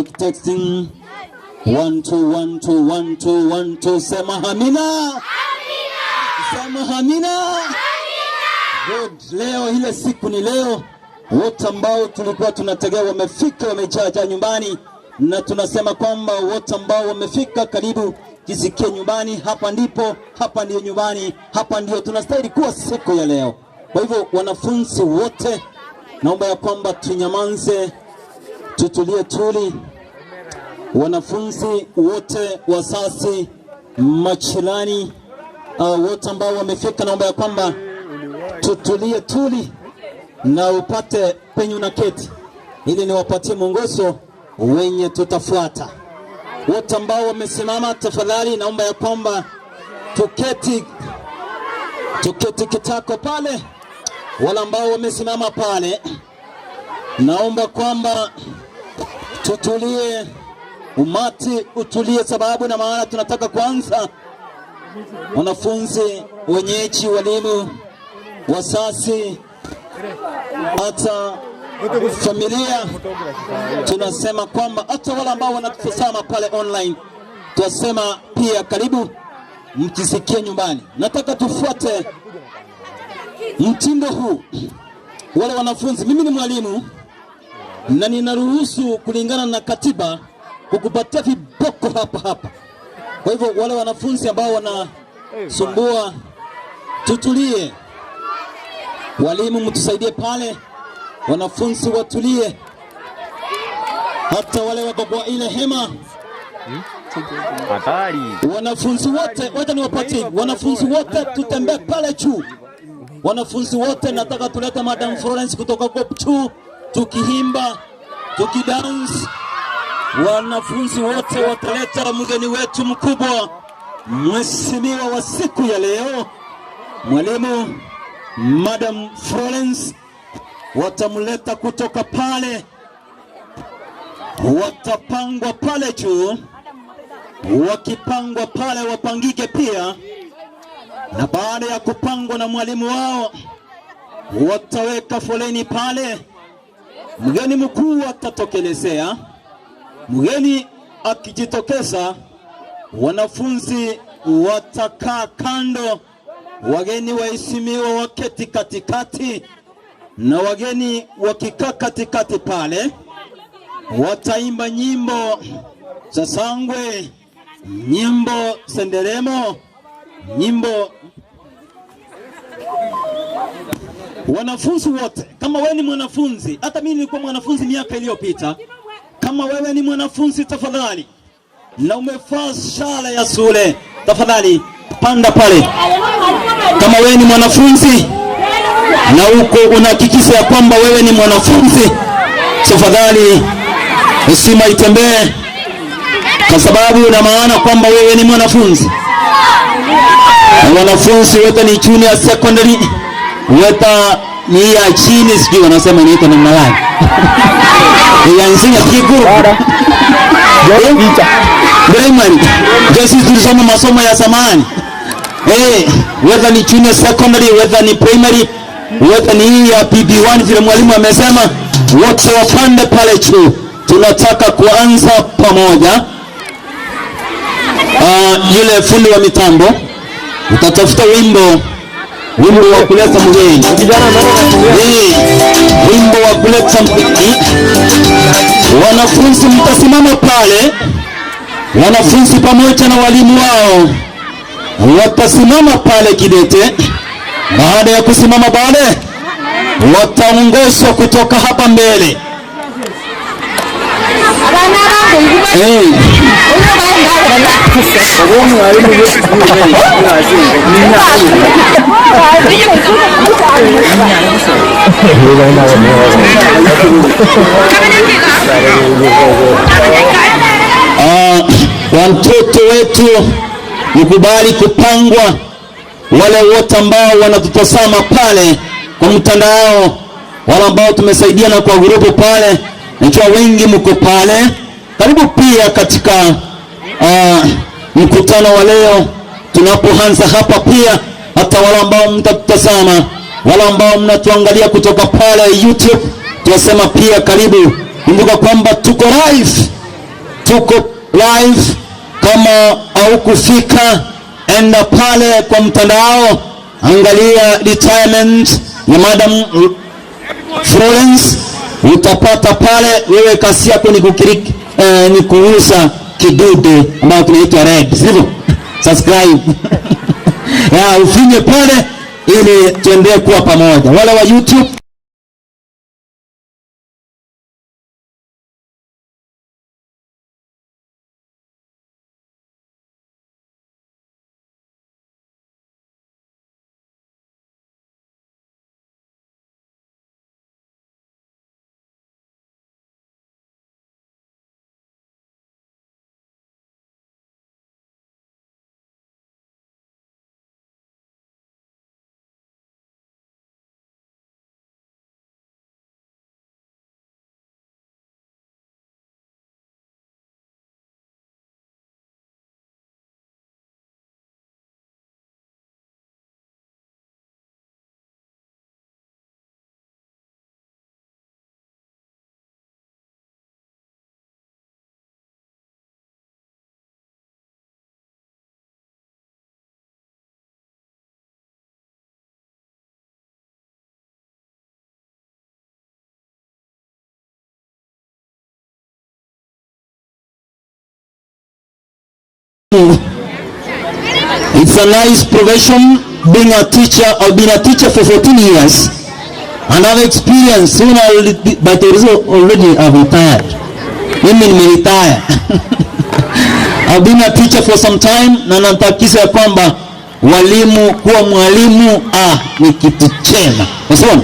Testing. One, two, one, two, one, two, one, two. Sema hamina. Sema hamina. Good. Leo ile siku ni leo, wote ambao tulikuwa tunategea wamefika, wamejaja nyumbani, na tunasema kwamba wote ambao wamefika, karibu jisikie nyumbani. Hapa ndipo, hapa ndiyo nyumbani, hapa ndiyo tunastahili kuwa siku ya leo. Kwa hivyo wanafunzi wote, naomba ya kwamba tunyamanze, tutulie tuli. Wanafunzi wote, wasasi, machilani, wote ambao wamefika, naomba ya kwamba tutulie tuli na upate penye na keti, ili niwapatie mwongozo wenye tutafuata. Wote ambao wamesimama, tafadhali naomba ya kwamba tuketi, tuketi kitako pale. Wale ambao wamesimama pale, naomba kwamba tutulie, umati utulie, sababu na maana tunataka kuanza. Wanafunzi, wenyeji, walimu, wasasi, hata familia, tunasema kwamba hata wale ambao wanatutazama pale online, tunasema pia karibu mjisikie nyumbani. Nataka tufuate mtindo huu. Wale wanafunzi, mimi ni mwalimu na ninaruhusu kulingana na katiba kukupatia viboko hapa hapa. Kwa hivyo wale wanafunzi ambao wanasumbua, tutulie. Walimu mtusaidie pale, wanafunzi watulie, hata wale wako kwa ile hema. Hatari. Wanafunzi wote, wacha niwapatie wanafunzi wote, tutembee pale juu. Wanafunzi wote, nataka tulete Madam Florence kutoka kwa juu, tukihimba tukidance. Wanafunzi wote wataleta mgeni wetu mkubwa, mheshimiwa wa siku ya leo, mwalimu Madam Florence, watamleta kutoka pale, watapangwa pale juu wakipangwa pale wapangike pia, na baada ya kupangwa na mwalimu wao wataweka foleni pale. Mgeni mkuu atatokelezea. Mgeni akijitokeza, wanafunzi watakaa kando, wageni waheshimiwa waketi katikati, na wageni wakikaa katikati pale wataimba nyimbo za sangwe, nyimbo senderemo, nyimbo. Wanafunzi wote, kama wewe ni mwanafunzi, hata mimi nilikuwa mwanafunzi miaka iliyopita. Kama wewe ni mwanafunzi, tafadhali, na umevaa sare ya shule, tafadhali panda pale. Kama wewe ni mwanafunzi na uko unahakikisha ya kwamba wewe ni mwanafunzi, tafadhali heshima itembee, kwa sababu ina maana kwamba wewe ni mwanafunzi. Na wanafunzi wote ni junior secondary, wote ni ya chini, sijui wanasema inaitwa namna gani, ya nzima kiguru primary. Ndio sisi tulisoma masomo ya zamani eh, whether ni junior secondary, whether ni primary, whether ni hii ya PB1 vile mwalimu amesema, wote wapande pale juu. Tunataka kuanza pamoja. Yule fundi wa mitambo utatafuta wimbo, wimbo wa kuleta mgeni, wimbo wa kuleta mgeni. Wanafunzi mtasimama pale, wanafunzi pamoja na walimu wao watasimama pale kidete. Baada ya kusimama pale, wataongozwa kutoka hapa mbele. Hey. Watoto wetu mkubali kupangwa, wale wote ambao wanatutazama pale kwa mtandao, wale ambao tumesaidiana kwa grupu pale, najua wengi mko pale. Karibu pia katika mkutano wa leo tunapoanza hapa, pia hata wale ambao mtatutazama, wale ambao mnatuangalia kutoka pale YouTube, tunasema pia karibu. Kumbuka kwamba tuko live. Tuko live, kama haukufika enda pale kwa mtandao, angalia retirement ya Madam Florence, utapata pale. Wewe kasi yako ni kukiriki, ni kuuza kidude ambayo kinaitwa red, sivyo? Subscribe ya ufinye pale ili tuendelee kuwa pamoja. Wale wa YouTube It's a nice profession being a teacher. I've been a teacher for 14 years and I've experienced soon I will be, but also already I've retired. Mimi nimeretire. I've been a teacher for some time na natakisha ya kwamba walimu kuwa mwalimu ni kitu chema. Unaona?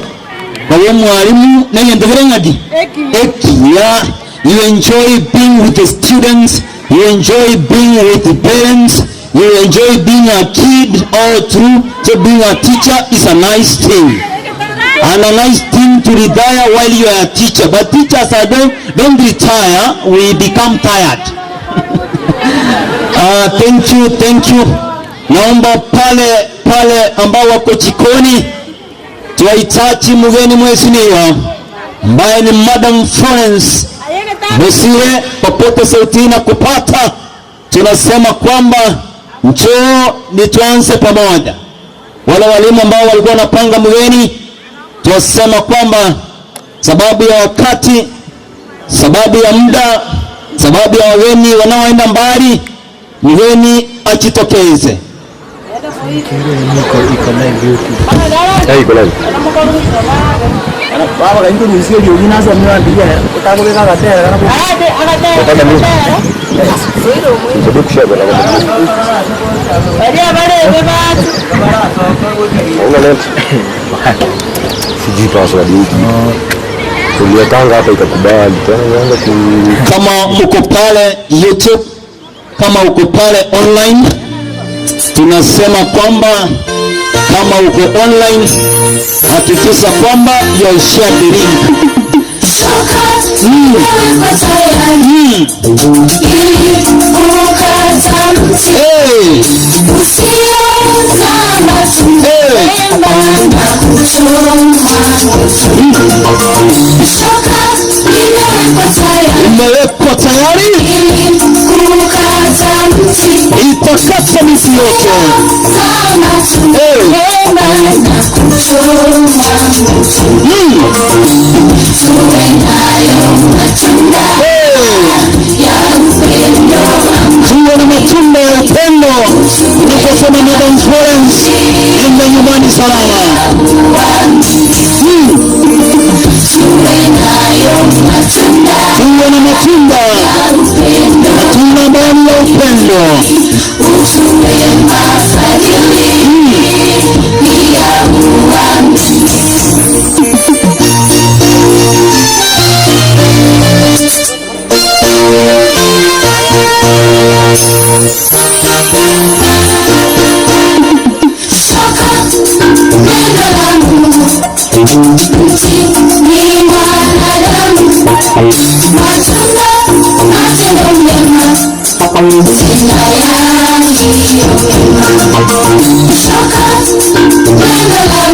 Kwa hiyo mwalimu naye ndio ngadi. Ekia, you enjoy being with the students, you enjoy being with the parents, you enjoy being a kid all through. So being a teacher is a nice thing. And a nice thing to retire while you are a teacher. But teachers are don't retire, we become tired. Thank you, thank you. Naomba pale pale ambao wako jikoni tuwahitaji mgeni mheshimiwa ambaye ni Madam Florence Bosire, popote sauti na kupata, tunasema kwamba njoo ni tuanze pamoja. Wale walimu ambao walikuwa wanapanga mgeni, tunasema kwamba sababu ya wakati, sababu ya muda, sababu ya wageni wanaoenda mbali, mgeni ajitokeze. Sijui password hii. Tuliwekanga hapa ikakubali. Tena nianza ku Kama uko pale YouTube, kama uko pale online, tunasema kwamba kama uko online hakikisha kwamba you share the link. Hey. Hey. Imewekwa tayari itakata miti yote. Hey. Hey. Tuwe na matunda ya upendo. Unaposema Madam Florence, enda nyumbani salama. Tuwe na matunda, matunda ambayo ni ya upendo.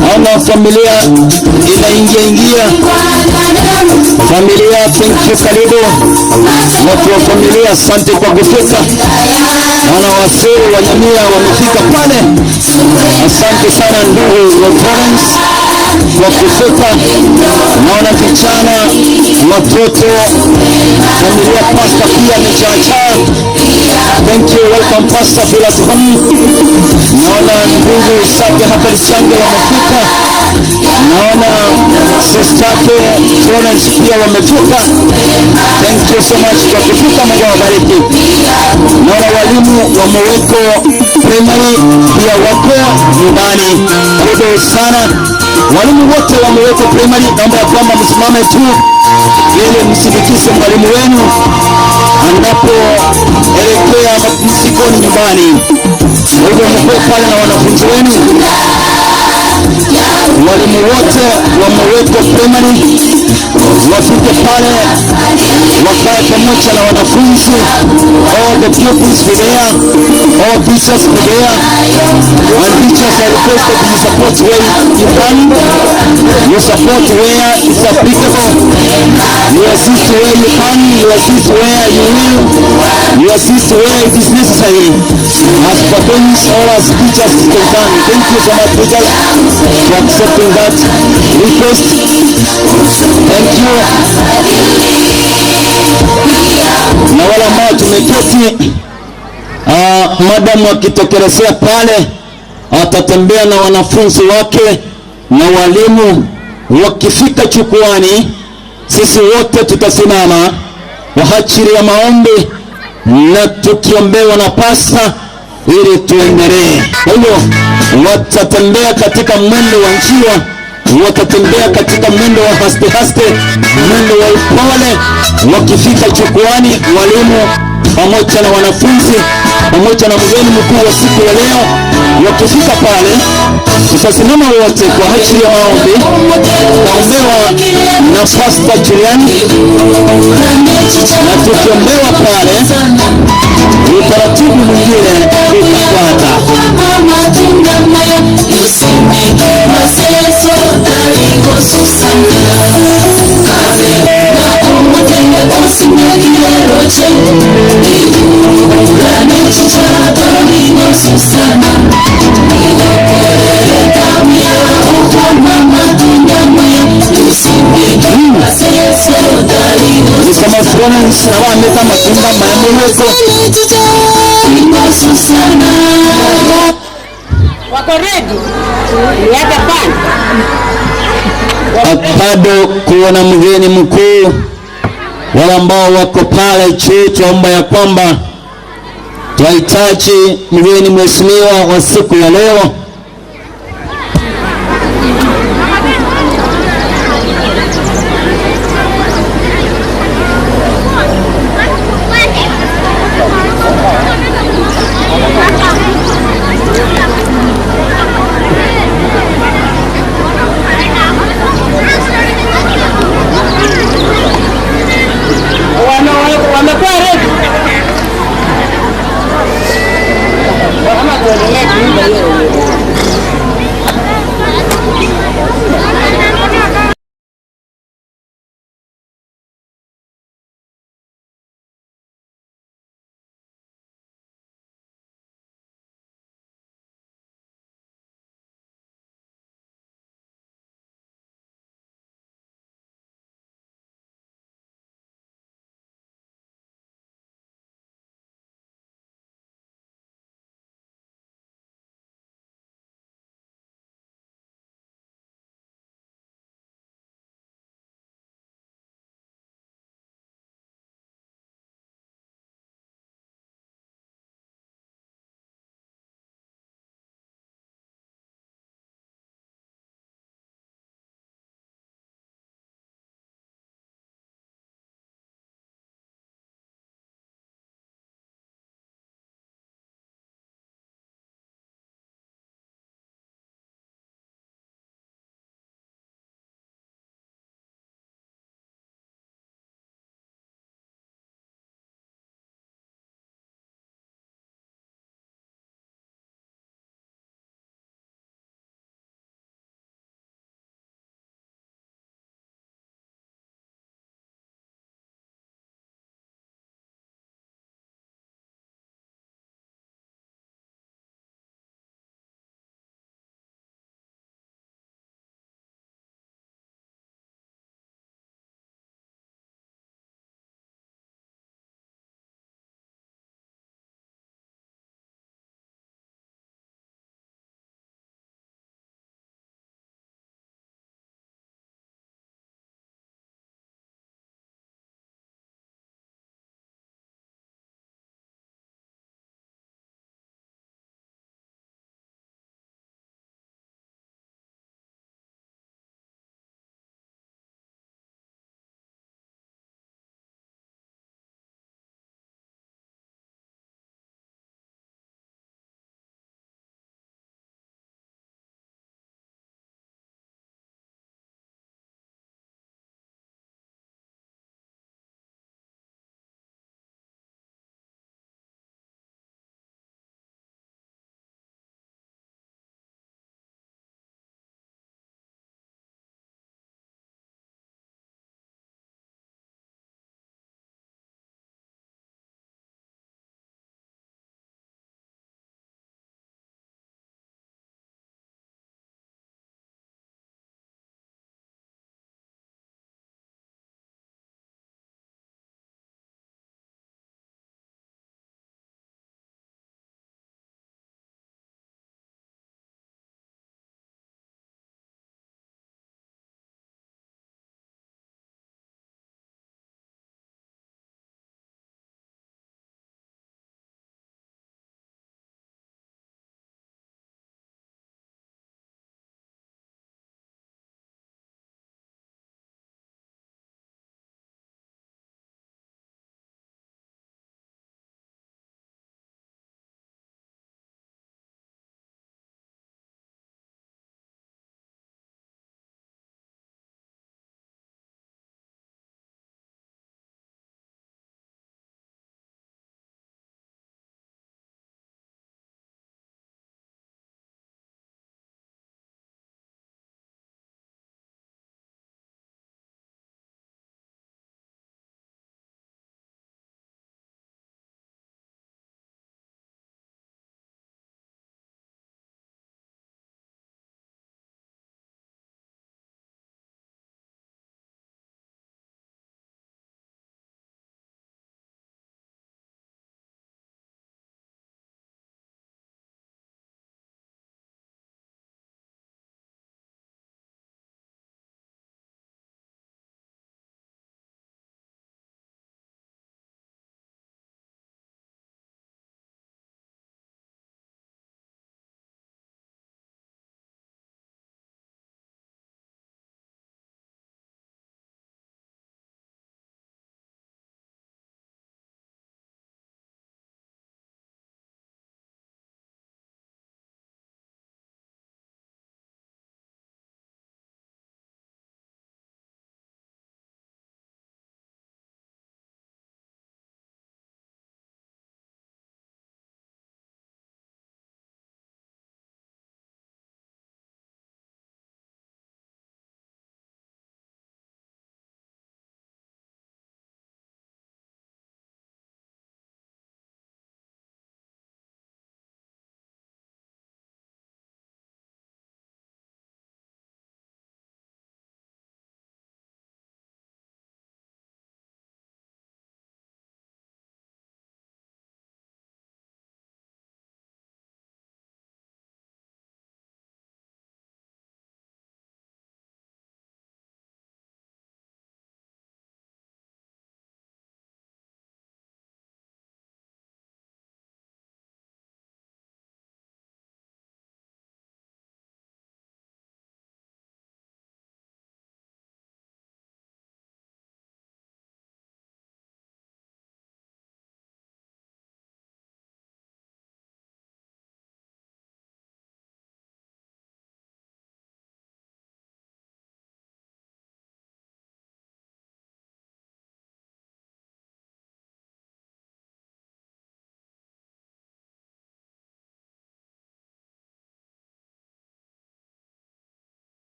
Naona familia inaingia ingia. Familia, thank you, karibu watu wa familia, asante kwa kufika. Naona wasee wa Nyamia wamefika pale. Asante sana ndugu wa Florence kwa kufika. Naona vijana, watoto, familia, pastor pia amechaachaa. Thank you, welcome Pastor Vilas Home. Naona ndugu zake hapa Lishange wamefika. Naona sister yake Florence pia wamefika. Thank you so much kwa kufika, Mungu awabariki. Naona walimu wa Muweko Primary pia wako nyumbani. Karibu sana walimu wote wa Muweko Primary, naomba ya kwamba msimame tu ili msindikize mwalimu wenu anapoelekea mapumzikoni nyumbani. Kwa hivyo mkuwe pale na wanafunzi wenu. Walimu wote wa Muweko Primary wafike pale wakae pamoja na wanafunzi. All the pupils be there, all teachers be there, and teachers are requested to support where you can, you support where it's applicable, you assist where you can, you assist where you will, you assist where it is necessary, as pertains or as teachers is concerned. Thank you so much, teachers, for accepting that request. Thank you. Na wale ambao tumeketi, madamu akitokelezea pale atatembea na wanafunzi wake na walimu. Wakifika jukwani, sisi wote tutasimama kwa ajili ya maombi na tukiombewa na pasta ili tuendelee. Kwa hivyo watatembea katika mwendo wa njiwa, watatembea katika mwendo wa haste haste, mwendo wa upole. Wakifika jukwani, walimu pamoja na wanafunzi pamoja na mgeni mkuu wa siku ya leo, wakifika pale, tutasimama wote kwa ajili ya maombi. Taombewa na Pastor Julian, na tukiombewa pale, utaratibu mwingine utafuata. Mr. Florence abameta amatunda maya Wako ready? Niape pan. Bado kuona mgeni mkuu, wale ambao wako pale juu, tuomba ya kwamba twahitaji mgeni mheshimiwa wa siku ya leo. Wamekuwa ready? Ama tuendelee kuimba hiyo.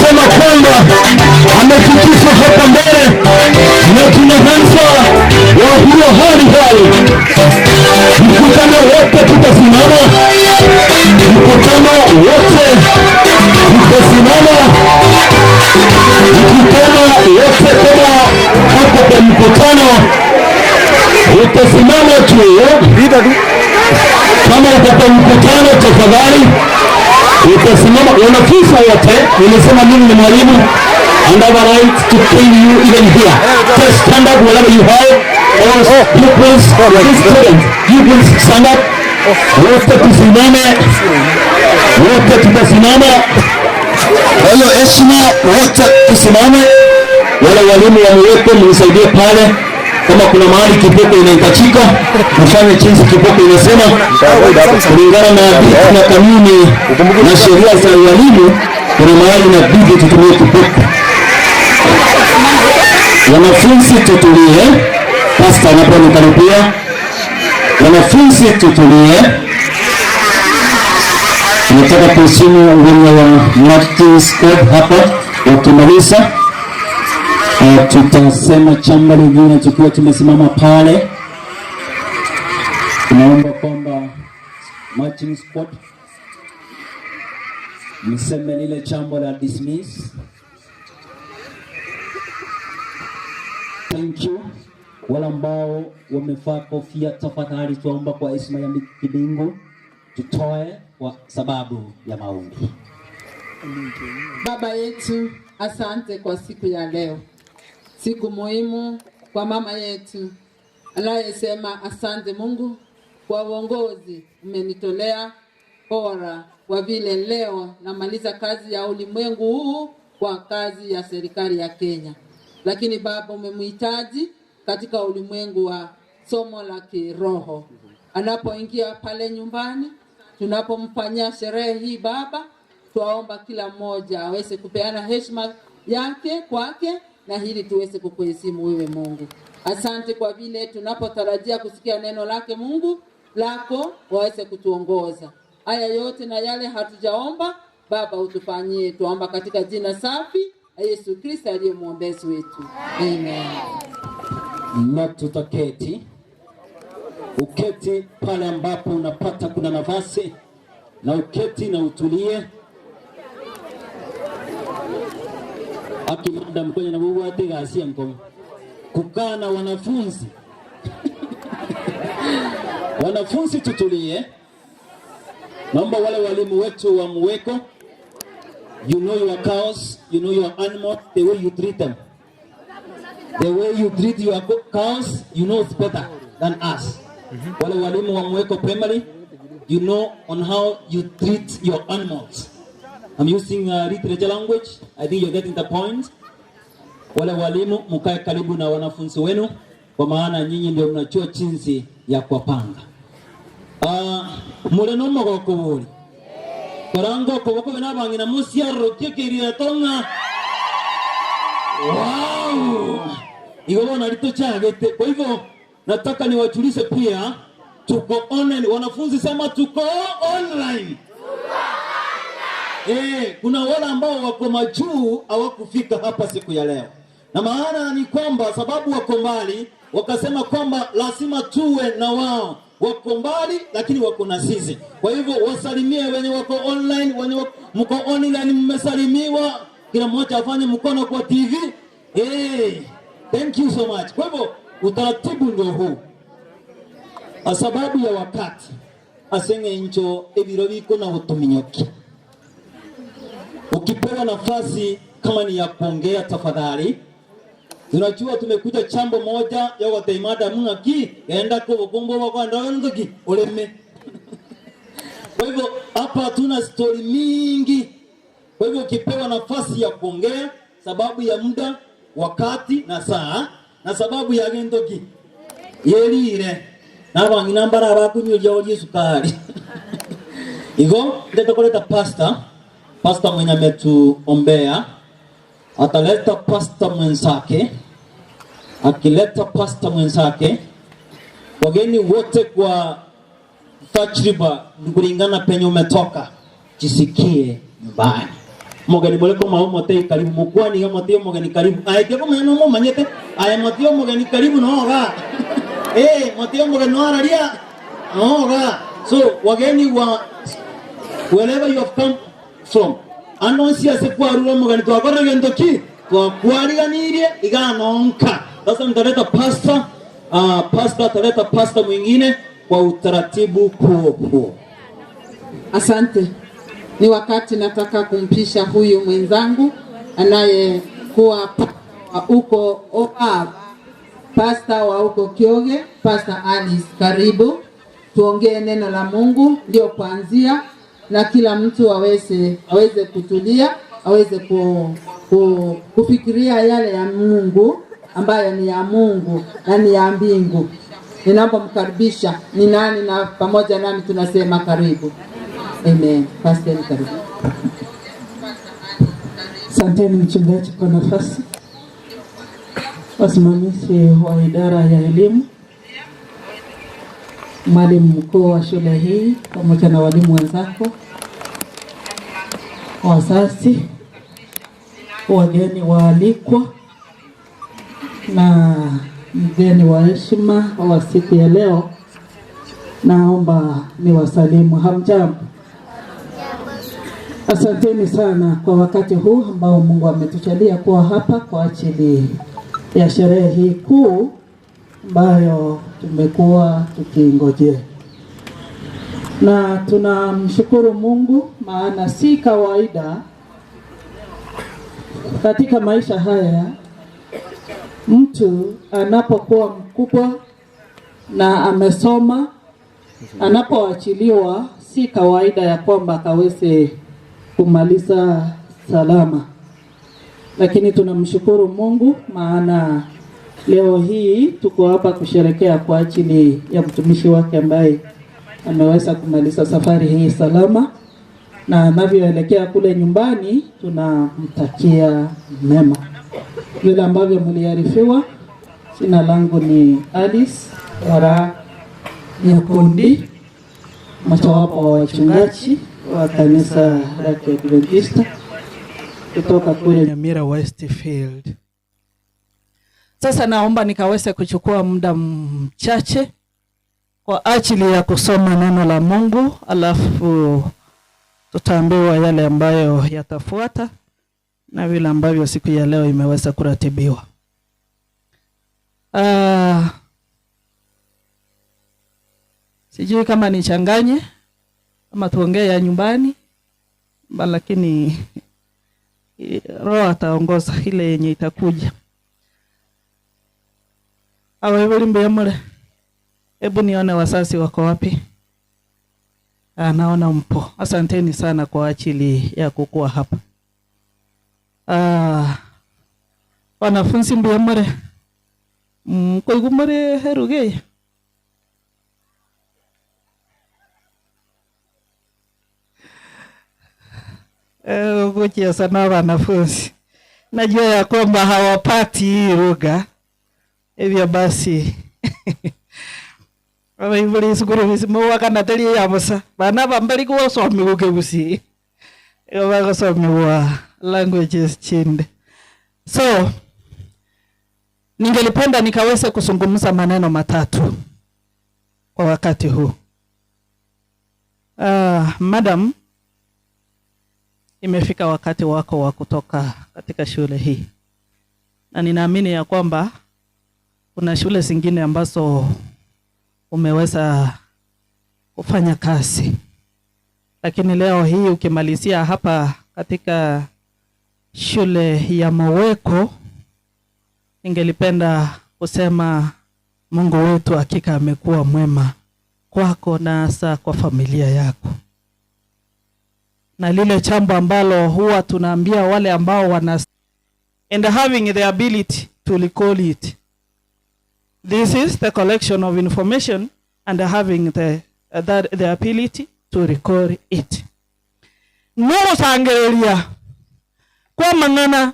Nimesema kwamba amefikishwa hapa mbele na tunaanza wa huo hali hali. Mkutano wote tutasimama, mkutano wote tutasimama, mkutano wote kama hapo kwa mkutano utasimama tu. Kama uko kwa mkutano, tafadhali utasimama. Wanafunzi wote, nimesema mimi ni mwalimu and I have a right to train you even here. Just stand up wherever you are. All pupils, students, pupils stand up. Wote tusimame, wote tutasimama. Kwa hiyo heshima, wote tusimame. Wale walimu wamewekwa, mnisaidie pale. Kama kuna mahali kiboko inahitajika, mfanye jinsi kiboko inasema kulingana na hadithi na kanuni na sheria za walimu. Kuna mahali inabidi tutumie kiboko. Wanafunzi tutulie, pasta anaponikaribia. Wanafunzi tutulie. Tunataka kuheshimu wenye wa Marching Squad hapa wakimaliza, tutasema jambo lingine tukiwa tumesimama pale. Tunaomba kwamba Marching Squad mseme lile jambo la dismiss. Thank you. Wale ambao wamevaa kofia, tafadhali tuomba kwa heshima ya kibingu tutoe kwa sababu ya maombi. Baba yetu, asante kwa siku ya leo, siku muhimu kwa mama yetu anayesema asante Mungu kwa uongozi umenitolea bora, kwa vile leo namaliza kazi ya ulimwengu huu kwa kazi ya serikali ya Kenya. Lakini Baba, umemhitaji katika ulimwengu wa somo la kiroho, anapoingia pale nyumbani, tunapomfanyia sherehe hii Baba, twaomba kila mmoja aweze kupeana heshima yake kwake na hili tuweze kukuheshimu wewe Mungu. Asante kwa vile tunapotarajia kusikia neno lake Mungu lako waweze kutuongoza. Haya yote na yale hatujaomba Baba utufanyie, tuomba katika jina safi la Yesu Kristo aliye mwombezi wetu. Amen. Na tutaketi, uketi pale ambapo unapata kuna nafasi, na uketi na utulie. Aki madam kwenye na gasia mkono kukaa na wanafunzi wanafunzi tutulie. Naomba wale walimu wetu wa Muweko, you know your cows, you know your animals, the way you treat them. The way you treat your cows, you know it's better than us. Wale walimu wa Muweko Primary, you know on how you treat your animals. I'm using literature language. I think you're getting the point. Wale walimu mkae karibu na wanafunzi wenu, kwa maana nyinyi ndio mnajua jinsi ya kuwapanga. Mule no mogoko bori korango okoboko bena abang'ina musiarokie keirira tong'a wow igo bono ritochagete. Kwa hivyo nataka niwajulishe pia tuko online. Wanafunzi sema tuko online. Kuna wale ambao wako majuu hawakufika hapa siku ya leo, na maana ni kwamba sababu wako mbali, wakasema kwamba lazima tuwe na wao. Wako mbali lakini wako na sisi. Kwa hivyo wasalimie wenye wako online, wenye mko online mmesalimiwa, kila mmoja afanye mkono kwa TV. Thank you so much. Kwa hivyo utaratibu ndio huu. Sababu ya wakati asenge ncho ebiro biko na utuminyoki. Ukipewa nafasi kama ni ya kuongea tafadhali. Tunajua tumekuja chambo moja ya wateimada mungaki enda ko bokombo wako ndoki oleme. Kwa hivyo hapa hatuna story mingi. Kwa hivyo ukipewa nafasi ya kuongea sababu ya muda, wakati na saa na sababu ya gendoki yelire nabang'ina mbara abakunyuria orie sukari. Igo ndetokoleta pastor, pastor mwenye ametuombea ataleta pastor mwenzake. Akileta pastor mwenzake, wageni wote kwa tajriba kulingana penye umetoka, jisikie nyumbani. Omogeni more komoa omotei karibu, mokwanie iga motei omogeni karibu. Aye tiakomanya nomomanyete, aye motei omogeni karibu noo igaa. Ee, motei omogeni noo araria noo igaa. So wageni wa wherever you have come from, ande onsi ase kwarure omogeni twakorire gento ki? Twakwariganirie igaa noo nka. Sasa nitaleta pastor, ah, pastor ataleta pastor mwingine kwa utaratibu huo huo. Asante. Ni wakati nataka kumpisha huyu mwenzangu anayekuwa wa uko Obaba, pasta wa huko Kioge, Pastor Alice, karibu tuongee neno la Mungu ndio kuanzia, na kila mtu aweze aweze kutulia, aweze ku, ku, kufikiria yale ya Mungu ambayo ni ya Mungu na ni ya mbingu. Ninapomkaribisha ni nani, na pamoja nami tunasema karibu. Amen. Pastor, karibu. Asanteni mchungaji kwa nafasi. Wasimamizi wa idara ya elimu, mwalimu mkuu wa shule hii pamoja na walimu wenzako, wazazi, wageni waalikwa na mgeni wa heshima wa siku ya leo, naomba niwasalimu. Hamjambo? Asanteni sana kwa wakati huu ambao Mungu ametujalia kuwa hapa kwa ajili ya sherehe hii kuu ambayo tumekuwa tukiingojea, na tunamshukuru Mungu maana si kawaida katika maisha haya mtu anapokuwa mkubwa na amesoma, anapoachiliwa si kawaida ya kwamba akaweze kumaliza salama, lakini tunamshukuru Mungu maana leo hii tuko hapa kusherekea kwa ajili ya mtumishi wake ambaye ameweza kumaliza safari hii salama, na anavyoelekea kule nyumbani tunamtakia mema. Vile ambavyo mliarifiwa, jina langu ni Alice Wara Nyakundi, mojawapo wa wachungaji wa kanisa la Kiadventista kutoka kule Nyamira Westfield. Sasa naomba nikaweze kuchukua muda mchache kwa ajili ya kusoma neno la Mungu, alafu tutaambiwa yale ambayo yatafuata na vile ambavyo siku ya leo imeweza kuratibiwa. Sijui kama nichanganye ama tuongee ya nyumbani, lakini Roho ataongoza ile yenye itakuja. Abaibuli mbe hebu nione wazazi wako wapi? Ah, naona mpo. Asanteni sana kwa ajili ya kukua hapa. Ah, wanafunzi mbiyamure mkoigumure heruge kucheza na wanafunzi. Najua ya kwamba hawapati hii lugha, hivyo basi abaibuli isukuru bisimuwakana teri ya busa bana bambari gwosomiwa kebusi igo bagosomiwa languages chinde. So ningelipenda nikaweze kuzungumza maneno matatu kwa wakati huu. Madam, imefika wakati wako wa kutoka katika shule hii, na ninaamini ya kwamba kuna shule zingine ambazo umeweza kufanya kazi, lakini leo hii ukimalizia hapa katika shule ya Moweko, ningelipenda kusema Mungu wetu hakika amekuwa mwema kwako na hasa kwa familia yako. Na lile jambo ambalo huwa tunaambia wale ambao wana and having the ability to recall it. This is the collection of information and having the ability to recall it. Nugusangereria kwa mang'ana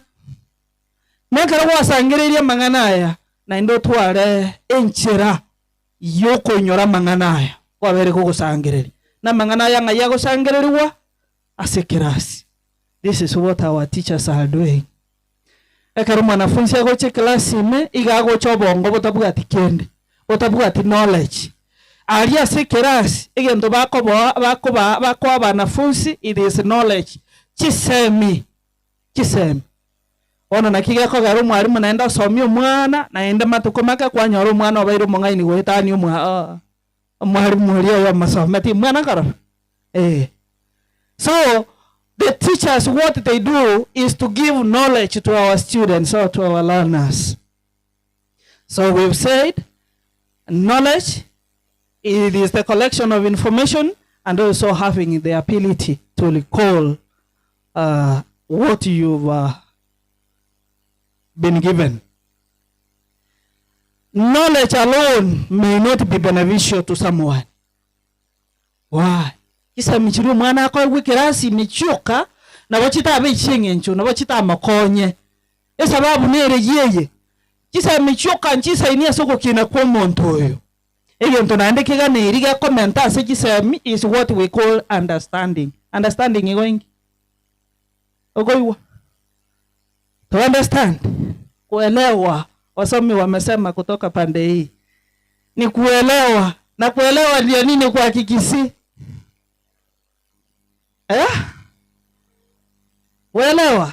nekero gwasangereria mang'ana aya na ndo tware enchera yokonyora mang'ana aya kwabere kogosangereria na mang'ana aya ng'ai agosangereriwa ase kirasi. This is what our teachers are doing. Ekero omwanafunsi agocha eclass ime, iga agocha obongo botabwati kende, botabwati knowledge. Aria ase ekerasi, egento bakoboa bakoba bakoa abanafunsi it is knowledge, chisemi, chisemi. Bono naki gekogera omwalimu naende asomie omwana, naende matuko make kwanyora omwana obeire omong'aini goetania omwa omwalimu oria oyomosometi, mwana korora? Eh. So the teachers what they do is to give knowledge to our students or to our learners. So we've said knowledge it is the collection of information and also having the ability to recall uh, what you've uh, been given. Knowledge alone may not be beneficial to someone. Why? Chisemi chiria omwana akoegwa ekerasi ime chioka nabo chitabe echi'eng'encho, nabo chitamokonye. Esababu nere eyio eye, chisemi chioka nchisaini ase ogokina kw'omonto oyo. Egento naende keganeiri gekomenta ase chisemi is what we call understanding. Understanding igo inki? Okoigwa? To understand, kuelewa. Wasomi wamesema kutoka pande hii ni kuelewa, na kuelewa ndio nini kwa Kikisii eh? Kuelewa.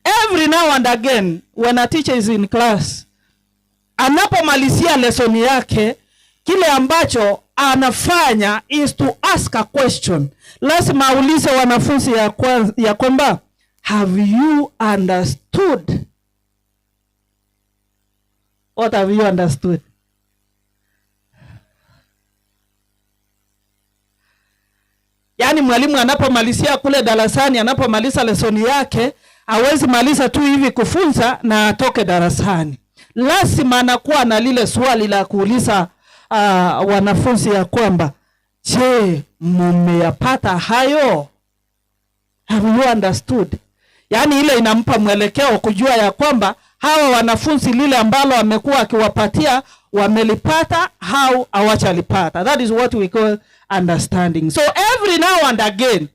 Every now and again when a teacher is in class, anapomalizia lesoni yake, kile ambacho anafanya is to ask a question. Lazima aulize wanafunzi ya, kwa, ya kwamba have you understood what have you understood? Yaani mwalimu anapomalizia kule darasani, anapomaliza lesoni yake, hawezi maliza tu hivi kufunza na atoke darasani. Lazima anakuwa na lile swali la kuuliza uh, wanafunzi ya kwamba je, mumeyapata hayo? Have you understood? Yaani ile inampa mwelekeo kujua ya kwamba hawa wanafunzi lile ambalo amekuwa akiwapatia wamelipata au hawachalipata. That is what we call understanding. So every now and again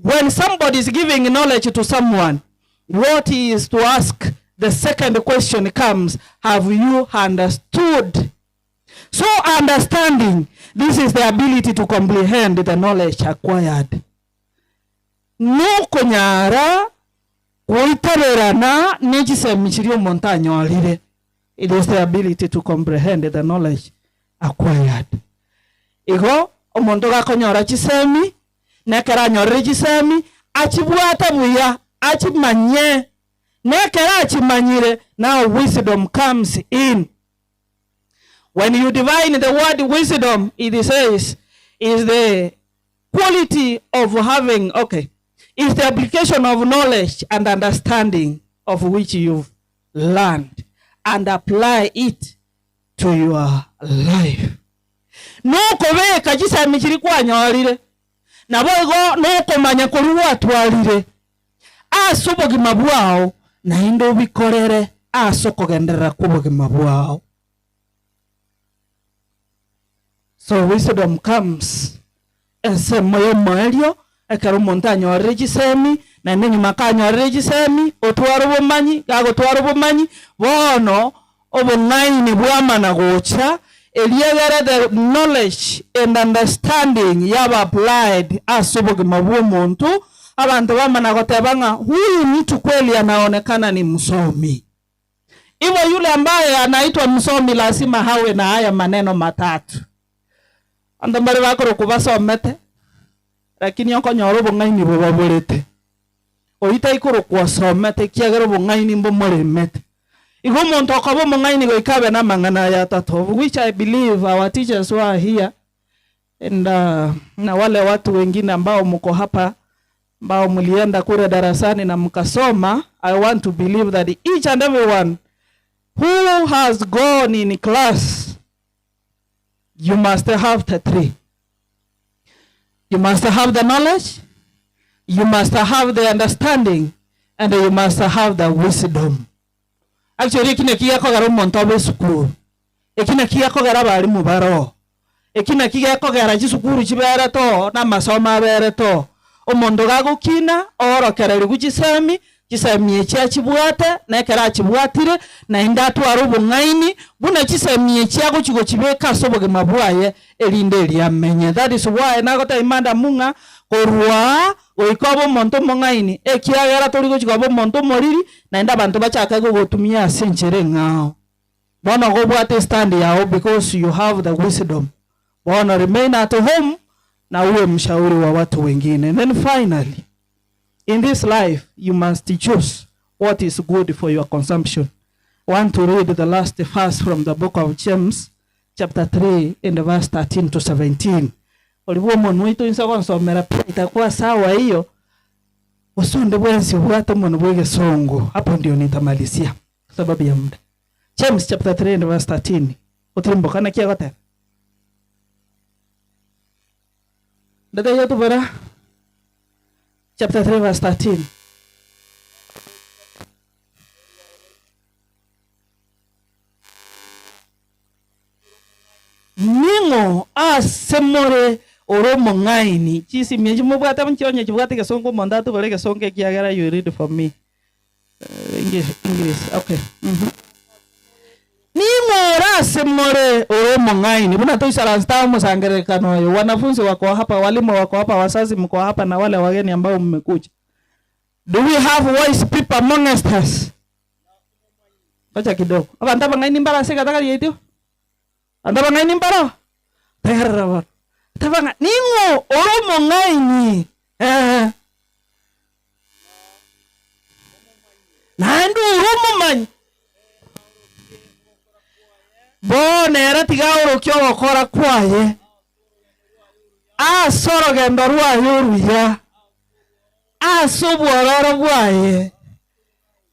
when somebody is giving knowledge to someone what he is to ask the second question comes have you understood? So understanding this is the ability to comprehend the knowledge acquired. Nokonyara goitaberana ne chisemi chiria omonto anyorire. It is the ability to comprehend the knowledge acquired. Igo omonto gakonyora chisemi, na ekero anyorire chisemi, achibwate buya, achimanye. Na ekero achimanyire, now wisdom comes in. When you define the word wisdom, it says is the quality of having, okay, is the application of knowledge and understanding of which you've learned and apply it to your life. Nokobeka chisemi chiria kwanyorire, naboigo nokomanya koria gwatwarire ase obogima bwao, naende obikorere ase okogenderera kw'obogima bwao. So wisdom comes ensemo y'omoerio ekero omonto anyorire chisemi, naende nyuma akanyorire chisemi, otware obomanyi, gagotwara obomanyi, bono obong'aini bwamana gocha, eriegere the knowledge and understanding yaba applied ase obogima bw'omonto, abanto bamana goteba ng'a huyu mtu kweli anaonekana ni msomi. Hivyo yule ambaye anaitwa msomi lazima awe na haya maneno matatu. Abanto mbare bakorokwa basomete, lakini okonyora obong'aini bobaborete. Oyio taikorokwa osomete ekiagera obong'aini mbomoremete. Igo omonto okoba omong'aini goika abe na amang'ana aya atato, of which I believe our teachers who are here and uh, na wale watu wengine ambao mko hapa ambao mlienda kule darasani na mkasoma, I want to believe that each and everyone who has gone in class you must have the three. You must have the knowledge, you must have the understanding, and you must have the wisdom. Actually, eki naki gekogera omonto abe esukuru. Eki naki gekogera abalimu baroo. Eki naki gekogera chisukuru chiberete oo, na amasomo aberete oo. Omonto gagokina, oorokererigwe chisemi, chisemi echi achibwate, na ekero achibwatire, naende atware obong'aini buna chisemi echi agochi gochibeka ase obogima bwaye, erinde erio amenye. That is why nagotebia madam ng'a korwa goika obe omonto omong'aini, ekiagera tori gochi koba omonto omoriri, naende abanto bachake gogotumia ase enchera eng'ao. Bono igo obwate estand yao because you have the wisdom. Bono remain at home na uwe mshauri wa watu wengine. And then finally, in this life you must choose what is good for your consumption. I want to read the last verse from the book of James chapter 3 and verse 13 to 17. Oria bwa omonwa oito inse gonsomera pia itakuwa sawa hiyo, gose onde bwensi obwate omonwa bw'egesongo, hapo ndio nitamalizia kwa sababu ya muda. James chapter 3 and verse 13, otirimboka naki agoteba? Ndetaiyo tobora chapter 3 verse 13. Ning'o ase more ore omong'aini? Chisimi echi mobwate onye chibwate egesongo omonto atobore egesongo ekiagera you read for me. English, English, okay. Mhm. Ning'o ore ase more ore omong'aini? Buna toisaransete aa omosangererekano oyo, wanafunzi wako hapa, walimu wako hapa, wazazi mko hapa na wale wageni ambao mmekuja. Do we have wise people amongst us? Ngoja kidogo. Abanto abang'aini mbare ase egatagari yaito? Abanto abang'aini mbaro? Tegerera bono. Teba ng'a ning'o ore omong'aini? Ee. Naende ore omomanyi. Bono ere tiga aorokie ogokora kwaye ase orogendo rwaye oruya, ase obwororo bwaye,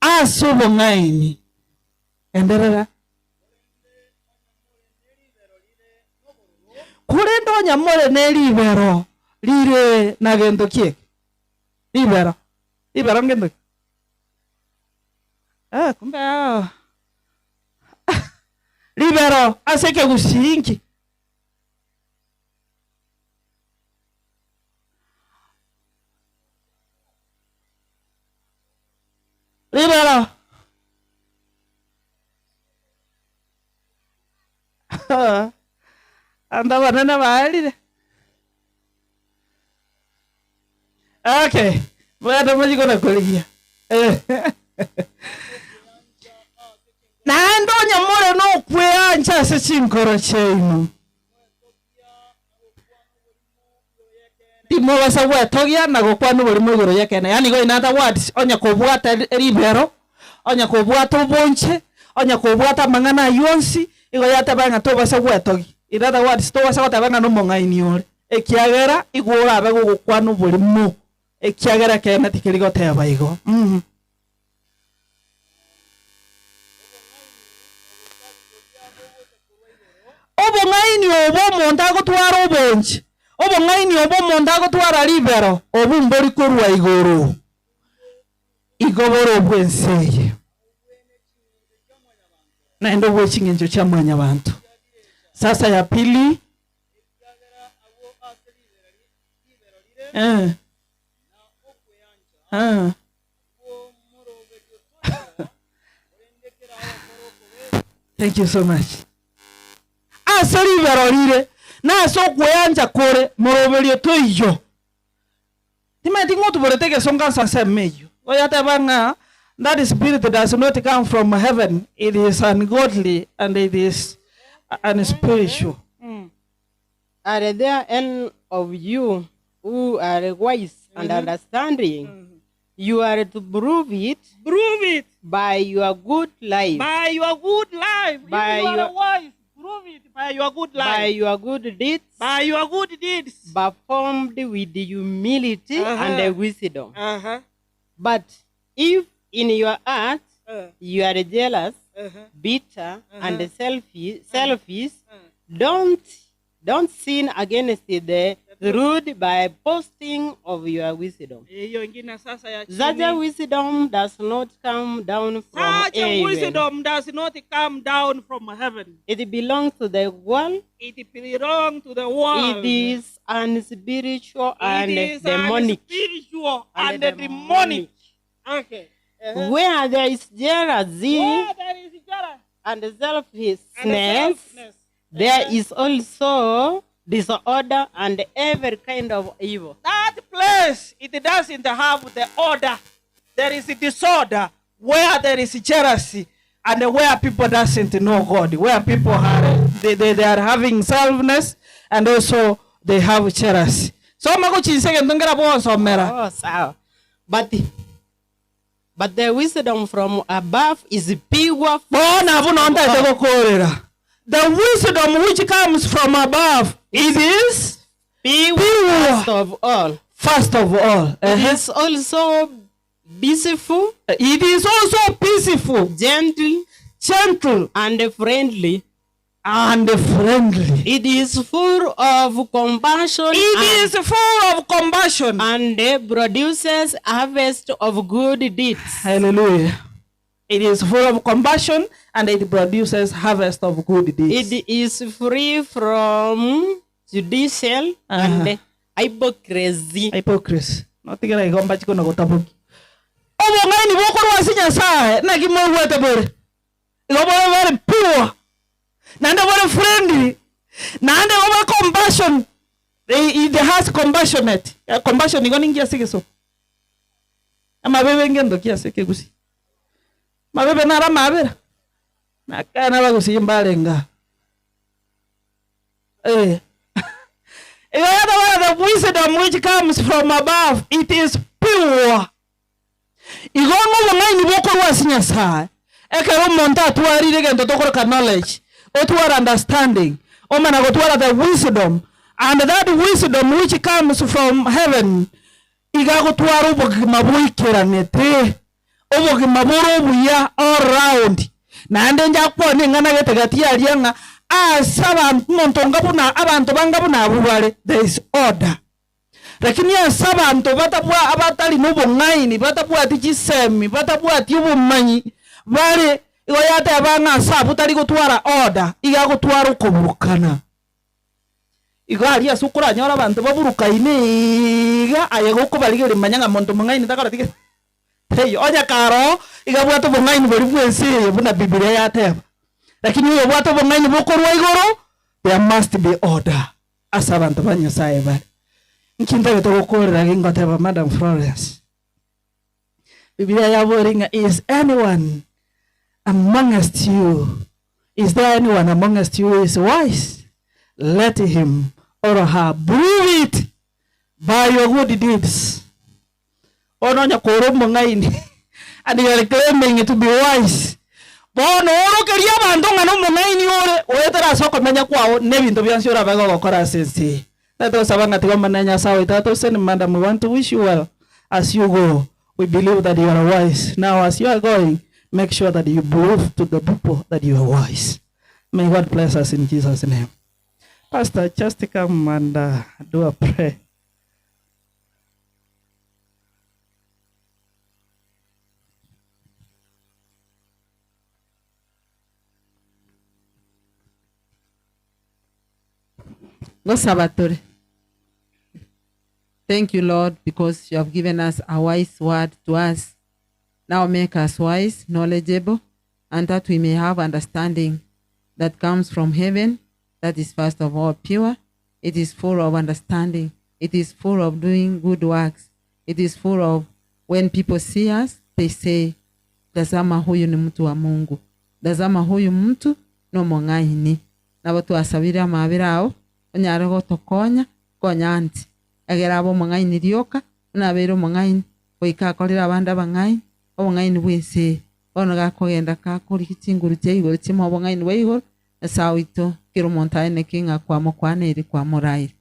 ase obong'aini. Enderera. Korende onye more ne ribero rire na gento ki eke? Ribero. Ribero ngento ki? Eh, kumbe ah. Ribero ase ekegusii inki? Ribero. Abanto abanene baarire. Okay, bwata amachiko na korigia. Naende onye more nokweancha ase chinkoro chiaino, timobasa gwetogia na gokwana oborimo igoro y'ekeene. Yaani igo in other words, onye kobwata ribero, onye kobwata obonche, onye kobwata amang'ana ayio onsi, igo yateba ng'a tobasa gwetogia. In other words, tobasa goteba ng'a nomong'aini ore, ekiagera igo orabe gogokwana oborimo, ekiagera ekeene tikeri goteba igo. Mh. Obong'aini obo omonto agotwara obonche, obong'aini obo omonto agotwara ribero, obwo mbori korwa igoro, igo bore obw'ense eye, naende obwe ching'encho chia mwanyabanto. Sasa ya pili, eh, eh. Thank you so much. Ase ribero rire, na ase okweancha kore, moroberio toiyo. Timanyeti ng'a otuborete egesongo ase ensemo eyio. Oyateba ng'a that spirit does not come from heaven, it is ungodly and it is unspiritual. Are there any of you who are wise and understanding? You are to prove it Prove it by your good life, by your good life. If By you are your- wise, prove it by your good by life. your good deeds, By your good deeds. performed with humility and wisdom. Uh-huh. But if in your heart you are jealous, bitter, and selfish, selfish, don't don't sin against the Through by boasting of your wisdom. Hiyo ingine sasa ya Such a chini. wisdom does not come down from Such a heaven. wisdom does not come down from heaven. It belongs to the world. It belongs to the world. It is unspiritual and It is demonic. spiritual And and, demonic. Okay. Uh-huh. Where there is jealousy Where there is jealousy and and selfishness, selfishness, there is also disorder and every kind of evil. that place it doesn't have the order. There is a disorder where there is jealousy and where people doesn't know God, where people are they, they, they are having selfness and also they have jealousy. Soma kuchinse gento ngera bwonsomera. Oh, sawa. But, but the wisdom from above is pure. Bona buno ndaete gukurira. The wisdom which comes from above it is Pure pure first of all. first of all. It Uh-huh. is also peaceful, It is also peaceful, gentle, gentle, and friendly. and friendly. It is full of compassion It and, is full of compassion. and produces harvest of good deeds. Hallelujah. It is full of compassion and it produces harvest of good deeds. It is free from judicial and hypocrisy. Hypocrisy. Notigera igomba chikono gotaboki. Obong'aini bokorwa ase Nyasaye naki moigwete bore. Igo bore very pure. Naende bore friendly. Naende bobe compassion. It has compassionate. Compassion igo ninki ase egeso. Amabebe ngento ki ase ekegusii. Mabebe naro amabera. Nakana abagusii mbarenga. Eh. In other words, the wisdom which comes from above, it is pure. Igo ng'a obong'aini bokorwa ase Nyasaye, ekero omonto atwarire egento tokoroka knowledge, otware understanding, omana gotwara the wisdom, and that wisdom which comes from heaven, iga agotwara obogima boikeranete, obogima bore obuya all round. Naende inche akwane eng'ana gete gati aria ng'a ase abanto omonto onga buna abanto banga buna abwo bare, there is order. Lakini ase abanto batabwa abatari na obong'aini, batabwati chisemi, batabwati obomanyi, bare, igo yateba ng'a ase abwo tari gotwara order, iga agotwara okoburukana. Igo aria ase okoranyore abanto baburukaine iga, aye gokobarigereria manya ng'a monto mong'aini takoreti gento taiyo. Onye kare oo, iga abwate obong'aini boria bwa ense eye buna Bibilia yateba. Lakini oyobwate obong'aini bokorwa igoro, there must be order ase abanto ba Nyasaye bare. Nki ntagete gokorera gingoteba Madam Florence? Bibilia yaboria ng'a is anyone amongst you, is there anyone amongst you who is wise? Let him or her prove it by your good deeds. Bono onye kore omong'aini and you are claiming to be wise, bono orokerie abanto ng'a nomong'aini ore, goetera ase okomenya kwao na ebinto bionsi orabe gogokora ase ense eye. Tari togosaba ng'a tiga Omonene Nyasae oito atosesenie madam, we want to wish you well as you go, we believe that you are wise, now as you are going, make sure that you prove to the people that you are wise. May God bless us in Jesus name. Pastor, just come and do a prayer. Gosaba tore. Thank you, Lord, because you have given us a wise word to us. Now make us wise, knowledgeable, and that we may have understanding that comes from heaven, that is first of all pure. It is full of understanding. It is full of doing good works. It is full of when people see us, they say, tazama huyu ni mtu wa Mungu. Tazama huyu mtu nomong'aini. Nabo twasabire amabera ao, onyare gotokonya, konya anti. Egere abe omong'aini rioka, buna abeire omong'aini, goika akorere abande abang'aini, obong'aini bw'ense eye. Bono gakogenda kakorigia chinguru chia igoro chimoe obong'aini bwa igoro, Nyasae oito, kera omonto aeneke ng'a kwamokwaneire kwamoraire.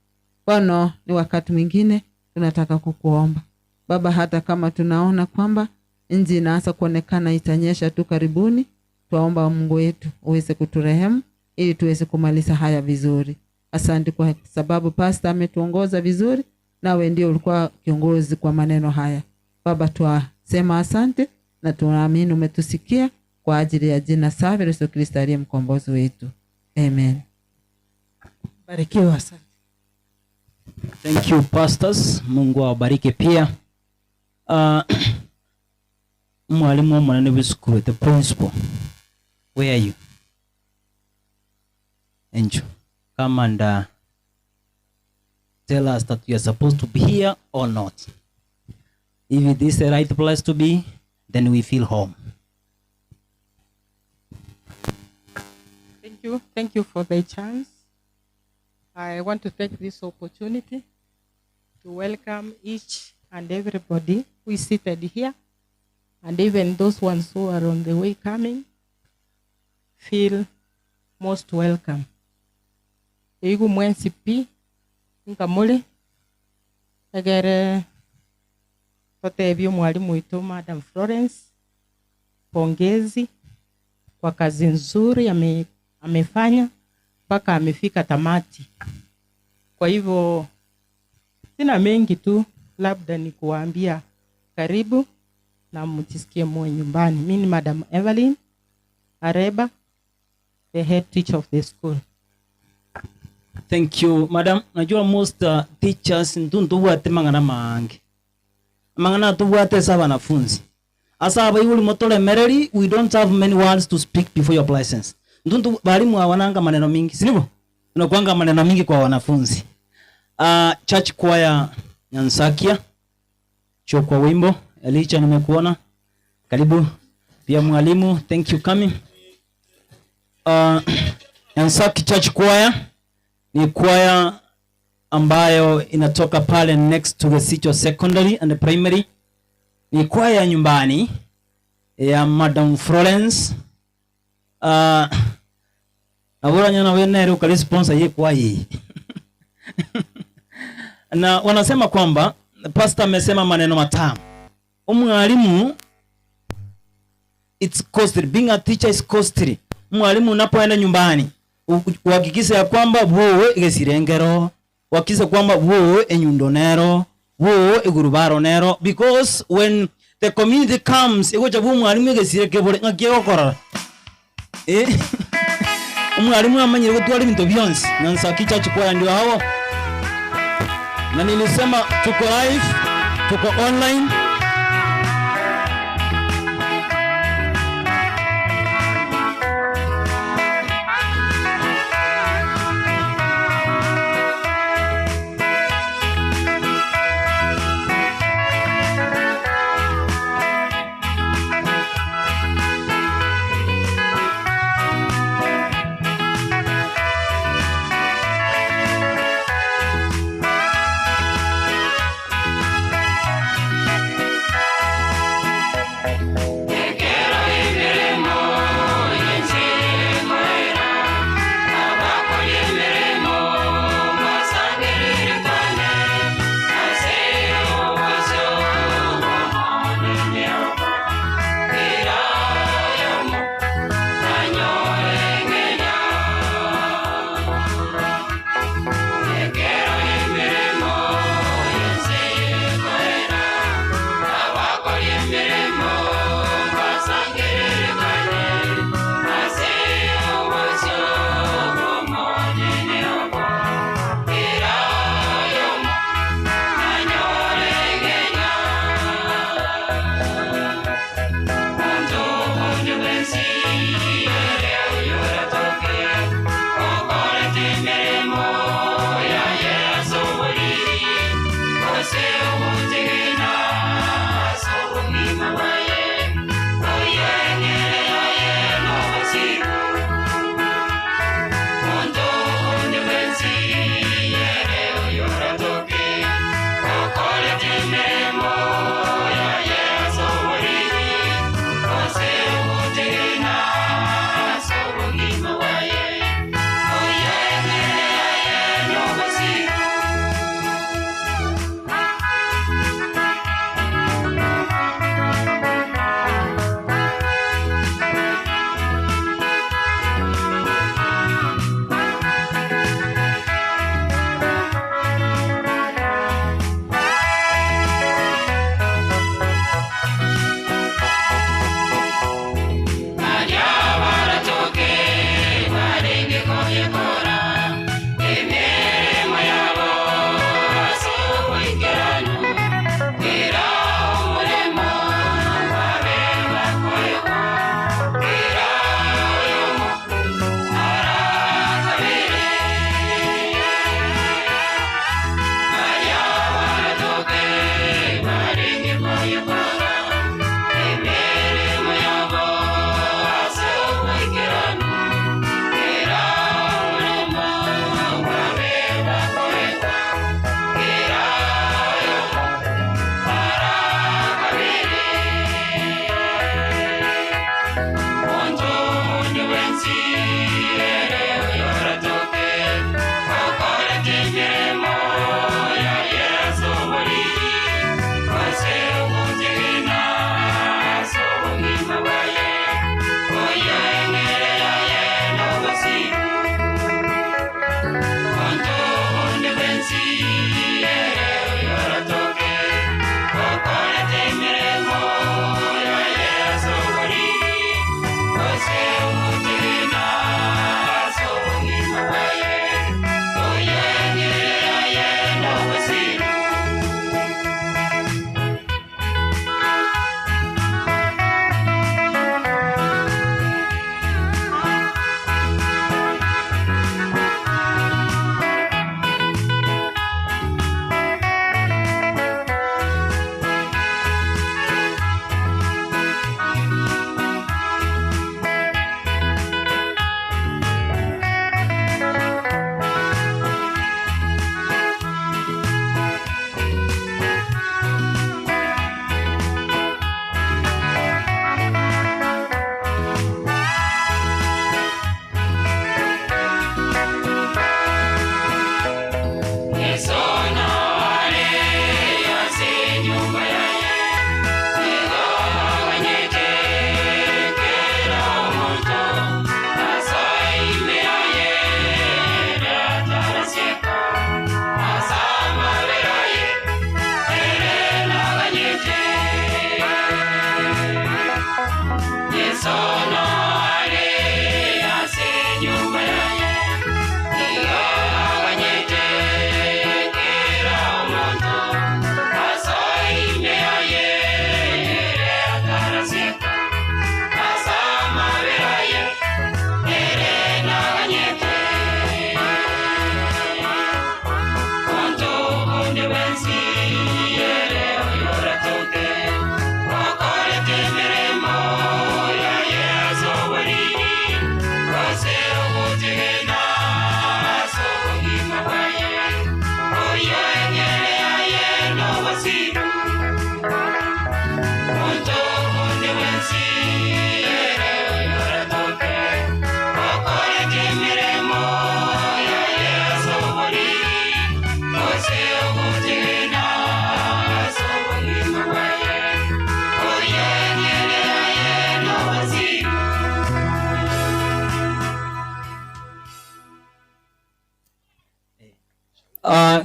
Bono ni wakati mwingine tunataka kukuomba Baba, hata kama tunaona kwamba nchi inaanza kuonekana itanyesha tu karibuni, twaomba Mungu wetu uweze kuturehemu ili tuweze kumaliza haya vizuri. Asante kwa sababu pasta ametuongoza vizuri, nawe ndio ulikuwa kiongozi kwa maneno haya. Baba, twasema asante na tunaamini umetusikia kwa ajili ya jina safi la Yesu Kristo aliye mkombozi wetu. Amen. Barikiwa sana. Thank you pastors. Mungu awabariki pia. Mwalimu omonene bwa esukuru, the principal. Where are you? Angel, come and tell us that you are supposed to be here or not. If it is the right place to be, then we feel home. Thank you. Thank you for the chance. I want to take this opportunity to welcome each and everybody who is seated here, and even those ones who are on the way coming, feel most welcome. Eigu mwensi pi, nkamule, egere totebie mwalimu witu Madam Florence, pongezi kwa kazi nzuri amefanya mpaka amefika tamati. Kwa hivyo sina mengi tu, labda ni kuwaambia karibu na mjisikie muwe nyumbani. Mimi ni Madam Evelyn Areba, the head teacher of the school. Thank you, madam. Najua most teachers ntubwate mang'ana mange. Mang'ana tubwate sa wanafunzi. Asa abaibuli motoremereri, we don't have many words to speak before your presence. Ntuntu balimu hawananga maneno mingi, si ndivyo? Tunakuanga maneno mingi kwa wanafunzi. Church choir Nyansakia, chuo kwa wimbo. Elicha, nimekuona. Karibu. Pia mwalimu, thank you coming. Nyansaki Church Choir ni choir ambayo inatoka pale next to the Sicho Secondary and Primary. Ni choir ya nyumbani ya Madam Florence. Abura nyana wene ukali sponsor ye kwa hii. Na wanasema kwamba pastor amesema maneno matamu. Mwalimu, it's costly. Being a teacher is costly. Mwalimu unapoenda nyumbani, uhakikishe ya kwamba wewe gesirengero, uhakikishe kwamba wewe enyundonero, wewe igurubaro nero, because when the community comes, igocha bu mwalimu gesire kebore ngakie gokorora. Mwalimu amanyire gutwara ibintu byonse. Nyansaki Church Choir ndio hao. Na nilisema tuko live, tuko online. Uh,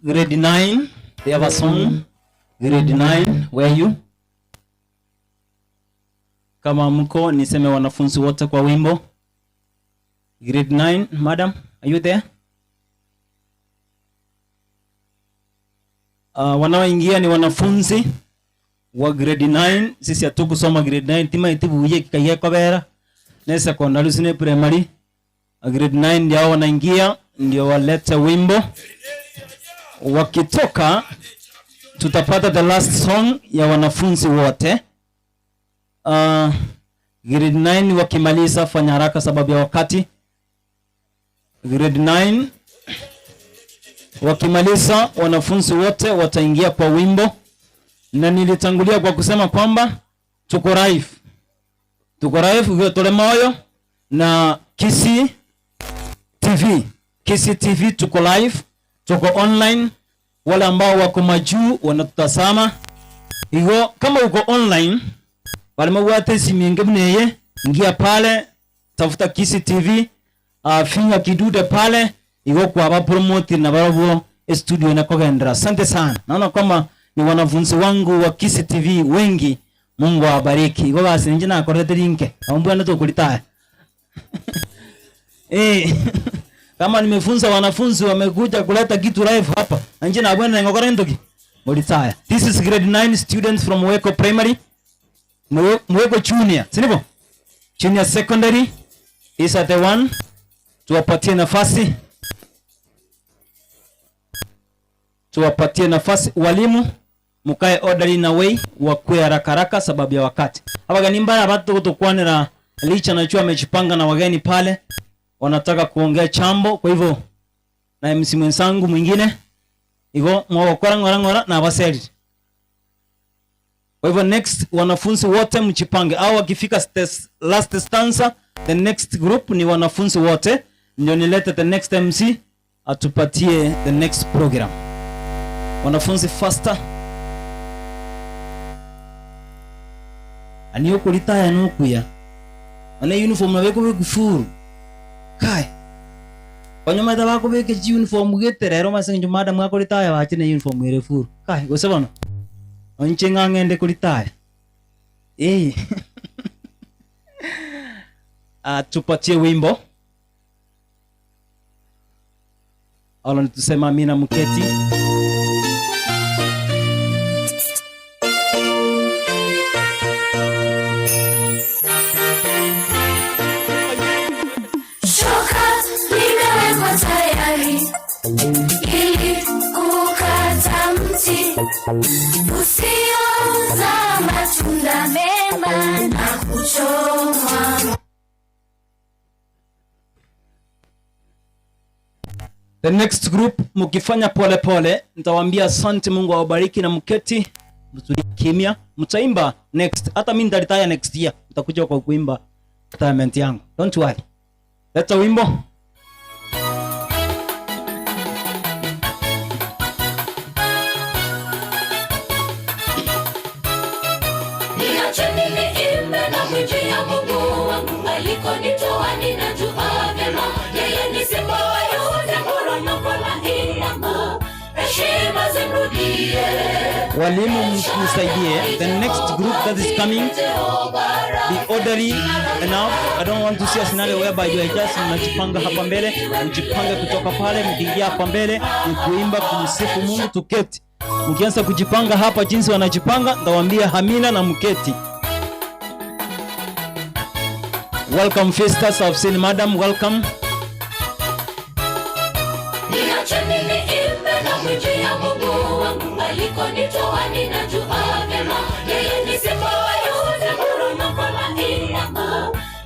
grade 9, they have a song. Grade 9, where are you? Kama mko niseme wanafunzi wote kwa wimbo. Grade 9, madam, are you there? Uh, wanaoingia ni wanafunzi wa grade 9. Sisi hatukusoma grade 9 tima itibuye kikaye kobera ne secondary sine primary. Grade 9 ndio wanaingia, ndio walete wimbo. Wakitoka tutapata the last song ya wanafunzi wote. Uh, grade 9 wakimaliza, fanya haraka sababu ya wakati. Grade 9 wakimaliza, wanafunzi wote wataingia kwa wimbo, na nilitangulia kwa kusema kwamba tuko live, tuko live tole moyo na Kisii TV, Kisii TV tuko live, tuko online. Wale ambao wako majuu wanatutazama, hivyo kama uko online wale simu ingine ingia pale, tafuta Kisii TV, uh, finya kidude pale igo kwa promote na barabwo studio na kogendera. Asante sana, naona kwamba ni wanafunzi wangu wa Kisii TV wengi, Mungu awabariki. Igo basi ninje nakorete rinke ambwa tukulitaya eh kama nimefunza wanafunzi wamekuja kuleta kitu live hapa nje na bwana ngokora ndoki mulitaya. This is grade 9 students from Mweko Primary, Mweko Junior, si ndivyo? Junior Secondary is at the one. Tuwapatie nafasi, tuwapatie nafasi walimu, mukae orderly na way, wakue haraka haraka sababu ya wakati. Hapa mbara watu kutukwanira licha najua amejipanga na wageni pale wanataka kuongea chambo, kwa hivyo na MC mwenzangu mwingine igo mwogokora ng'ora ng'ora na baseri. Kwa hivyo next wanafunzi wote mjipange, au wakifika last stanza, the next group ni wanafunzi wote, ndio nilete the next MC atupatie the next program. Wanafunzi faster. Ani okoritaya nokuya one uniform nabo ekobekwa full kai onye omanyete bakobeka chiuniform gete rero ase eng'encho madam akoritaya bache ne uniform ere full kai gose bono inche ng'a ng'ende koritaya eh atupatie wimbo Alo tusema amina mketi. Shoka limewekwa tayari ili kukata mti usiozaa matunda mema na kuchomwa. The next group mkifanya pole pole, nitawaambia asante, Mungu awabariki na mketi mtulie kimya, mtaimba next. Hata mimi nitaretire next year, mtakuja kwa kuimba retirement yangu. Don't worry. Leta wimbo. Niacheni niimbe na mwijia Mungu wangu alikonitoa, ninajua vyema yeye ni simba wa Yuda, mporomoko la heshima zimrudie. Walimu mnisaidie. The next group that is coming, be orderly enough. I don't want to see a scenario whereby you are just mnajipanga hapa mbele, mjipange kutoka pale, mkiingia hapa mbele ni kuimba kumsifu Mungu, tuketi. Mkianza kujipanga hapa jinsi wanajipanga, nitawaambia amina na mketi. Welcome visitors, I've seen madam, welcome. Niacheni niimbe na mwijia Mungu wangu alikonitoa, ninajua vyema yeye ni simba wa Yuda, mporomoko la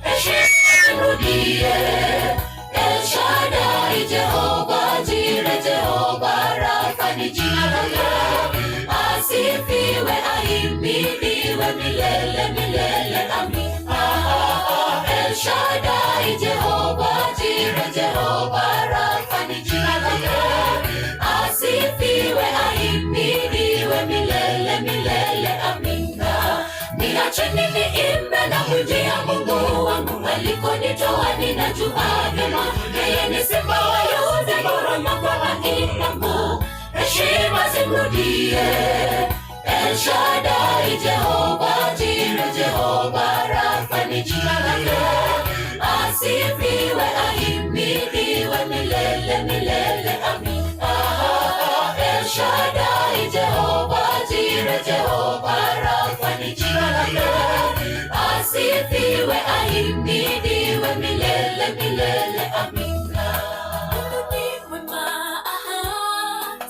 heshima zimrudie. El Shaddai, Jehova Jire, Jehova Rafa ni jina lake, asifiwe, ahimidiwe milele milele, amin. El Shaddai, Jehova Jire, Jehova Rafa ni jina lake, asifiwe, ahimidiwe milele milele, amina. Niacheni niimbe na mwijia Mungu wangu alikonitoa, ninajua vyema yeye ni simba wa Yuda, mporomoko la heshima zimrudie. El Shaddai, Jehova Jire, Jehova Rafa ni jina lake, asifiwe, ahimidiwe milele milele, amin. El Shaddai, Jehova Jire, Jehova Rafa ni jina lake, asifiwe, ahimidiwe milele milele, amina. Mungu ni mwema, aha,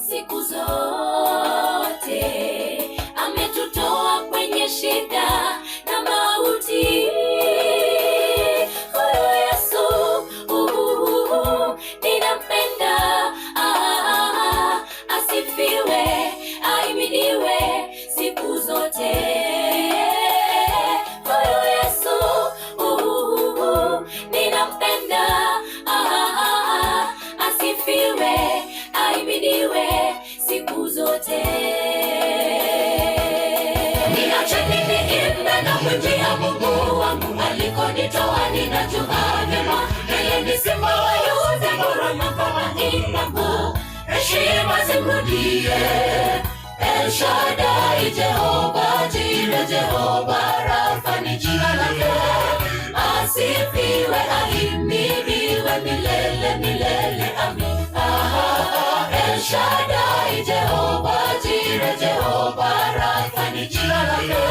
siku zote ametutoa kwenye shida na mauti. Huyu Yesu, ninampenda, ah, asifiwe, ahimidiwe siku zote. Huyu Yesu, ninampenda, ah, asifiwe, ahimidiwe siku zote. Niacheni niimbe na mwijia Mungu wangu alikonitoa, ninajua vyema yeye ni simba wa Yuda, mporomoko la heshima zimrudie. El Shaddai, Jehova Jire, Jehova Rafa ni jina lake, asifiwe, ahimidiwe milele milele, amin. El Shaddai, Jehova Jire, Jehova Rafa ni jina lake,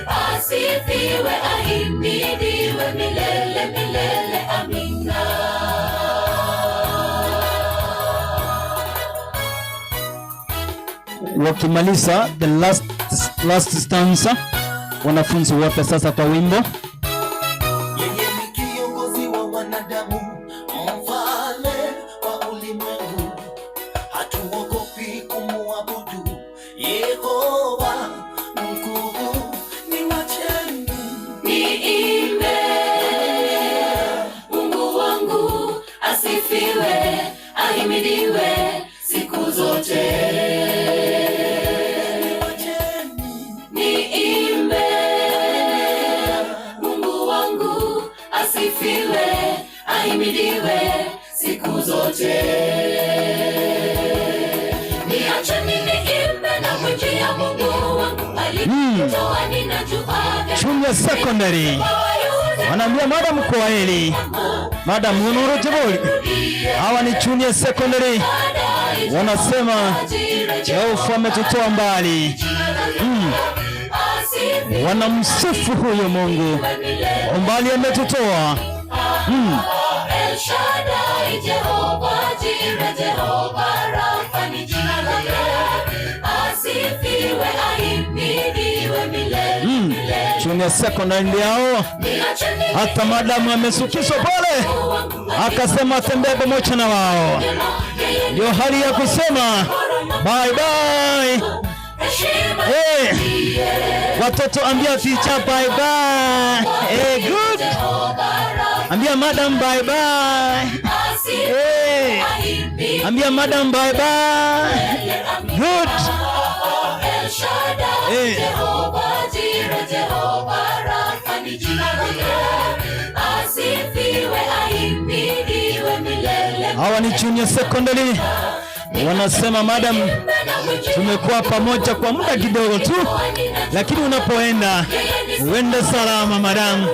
asifiwe, ahimidiwe milele milele, amina. Wakimaliza the last stanza, wanafunzi wote sasa kwa wimbo. Yeye ni kiongozi wa wanadamu, mfalme wa ulimwengu, hatuogopi kumuabudu Yehova mkuu. Ahimidiwe siku zote. Niimbe, Mungu wangu asifiwe, ahimidiwe siku zote. Niacheni niimbe na mwimbia Mungu wangu alinitoa, ninajua Junior Secondary wanaambia madam kwaheri, madam Honoro Jeboli. Hawa ni Junior Secondary wanasema Jehova ametutoa mbali. Wanamsifu huyo Mungu, umbali ametutoa. El Shaddai, Jehova Jireh, Jehova Rafa ni jina lake. Asifiwe, ahimidiwe milele milele. Junior Secondary ndio hao. Niacheni Hata madamu amesukishwa pale, akasema atembee pamoja na wao. Ndio hali ya kusema bye bye. heshima Hey, watoto ambia teacher bye bye. Hey, good. Ambia madam bye bye. Hey, ambia madam bye bye. Good. El Shaddai, Hey. Jehova Jireh, Jehova Rafa ni jina lake. Asifiwe, ahimidiwe milele. Hawa ni junior secondary wanasema madam, tumekuwa pamoja kwa muda kidogo tu, lakini unapoenda uende salama madam.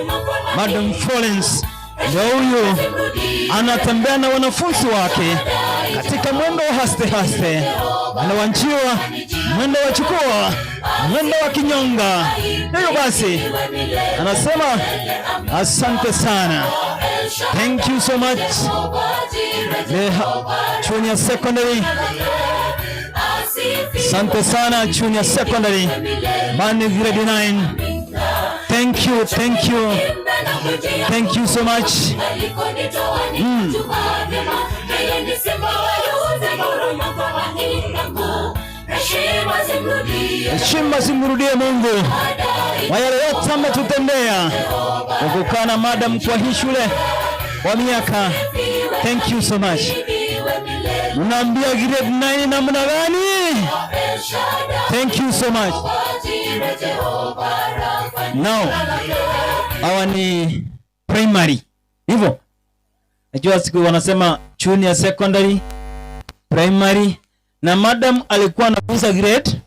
Madam Florence ndio huyu anatembea na wanafunzi wake katika mwendo wa haste haste, anawanjiwa mwendo wa chukua, mwendo wa kinyonga. Hivyo basi anasema asante sana, thank you so much. The Junior Secondary, asante sana Junior Secondary, Bani grade 9. Thank you, thank you, thank you so much. Heshima zimrudie Mungu kwa yale yote ametutendea kwa kukaa na madam kwa hii shule kwa miaka. Thank you so much. Unaambia grade 9 namna gani? Thank you so much. Now, hawa ni primary. Hivyo. Najua siku wanasema junior secondary, primary na madam alikuwa anafunza grade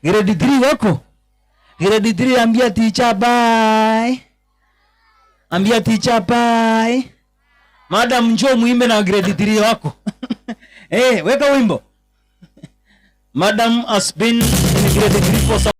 3 wako. Grade 3 ambia teacher bye. Ambia teacher bye. Madam njoo muimbe na grade 3 wako. Eh, weka wimbo. Madam has been in grade 3 for some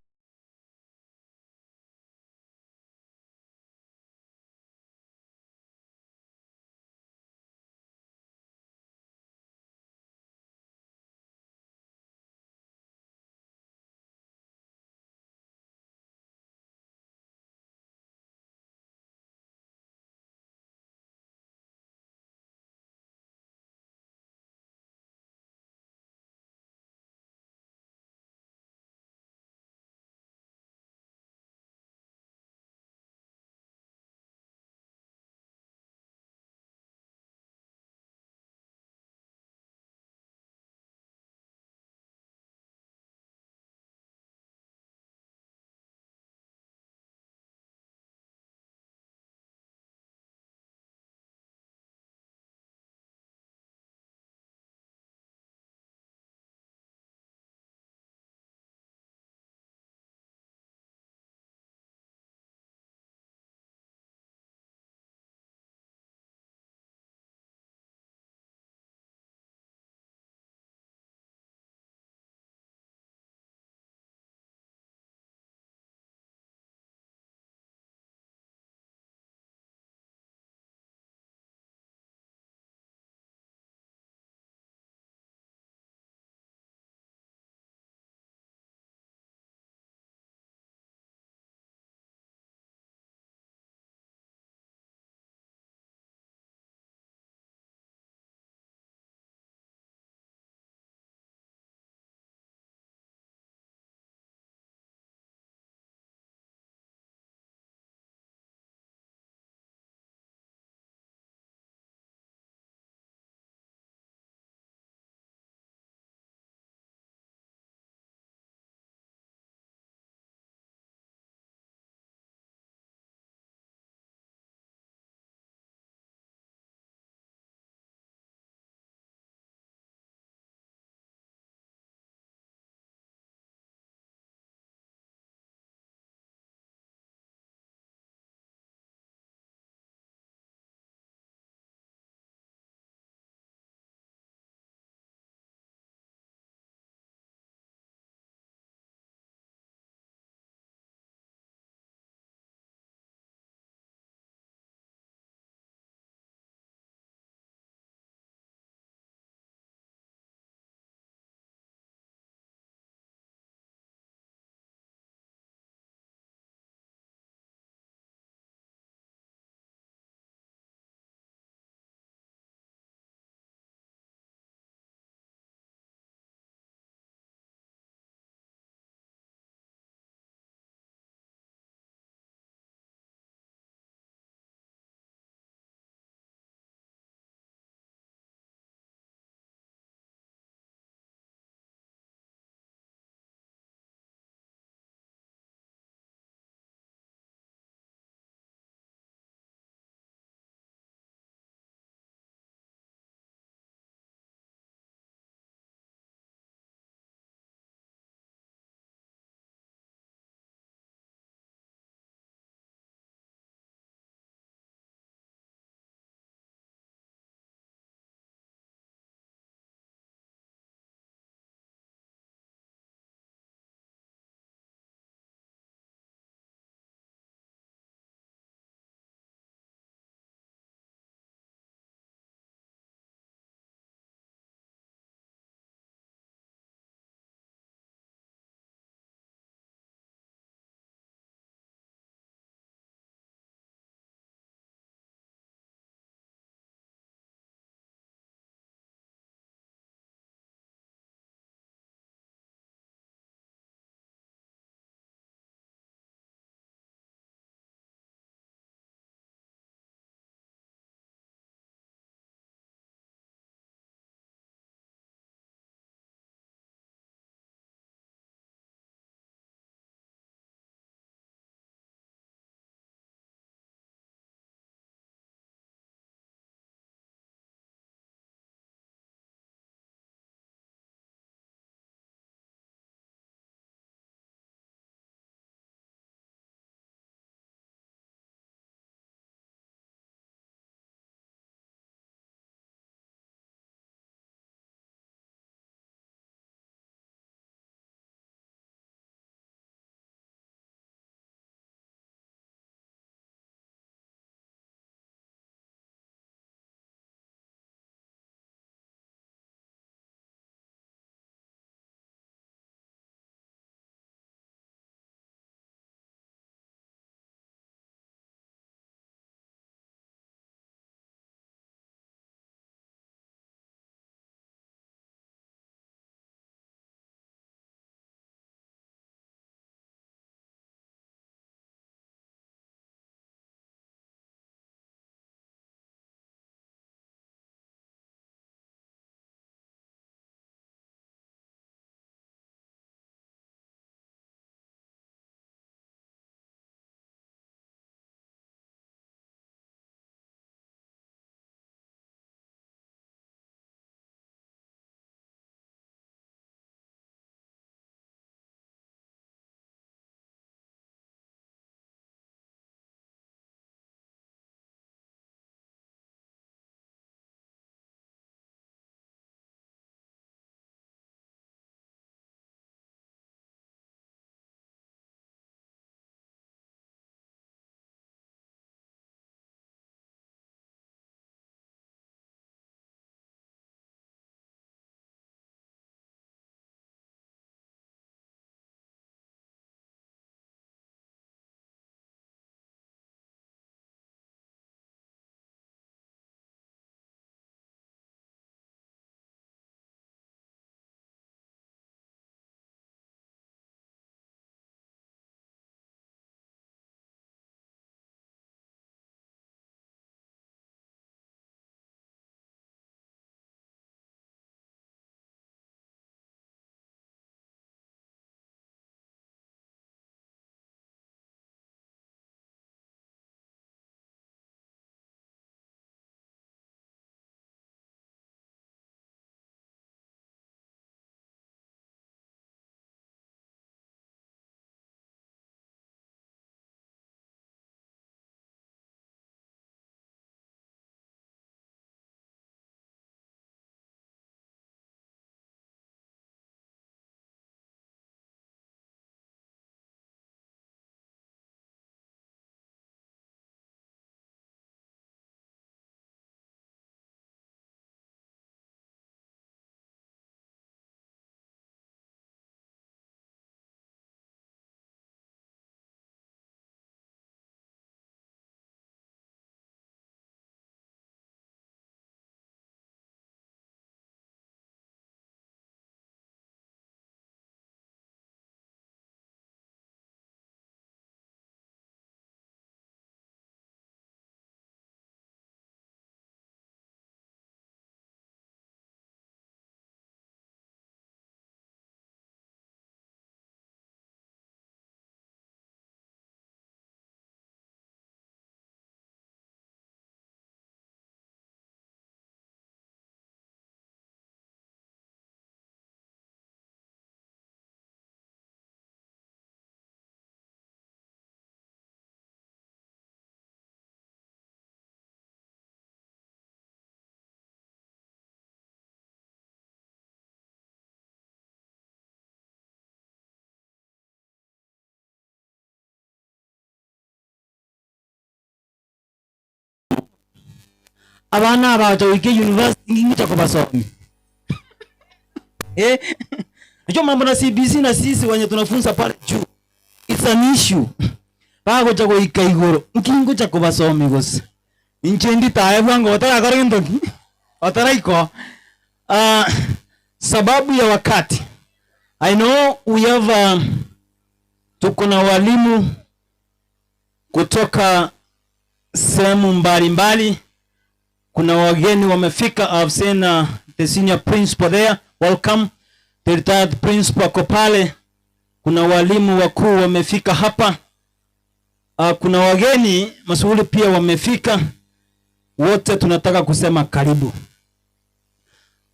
Abana aba gocha goika eyunivasiti ngingocha kobasomia? Eh, unajua mambo na CBC na sisi wenye tunafunza pale juu it's an issue. Bagocha goika igoro nkingocha kobasomia gose? Inche nditae bwango otarakora gento ki? Otaraikoa. Ah, sababu ya wakati I know we have tuko na walimu kutoka sehemu mbalimbali. Kuna wageni wamefika. I've seen the senior principal there, welcome. The retired principal ako pale. Kuna walimu wakuu wamefika hapa. Kuna wageni mashuhuri pia wamefika. Wote tunataka kusema karibu.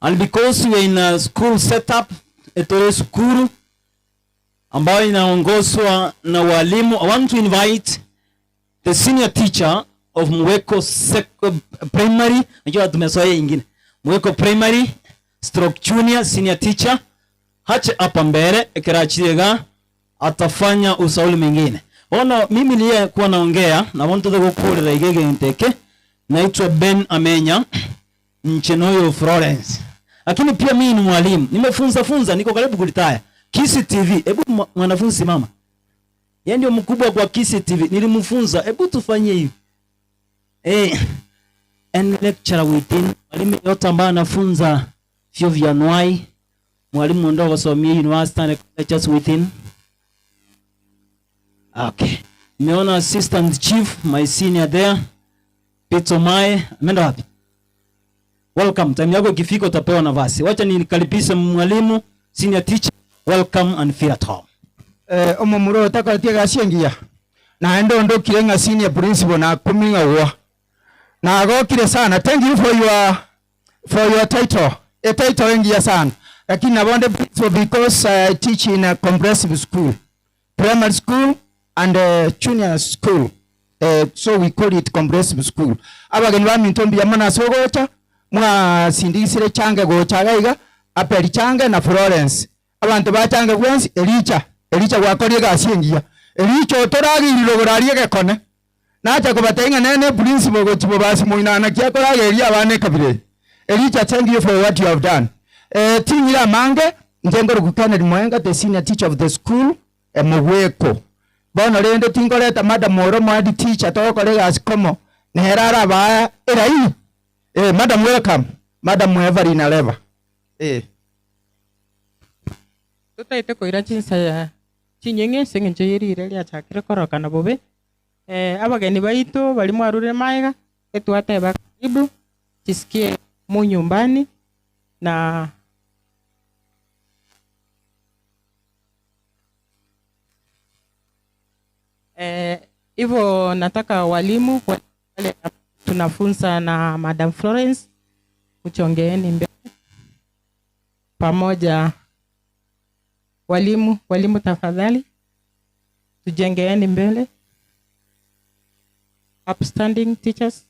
And because we are in a school setup, etore skuru ambayo inaongozwa na walimu. I want to invite the senior teacher of Mweko Primary. Najua tumezoea ingine. Mweko Primary stroke junior senior teacher. Hache hapa mbele ekerachiega atafanya usauli mwingine. Ona mimi niye kuwa naongea na want to gukurira igege nteke. Naitwa Ben Amenya Nchenoyo Florence. Lakini pia mimi ni mwalimu. Nimefunza funza, niko karibu kuritaya. Kisii TV. Hebu mwanafunzi simama. Yeye ndio mkubwa kwa Kisii TV. Nilimfunza, hebu tufanye hivi. And lecturer within mwalimu yote ambaye anafunza vyuo vya Nwai, mwalimu ndio wasomia university and colleges within. Okay. Nimeona assistant chief my senior there, Peter Mae, ameenda wapi? Welcome. Time yako ikifika utapewa nafasi. Wacha nikaribishe mwalimu senior teacher. Welcome and feel at home. Omomuro otakoretie egasi engiya. Naende ondokire ng'a senior principal na kuming'a gwa. Nagokire sana. Thank you for your title. A title engiya sana. Lakini nabonde principal because I teach in a comprehensive school. Primary school and junior school. So we call it comprehensive school. Abageni ba minto mbuya mono ase ogocha, mwasindikisire change gocha iga iga, Aperi change na Florence. Abanto ba change bwensi, Elicha, Elicha gwakoria egasi engiya. Elicha otorageire rogoro aria egekone. Nacha kobatebia ng'a nene principal gochia bobasi moino naki akorageria abana ekabira eye. Elicha, thank you for what you have done. Ting'ire amange, inche nkorokwa Kennedy Moenga, the senior teacher of the school, Emogweko. Bono rende tinkoreta madam ore omoendi teacher togokora egasi komo nere arabaa eraini. Madam welcome. Madam Everine Areba. Totaete koira chinsa chinyeng'e ase eng'encho ye riire riachakire korokana bobe. Abageni baito baria mwarure magega, etwateba karibu, chisikie mu nyumbani na Hivyo nataka walimu wale tunafunza na Madam Florence mchongeeni mbele pamoja. Walimu, walimu tafadhali tujengeeni mbele. Upstanding teachers.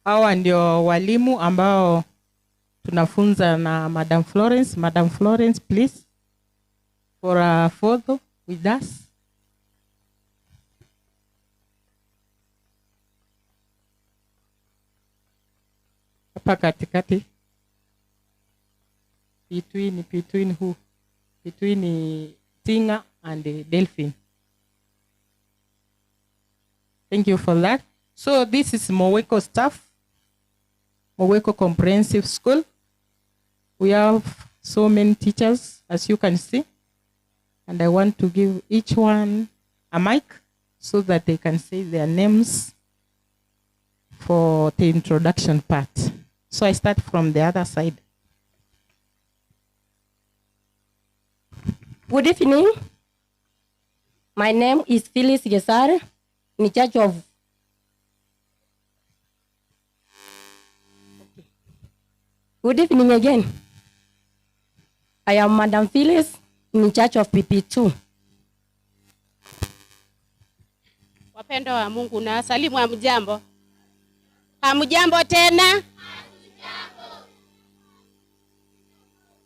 Hawa ndio walimu ambao tunafunza na Madam Florence. Madam Florence, please, for a photo with us. Hapa katikati. Between, between who? Between Tinga and Delphine. Thank you for that. So this is Moweko staff, Moweko Comprehensive School. We have so many teachers, as you can see. And I want to give each one a mic so that they can say their names for the introduction part. So I start from the other side. Good evening. My name is Phyllis Gesar, in charge of Good evening again. I am Madam Phyllis, in charge of PP2. Wapendwa wa Mungu na salimu hamjambo. Hamujambo tena?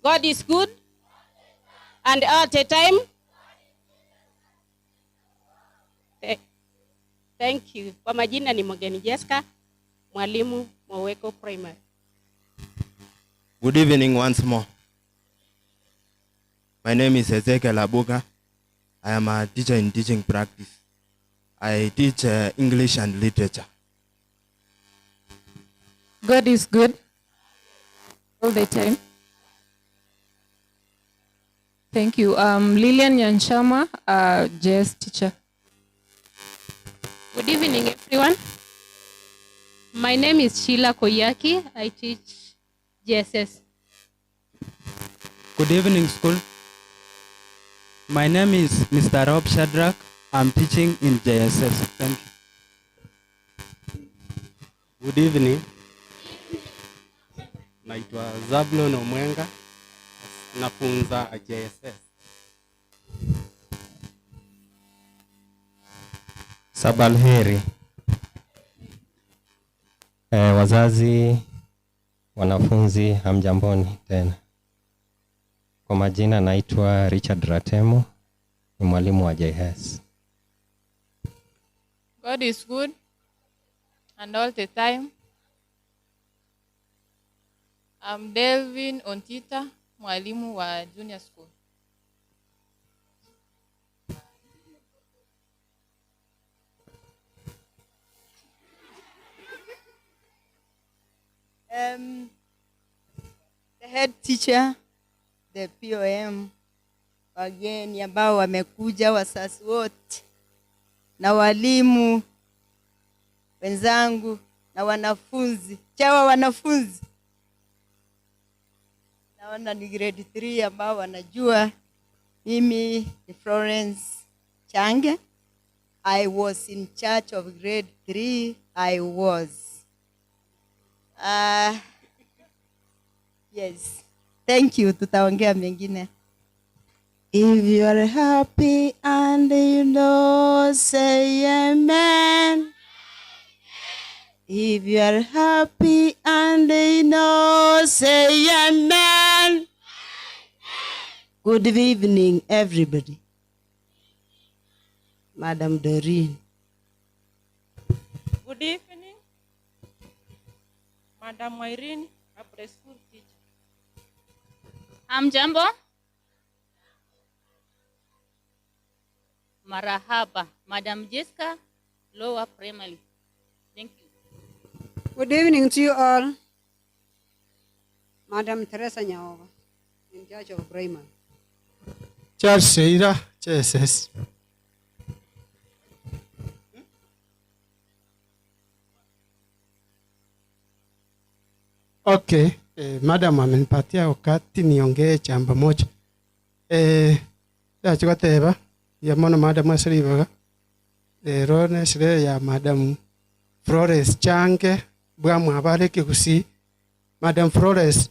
God is good and all the time. Thank you. Kwa majina ni Mogeni Jessica, mwalimu Moweko Primary. Good evening once more. My name is Ezekiel Abuga. I am a teacher in teaching practice. I teach English and literature. God is good all the time. Thank you. Lilian Nyanchama, JS teacher. Good evening, everyone. My name is Sheila Koyaki. I teach JSS. Good evening, school. My name is Mr. Rob Shadrach. I'm teaching in JSS. Thank you. Good evening. Naitwa Zablon Omwenga. Nafunza JSS. Sabalheri. Wazazi, wanafunzi, hamjamboni tena. Kwa majina naitwa Richard Ratemo, ni mwalimu wa JS. God is good and all the time. I'm Delvin Ontita, mwalimu wa junior school. The head teacher, the POM, wageni ambao wamekuja, wazazi wote na walimu wenzangu na wanafunzi, chawa wanafunzi, naona ni grade 3 ambao wanajua mimi ni Florence Change. I was in charge of grade 3. I was. Yes. Thank you. Tutaongea mengine. If you are happy and you know, say amen. If you are happy and you know, say amen. Good evening, everybody. Madam Doreen. Good evening, Madam Irene, a preschool teacher. Hamjambo? Marahaba, Madam Jessica, Lower Primary. Thank you. Good evening to you all. Madam Teresa Nyaoga, in charge of primary. Charles Seira, JSS. Okay, madam amenipatia wakati niongee jambo moja. Yachikoteba ya mono madam asiribaga. Lero nesire ya madam Flores Change bwa mwabale kigusi. Madam Flores,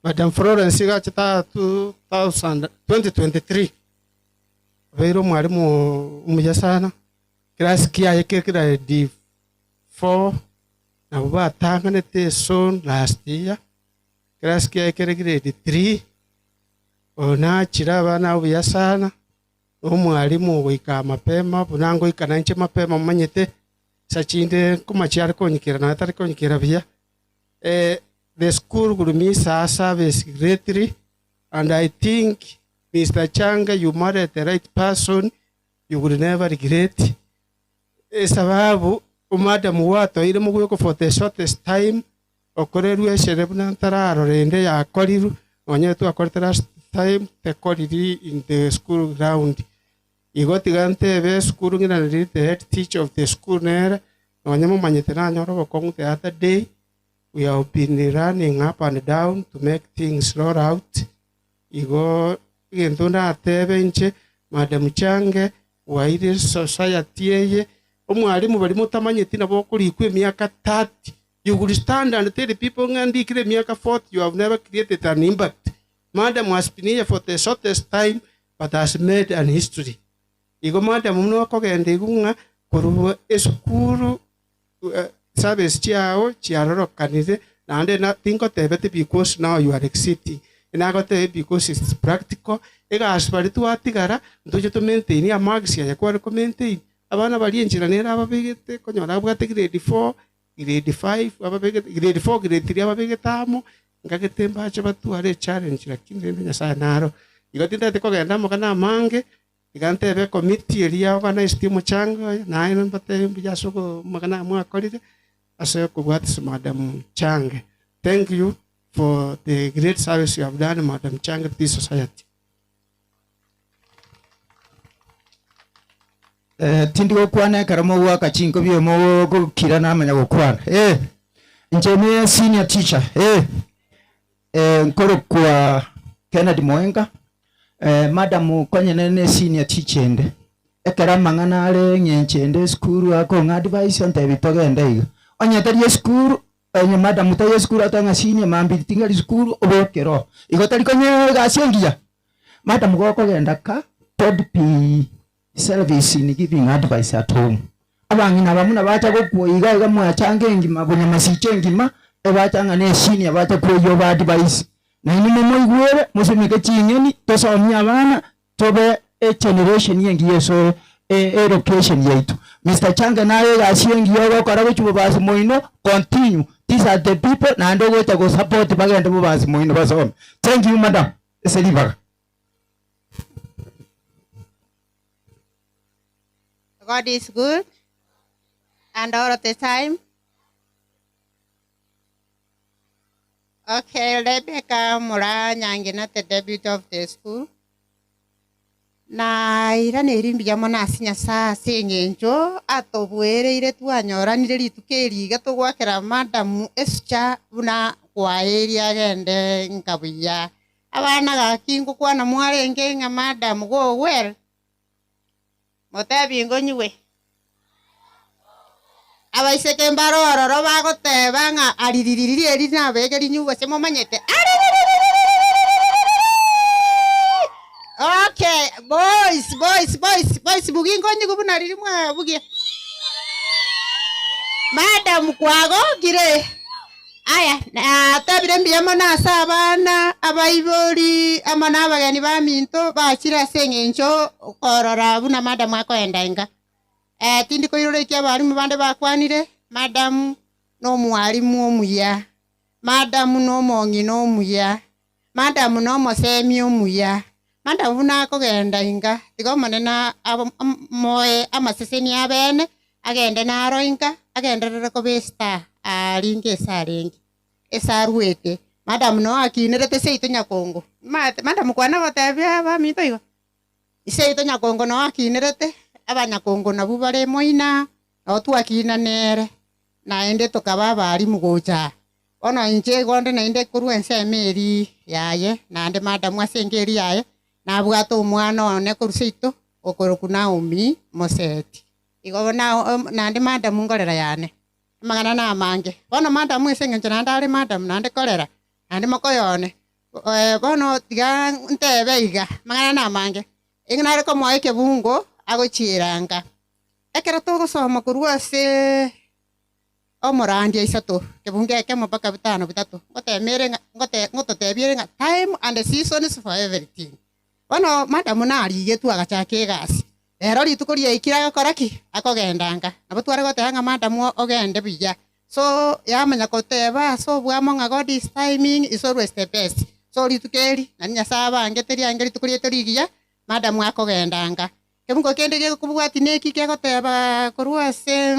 Madam Florence gachita 2023. Beiro mwalimu umuja sana. Class kia yake kira D4 na batang'anete so last year. Class kia yake grade 3. Ona chira bana obuya sana. Omwalimu goika mapema bunango ikananche mapema manyete sachinde kumachiari konyikira na atari konyikira buya. The school will miss our service greatly, and I think Mr. Changa, you married the right person, you will never regret. Sababu umadam wato ile mugweko for the shortest time okorerwe shere buna ntararo rende yakoriru onye twakorete last time tekoriri in the school ground. Igo tiga ntebe school ng'ina niri the head teacher of the school nere onye mumanyete nanyora obokong'u the other day. We have been running up and down to make things roll out. Igo gento natebe nche Madam Change waire society eye omwalimu bali mutamanyeti nabo okorikwa emiaka 30. You will stand and tell the people ng'andikire emiaka 40, you have never created an impact. Madam has been here for the shortest time but has made an history. Igo madam muno akogenda igo ng'a korwa esukuru, Service chiao chiarorokanire naende na tingotebeti because now you are exiting, nagotebia because it's practical, egasi baria twatigara ntoche to maintain amarks aya kware ko maintain, abana baria enchera nere ababegete konyora abwate grade four, grade five ababegete grade four, grade three ababegete amo, nkagete mbache batware echallenge lakini rende Nyasaye naro. Igo tintagete kogenda amang'ana amange, Iga ntebe ekomiti eria organized omochango oyo, naye mbatebie mbuya ase amang'ana aya mwakorire ase okobwatisia Madam Change. Thank you for the great service you have done Madam Change to this society. Eh, tindi gokwana ekero mogoaka chinkobi mogokira namanya gokwana. Eh, inche ne senior teacher. Eh, eh, nkorokwa Kennedy Moenga. Eh, madam konye nere ne senior teacher ende. Ekero amang'ana are eng'encho ende esukuru akong'a advice ontebia togende iga. Onye tari esukuru, onye madam tari esukuru atoe ng'a senior mambia ting'ari sukuru oboke roho. Igo tari konye egasi engiya? Madam gokogenda ka, don't be selfish in giving advice at home. Abang'ina aba buna bacha gokwa iga iga mwachanga engima bonyamasicha engima, ebacha ng'a ne senior bacha kwoyia oba advice. Nainwe momoigwere, mosimeke ching'eni, tosomie abana, tobe egeneration engiya ase elocation yaito. Mister Change naye egasi engiya ogokora gochia bobasi moino, continue, these are the people naende ogocha go support bagende bobasi moino basome. Thank you madam ase ribaga. God is good and all the time. Okay, Rebecca Mura Nyangina, the deputy of the school. Na iraneri mbuya mono ase Nyasaye ase eng'encho atobuereire twanyoranire rituko eri iga togwakera madam esucha buna kwaeria agende nka buya. Abana gaki ngokwana mwarenge ng'a madam go well. Motebi ngonywe. Abaiseke mbare ororo bagoteba ng'a ariririri eri nabege rinywe gose momanyete ariririririririririri. Okay, boys, boys, boys, boys, bugia nkonyigwe buna riria mwabugia. Madam kwagokire? Aya, natebire mbuya mono ase abana, abaibori, amo nabageni baminto bachire ase eng'encho korora buna madam akoenda inga. Eh, tindi koirora eki abalimu bande bakwanire, madam nomwalimu omuya, madam nomong'ina omuya, madam nomosemi omuya, madam buna akogenda inga, tiga Omonene amoe amaseseni abene, agende naro inka, agenderere koba estar aringe ase arenge, ase aruete. Madam noo akinerete seito nyakongo, omanyete madam kwana gotebia abaminto igo, seito nyakongo noo akinerete, abanyakongo nabwo bare moina, nabo twakina nere, naende tokaba abalimu gocha aa. Bono inche igo onde naende korwa ensemo eria yaye, naende madam ase enka eria yaye, nabwate omwana one korwa seito, okorokwa Naomi Moseti. Igo bono naende madam nkorera yane, amang'ana namange. Bono madam ase eng'encho naende are madam naende korera, naende mokoyone, bono tiga ntebe iga, amang'ana namange, eng'e nare komoa ekebungo agochiera nka. Ekero togosoma korwa ase omorandia isato, ekebungo ekemo mpaka bitano bitato, ngotemere ng'a ngote ngototebia ere ng'a time and seasons for everything. Bono madam narigetwe agachaka egasi, rero rituko riaikire agakora ki? Akogenda nka. Nabo tware goteba ng'a madam ogende buya. So yamanya koteba ase obwamo ng'a God is timing is always the best. So rituko eri, nari Nyasaye abangete riange rituko riaito rigiya, madam akogenda nka. Kebungo kende gekobwatia neki kegoteba korwa ase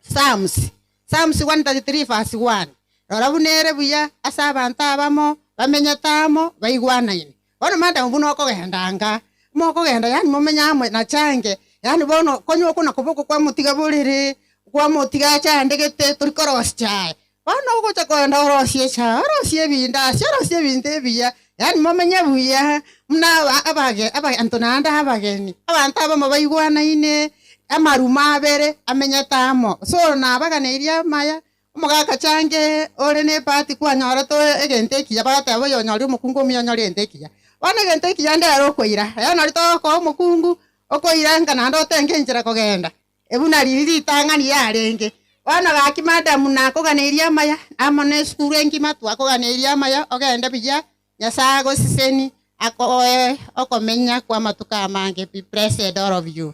Psalms, Psalms 133 verse 1, Rora buna ere buya ase abanto abamo bamenyete amo baigwanaine. Bono madam buna okogenda anga, mokogenda yaani momenye amo na change, yaani bono konywa okwo nakoboko kwamotiga borere, kwamotiga achandegete tori korosia chae. Bono ogocha kogenda orosie echae, orosie ebindasi, orosie ebinto ebiya, yaani momenye buya buna aba abage abanto naende abageni, abanto abamo baigwanaine, amarumo abere amenyete amo. So nabaganeirie amaya, omogaka change ore na ebahati kwanyorete egento ekiya, bagoteba oyo onyore omokungu omuya onyore egento ekiya. Bono egento ekiya ndere okoira, yaani nari togokoa omokungu, okoira nka naende otenge enchera kogenda, Buna riria ritang'ani yarenge. Bono gaki madam nakoganeirie amaya, amo na esukuru engima twakoganeirie amaya, ogende buya, Nyasae agoseseni, akoe okomenya kw'amatuko amange. Be blessed all of you.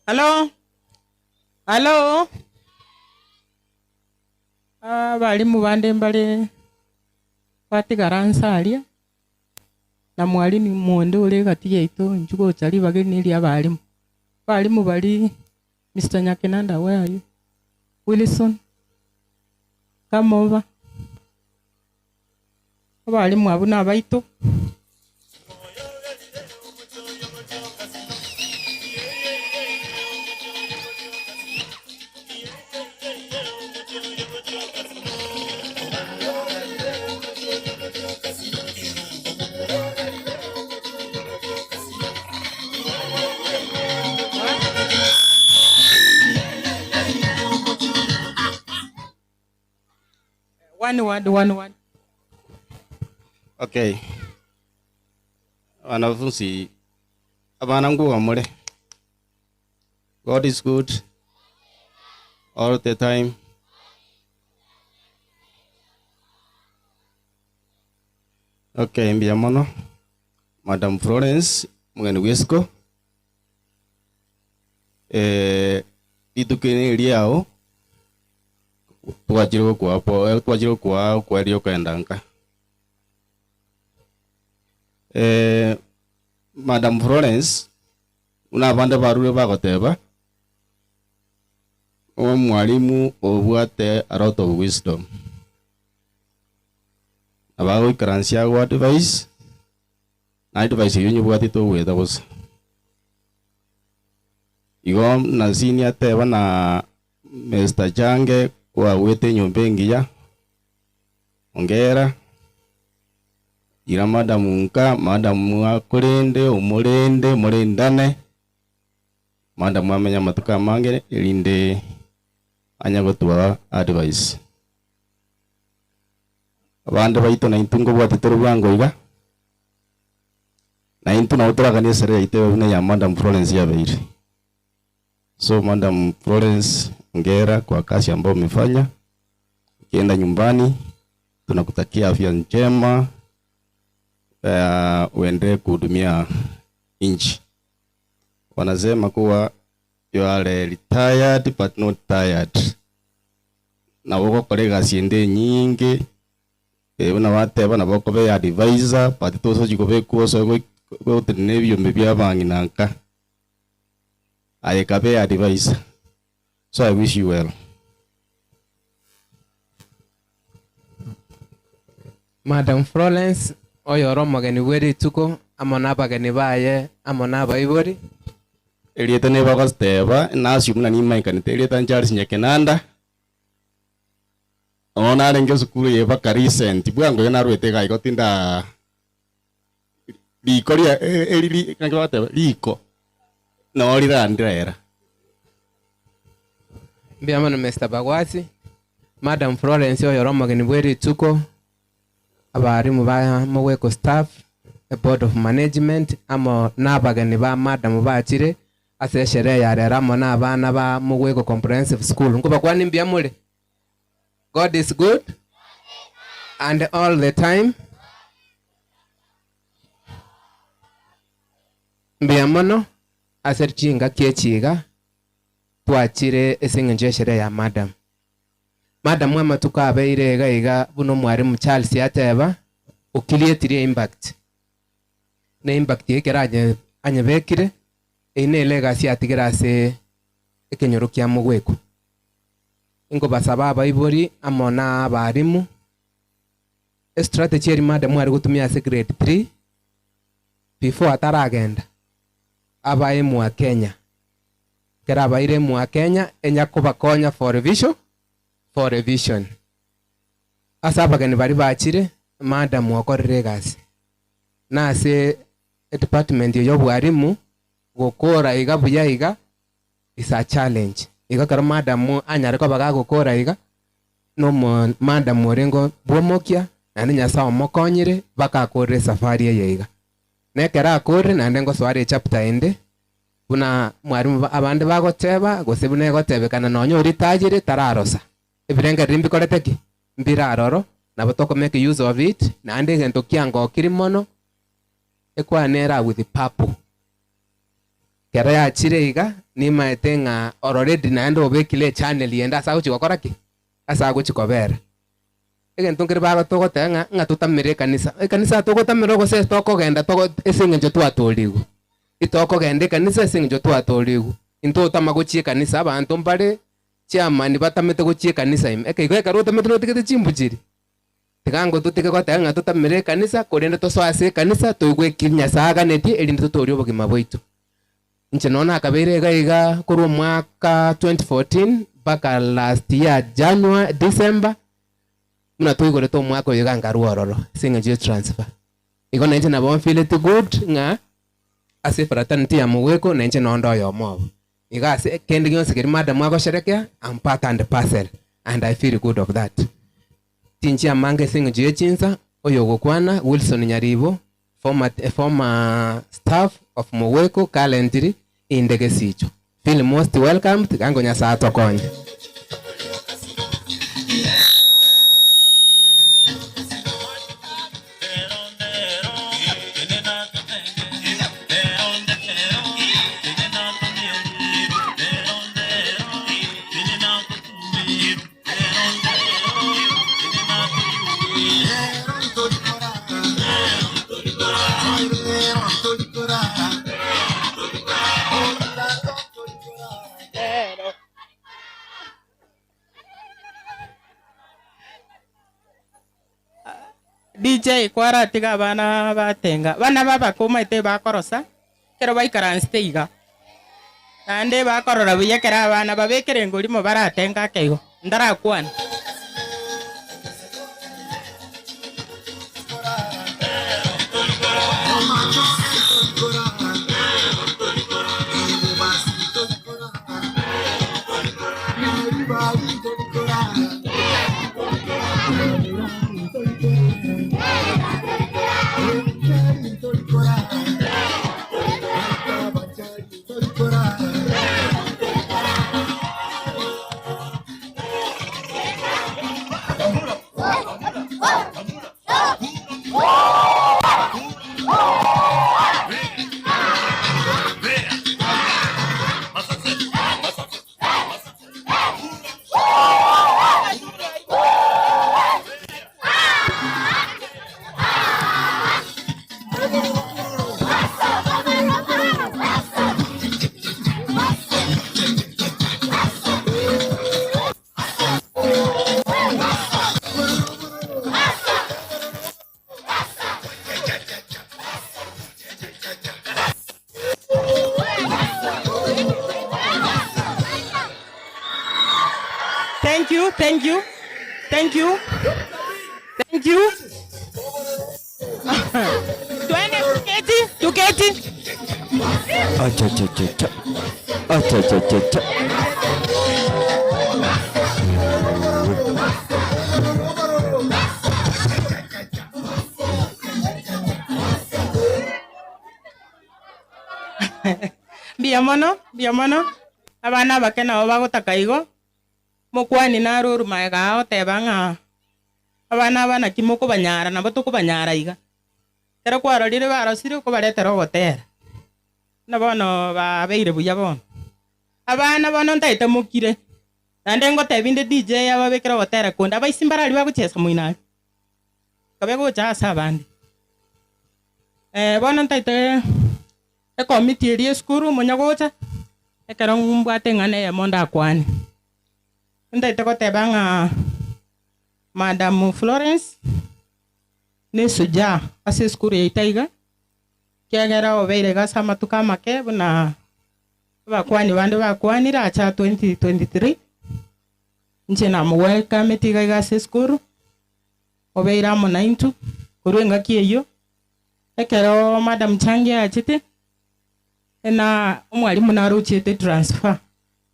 Hallo? Hallo? Abalimu bande mbare batigara nse aria, na mwalimu onde ore egati yaito inchuo gocha ribaga eri neria abalimu. Abalimu baria Mister Nyakinanda where are you? Wilson, come over. Abalimu abwo nabaito. One word, one word. Okay. Wanafunzi abana nguwa mure. God is good all the time. Okay, mbuya mono. Madam Florence mugeni bw'isiko. Eh, rituko eri riao twachire gokoa po eh, twachire gokoa okweria okogenda nka. Eh, Madam Florence, buna abande barure bagoteba, omwalimu obwate a lot of wisdom. Nabo agoikaransia ago advice, na advice eyio onyebwate togweta bosa. Igo na senior ateba na Mister Change kwagwete enyomba engiya, ongera, ira madam nka, madam akorende, omorende, morendane, madam amenye amatuko amange erinde anya gotua advice. Abande baito naintwe nkobwate tore bwango iga, naintwe nabo toraganie esere yaito ebe buna eya Madam Florence yabeire. So Madam Florence, hongera kwa kazi ambayo umefanya. Ukienda nyumbani tunakutakia afya njema, uendelee kuhudumia nchi. Wanasema kuwa you are retired but not tired. Na ogokora egasi ende enyinge, buna bateba nabo okoba advisor, but tosochi kobekwa ase gotenena ebiombe bia abang'ina nka. Aye kabe advisor. So I wish you well. Madam Florence oyo ore omogeni bwe rituko amo na abageni baye amo na abaibori. Erieta nigo bagoteba nasi buna nimaikanete erieta Charles Nyakinanda. Ono narenge esukuru eye mpaka recent bwango iga narwete iga igo tinda riko ria eri naki bagoteba riko noo rirandera. Mbuya mono Mister Bagwasi, Madam Florence oyo ore omogeni bwe rituko, abarimu ba Mogweko staff, the board of management, amo na abageni ba madam bachire ase esherehe ya rero amo na abana ba Mogweko Comprehensive School. Nkobakwania mbuya more? God is good and all the time. Mbuya mono ase chingaki echi iga twachire ase eng'encho y'esherehe ya madam. Madam amatuko abeire iga iga buna omwarimu Charles ateba, okirietire impact. Na impact eye ekero anyebekire, eyio nere egasi atigere ase ekenyoro kia Mogweko. Nkobasaba abaibori amo na abarimu, estrategy eri madam are gotumia ase grade 3 before ataragenda abae mwa Kenya. Ekero abaire mwa Kenya, enya kobakonya for revision, for revision. Ase abageni baria bachire, madam okorire egasi. Na ase edepartment eye y'obwarimu, gokora iga buya iga is a challenge. Iga ekero madam anyare koba gagokora iga, Na omo madam orenge bw'omokia, naende Nyasae omokonyire mpaka akorire esafari eye iga. Na ekero akorire naende ngosoa are echapter ende, buna mwalimu abande bagoteba, gose buna egotebekana nonya oritayire tararosa. Ebirengererio mbikorete ki? Mbire aroro, nabo toko make use of it, naende egento kiangokiri mono, ekwana ere with purple. Kero yachire iga, nimaete ng'a already naende obekire echannel ende ase agochi gokora ki? Ase agochi kobera. Egento nkere bago togoteba ng'a ng'a totamere ekanisa. Ekanisa togotamera gose ase tokogenda togo ase eng'encho twatorigwe. Itokogenda ekanisa ase eng'encho twatorigwe. Intotama gochia ekanisa, abanto mbare chairman batamete gochia ekanisa ime. Ekeigo ekero otamete notigete chimbuchiri. Tiga ngototige goteba ng'a totamere ekanisa, korende tosoe ase ekanisa toigwe eki Nyasae aganetie erinde totoorie obogima bwaito. Inche nonya nakabeire iga iga korwa omwaka 2014 mpaka last year January, December, buna twaigorete omwaka oyo iga nkarwa ororo ase eng'encho ye transfer. Igo nainche nabo nfeeleti good ng'a ase efraternity ya Mogweko nainche nonde oyomo obo. Iga ase kende gionsi keria madam agosherekea, I'm part and parcel and I feel good of that. Chinchi amange ase eng'encho ye chinsa, oyogokwana, Wilson Nyaribo, former, former staff of Mogweko, currently inde gesicho. Feel most welcomed, tiga ngo Nyasae atokonye. DJ kwaratiga abana batenga, abana babake omanyete bakorosa ekero baikaransete iga, naende bakorora buya ekero abana babekire engorimo baratenga ake igo, ndarakwane. Thank you, thank you, thank you, thank you. Twende tuketi, tuketi. Acha cha cha cha. Acha cha cha cha. Mbuya mono, mbuya mono, abana abake nabo bagotaka igo, mokwani naro orwe magega aa oteba ng'a abana aba naki mokobanyara nabo tokobanyara iga. Ekero kwarorire barosire okobaretera ogotera, buna bono babeire buya bono. Abana bono ntaete mokire, naende ngotebi inde DJ ababekere ogotera konde, abaisi mbarari bagochiesa moino aria, kabe gocha ase abande. Bono ntaete ekomiti eria esukuru monya gocha, ekero mbwate eng'ana eyemo ndakwane. Ntaete goteba ng'a Madam Florence ne eshujaa ase esukuru yaito aiga, ekiagera obeire iga ase amatuko amake buna abakwani bande bakwanire acha 2023, inche namowelcometi iga iga ase esukuru, obeire amo naintwe korwa engaki eyio, ekero Madam Changi achete, na omwalimu naro ochiete transfer,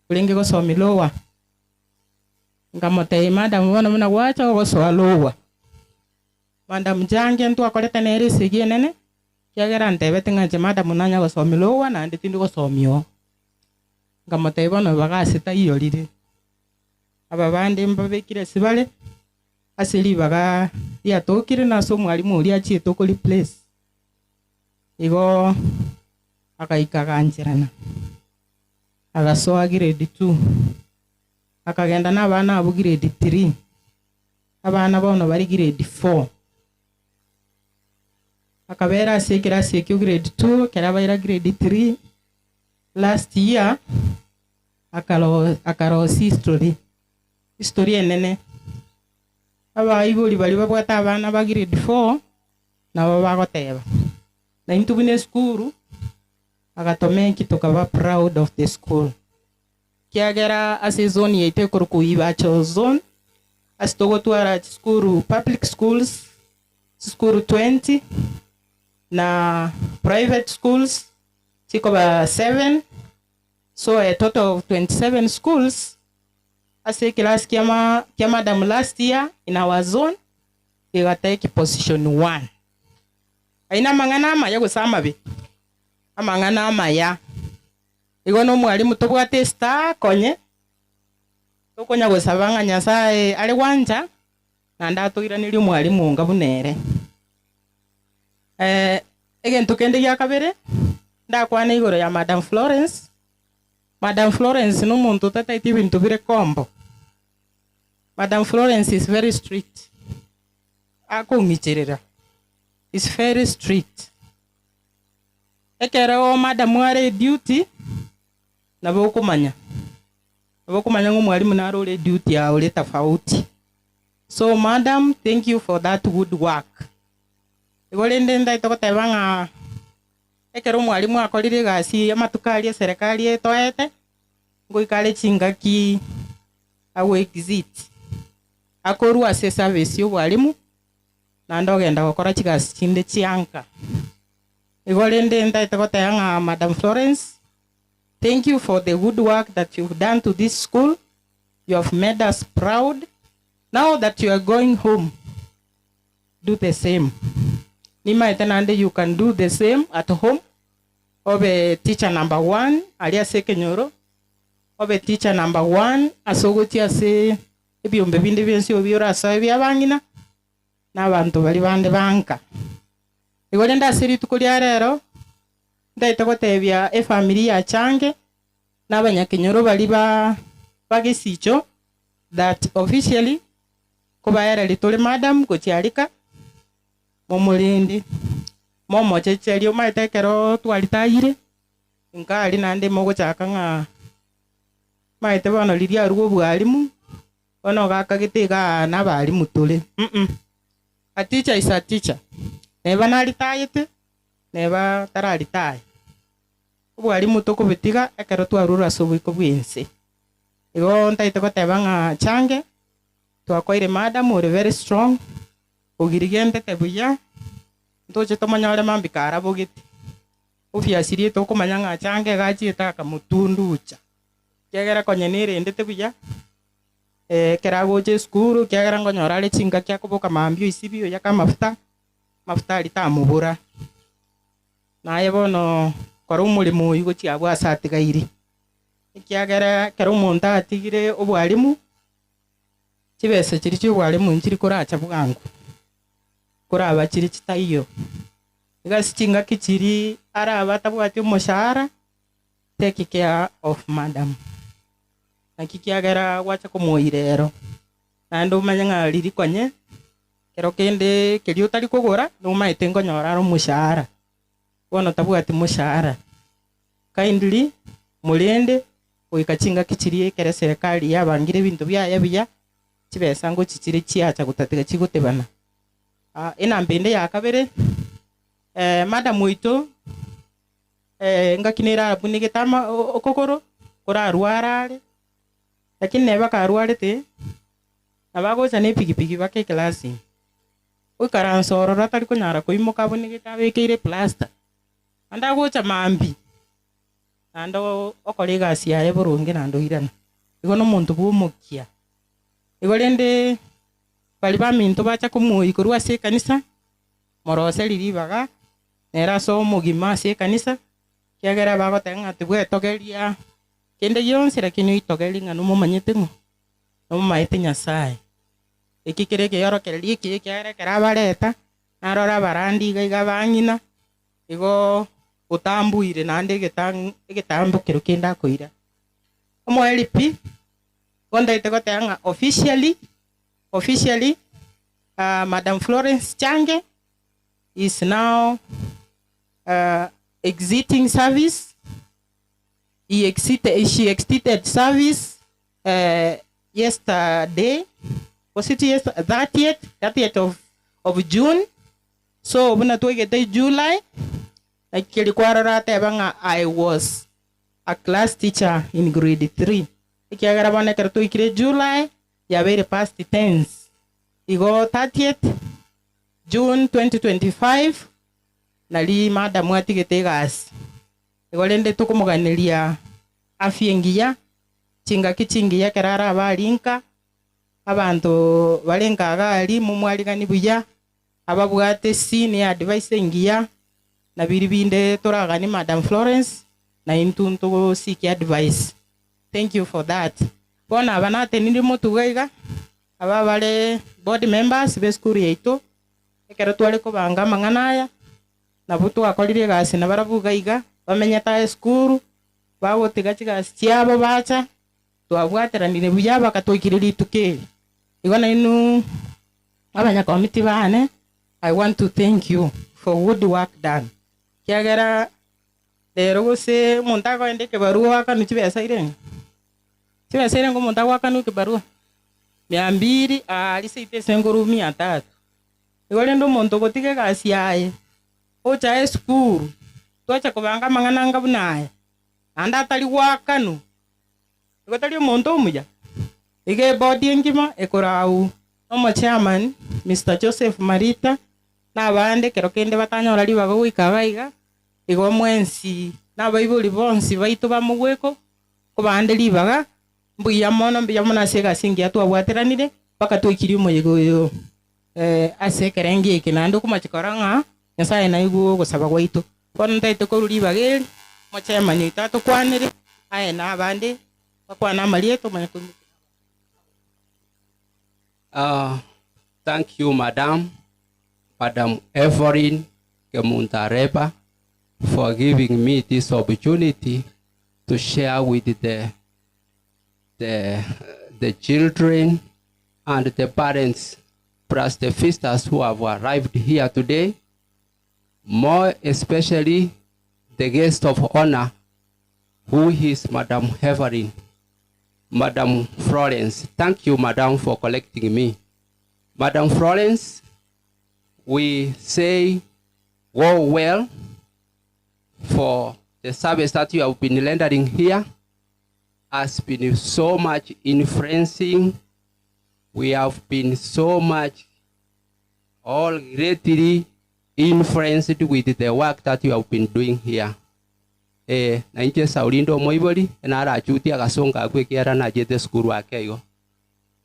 orenge gosomia lower. Nkamotebia, Madam bono buna gwacha ogosoa lower. Madam Change ntwakorete nere esegi enene, ekiagera antebete ng'a inche madam nanya gosomia lower naende tindi gosomia oo. Nkamotebia bono ibaga ase taiyorire, aba bande mbabekire ase bare, ase ribaga riatokire na ase omwalimu oria achiete oko replace. Igo agaika agancherana, agasoa grade two, akagenda na abana abwo grade three, abana bono bare grade four. Akabera ase ekerasi ekio grade two, ekero abaira grade three, last year, akaro akarosia history, history enene. Abaibori baria babwate abana ba grade four, nabo bagoteba, na intwe buna esukuru, agatomeki tokaba proud of the school. Ekiagera ase ezone yaito ekorokwa Ibacho zone, ase togotwara chisukuru public schools, chisukuru 20, na private schools chikoba 7, so a total of 27 schools, ase ekerasi kia ma kia madam last year in our zone, kegatake position one. Ayio namang'ana amaya gose amabe? Amang'ana amaya. Igo nomwalimu tobwate estar konye, tokonya gosaba ng'a Nyasaye are gwancha, naende atoiranerie omwalimu onga buna ere. Egento kende gia kabere, ndakwane igoro ya Madam Florence, Madam Florence nomonto otataeti ebinto bire kombo. Madam Florence is very strict, akong'icherera, is very strict. Ekero madam are eduty, nabo okomanya, nabo okomanya ng'a omwalimu naro ore eduty yago ore tofauti. So madam, thank you for that good work. Igo rende ntaete goteba ng'a ekero omwalimu akorire egasi eye amatuko aria eserekari etoete, ngoika are chingaki ago exit, akorwa ase eservice ya obwalimu, naende ogenda gokora chigasi chinde chianka. Igo rende ntaete goteba ng'a Madam Florence, thank you for the good work that you've done to this school, you have made us proud, now that you are going home, do the same. Nimaete naende you can do the same at home, obe teacher number one aria ase ekenyoro, obe teacher number one ase ogochia ase ebiombe binde bionsi obi orasoe bia abang'ina, na abanto baria bande banka. Igo rende ase rituko ria rero, ntaete gotebia efamiri ya Change, na abanyakenyoro baria ba bagesicho that officially kobaereria tore madam gochia rika, momorende, momochecherie omanyete ekero twaritayire, inka aria naende mogochaka ng'a omanyete bono riria arure obwalimu, bono ogakagete igaa na abalimu tore mm a teacher is a teacher, neba naritayete, neba tararitaya. Obwalimu tokobetiga ekero twarure ase oboiko bwa ense. Igo ntaete goteba ng'a Change, twakoire madam ore very strong, ogirigendete buya, ntoche tomonyore mambia karabogete. Obviously tokomanya ng'a Change iga achiete akamotunducha, ekiagera konya nerendete buya, ekero agocha esukuru, ekiagera nkonyora are chingaki akoboka mambia oisibie oyake amafuta, amafuta aria tamobora. Naye bono kora omoremo oyio gochia abwo ase atigaire, ekiagera ekero omonto atigire obwalimu, chibesa chiria chia obwalimu nchiri koracha bwango, koraba chire chitaiyo. Iga ase chingaki chiria arabe atabwati omoshahara, take care of madam. Naki kiagera gwacha komoira ero, naende omanye ng'a riria konye, kero kende keria otari kogora, nomaete nkonyora are omoshahara, bono tabwati moshahara. Kindly, morende, goika chingaki chiria ekero eserekari yabangire ebinto biaye buya, chibesa ngochi chire chiacha gotatiga chigotebana. Enamba ende ya kabere, madam oito, engaki nere abunegete ama okogoro, korarware are, lakini neba karwarete, nabo agocha na epikipiki mpaka ekerasi ime, oikaransa ororo atari konyara koimoka abunegete abekeire eplaster, naende agocha mambia, naende okora egasi yaye boronge naende oirana. Igo na omonto bwa omokia. Igo rende baria baminto bacha komoyia korwa ase ekanisa, moroseri ribaga, nere ase omogima ase ekanisa, ekiagera bagoteba ng'a tibwetogeria kende gionsi lakini oitogerie ng'a nomomanyete ng'o? Nomomaete Nyasaye. Eki kere ekeorokererio ekiya ekiagera ekero abareta, narore abarandi iga iga abang'ina, igo otambuire naende egetang egetambokero kende akoira. Omoerio pi, igo ntagete goteba ng'a officially, officially Madam Florence Change is now exiting service, he exited, she exited service yesterday, was it yester, 30th, 30th of, of June, so buna twaigete July, naki keria kwarora ateba ng'a I was a class teacher in grade 3, ekiagera bono ekero twaikire July, yabeire past tense, igo 30th June 2025, nari madam atigete egasi. Igo rende tokomoganeria afya engiya, chingaki chingiya ekero arabe aria nka, abanto bare nka iga aria momwarigani buya, ababwate senior advice engiya, na biria binde toraganie Madam Florence, na intwe nto seek advice. Thank you for that. Bono aba natenenirie motwe iga iga, aba bare board members b'esukuru yaito, ekero tware kobanga amang'ana aya, Nabwo twakorire egasi nabarabwo iga iga, bamenyete aye esukuru, bagotiga chigasi chiabo bacha, twabwateranire buya bakatwaikire rituko eri. Igo nainwe abanyakomiti bane, I want to thank you for good work done. Ekiagera rero gose omonto akoenda ekebarua oakanwe chibesa irenge? Chibesa irenge omonto agoakanwa ekebarua? Mia mbiri, aria seito ase enkoru mia tatu. Igo rende omonto ogotiga egasi yaye, ocha esukuru, twacha kobanga amang'ana anga buna aya, naende atari goakanwa, igo tari omonto omuya. Iga ebodi engima ekorau nomochairman Mister Joseph Marita, na abande ekero kende batanyora ribaga goika iga iga, igo mwensi na abaibori bonsi baito bamogweko, kobande ribaga, mbuya mono mbuya mono ase egasi engiya twabwateranire, mpaka twaikirie omoyega oyo ase ekerengo eke, naende okomochia korora ng'a Nyasaye naigwe ogosaba gwaito. Bono ntaete korwa ribaga eri, omochairman oito atokwanere, aye na abande bakwane amarieta omanye koimokia Uh, thank you, Madam, Madam Evelyn Kemuntareba, for giving me this opportunity to share with the, the, the children and the parents, plus the visitors who have arrived here today, more especially the guest of honor, who is Madam Evelyn, Madam Florence. Thank you, Madam, for collecting me. Madam Florence, we say go well for the service that you have been rendering here has been so much influencing. We have been so much all greatly influenced with the work that you have been doing here. Eh, na inche Sauli inde omoibori, narachutie agasongo akwo ekiagera nachete esukuru ake igo.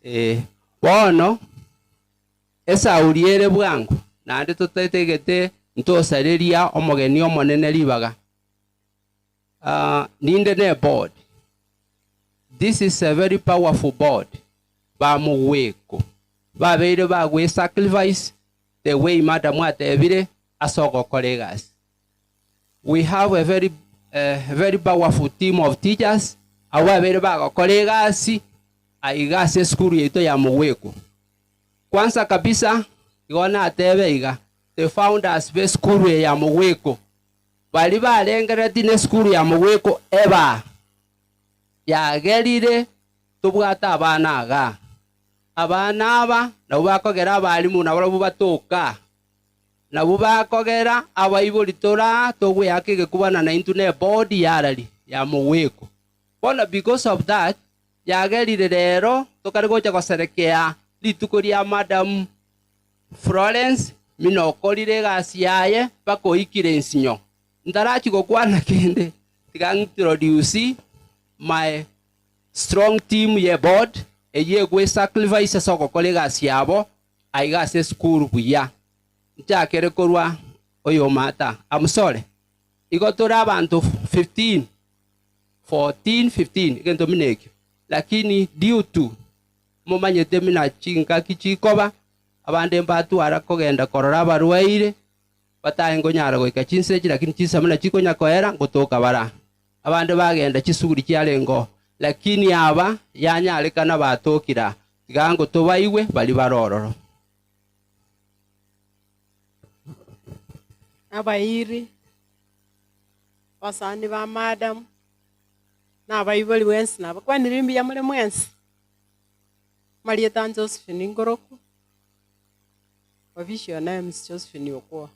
Eh, bono esauri ere bwango, naende totetegete ntosareria omogeni omonene ribaga. Ah, ninde ne board. This is a very powerful board. Bamogweko babeire bagwe sacrifice the way madam atebire ase ogokora egasi. We have a very, uh, very powerful team of teachers abwo babeire bagokora egasi aiga ase esukuru yaito ya Mogweko. Kwanza kabisa igo natebe iga the founders b'esukuru eye ya Mogweko baria barengereretie na esukuru ya Mogweko eba yagerire tobwate abana igaa. Abana aba nabwo bakogera abalimu nabarabwo batoka, nabwo bakogera abaibori tora togweaka egekubana naintwe na eboard yarari ya Mogweko. Bono because of that yagerire rero tokare gocha goserekea rituko ria Madam Florence mina okorire egasi yaye mpaka oikire ensinyo. Ntarachi gokwana kende tiga introduce my strong team ye board. Eyio egwesacrifice ase ogokora egasi yabo aiga ase esukuru buya. Nchakere korwa oyomata. I'm sorry. Igo tore abanto 15, 14, 15, egento buna ekio. Lakini due to momanyete buna chingaki chikoba, abande mbatwara kogenda korora abarwaire, batae konyara goika chinsa echi, lakini chinsa buna chikonya koera, ngotoka bara. Abande bagenda chisuguri chiarenge oo, lakini aba yanyarekana batokire aa, tiga ngotobaigwe baria bare ororo. Abairi, abasani ba madam, na abaibori bwensi nabakwanire mbuya more mwensi. Amarieta Josephine Ngoroku, official names Josephine Okwa.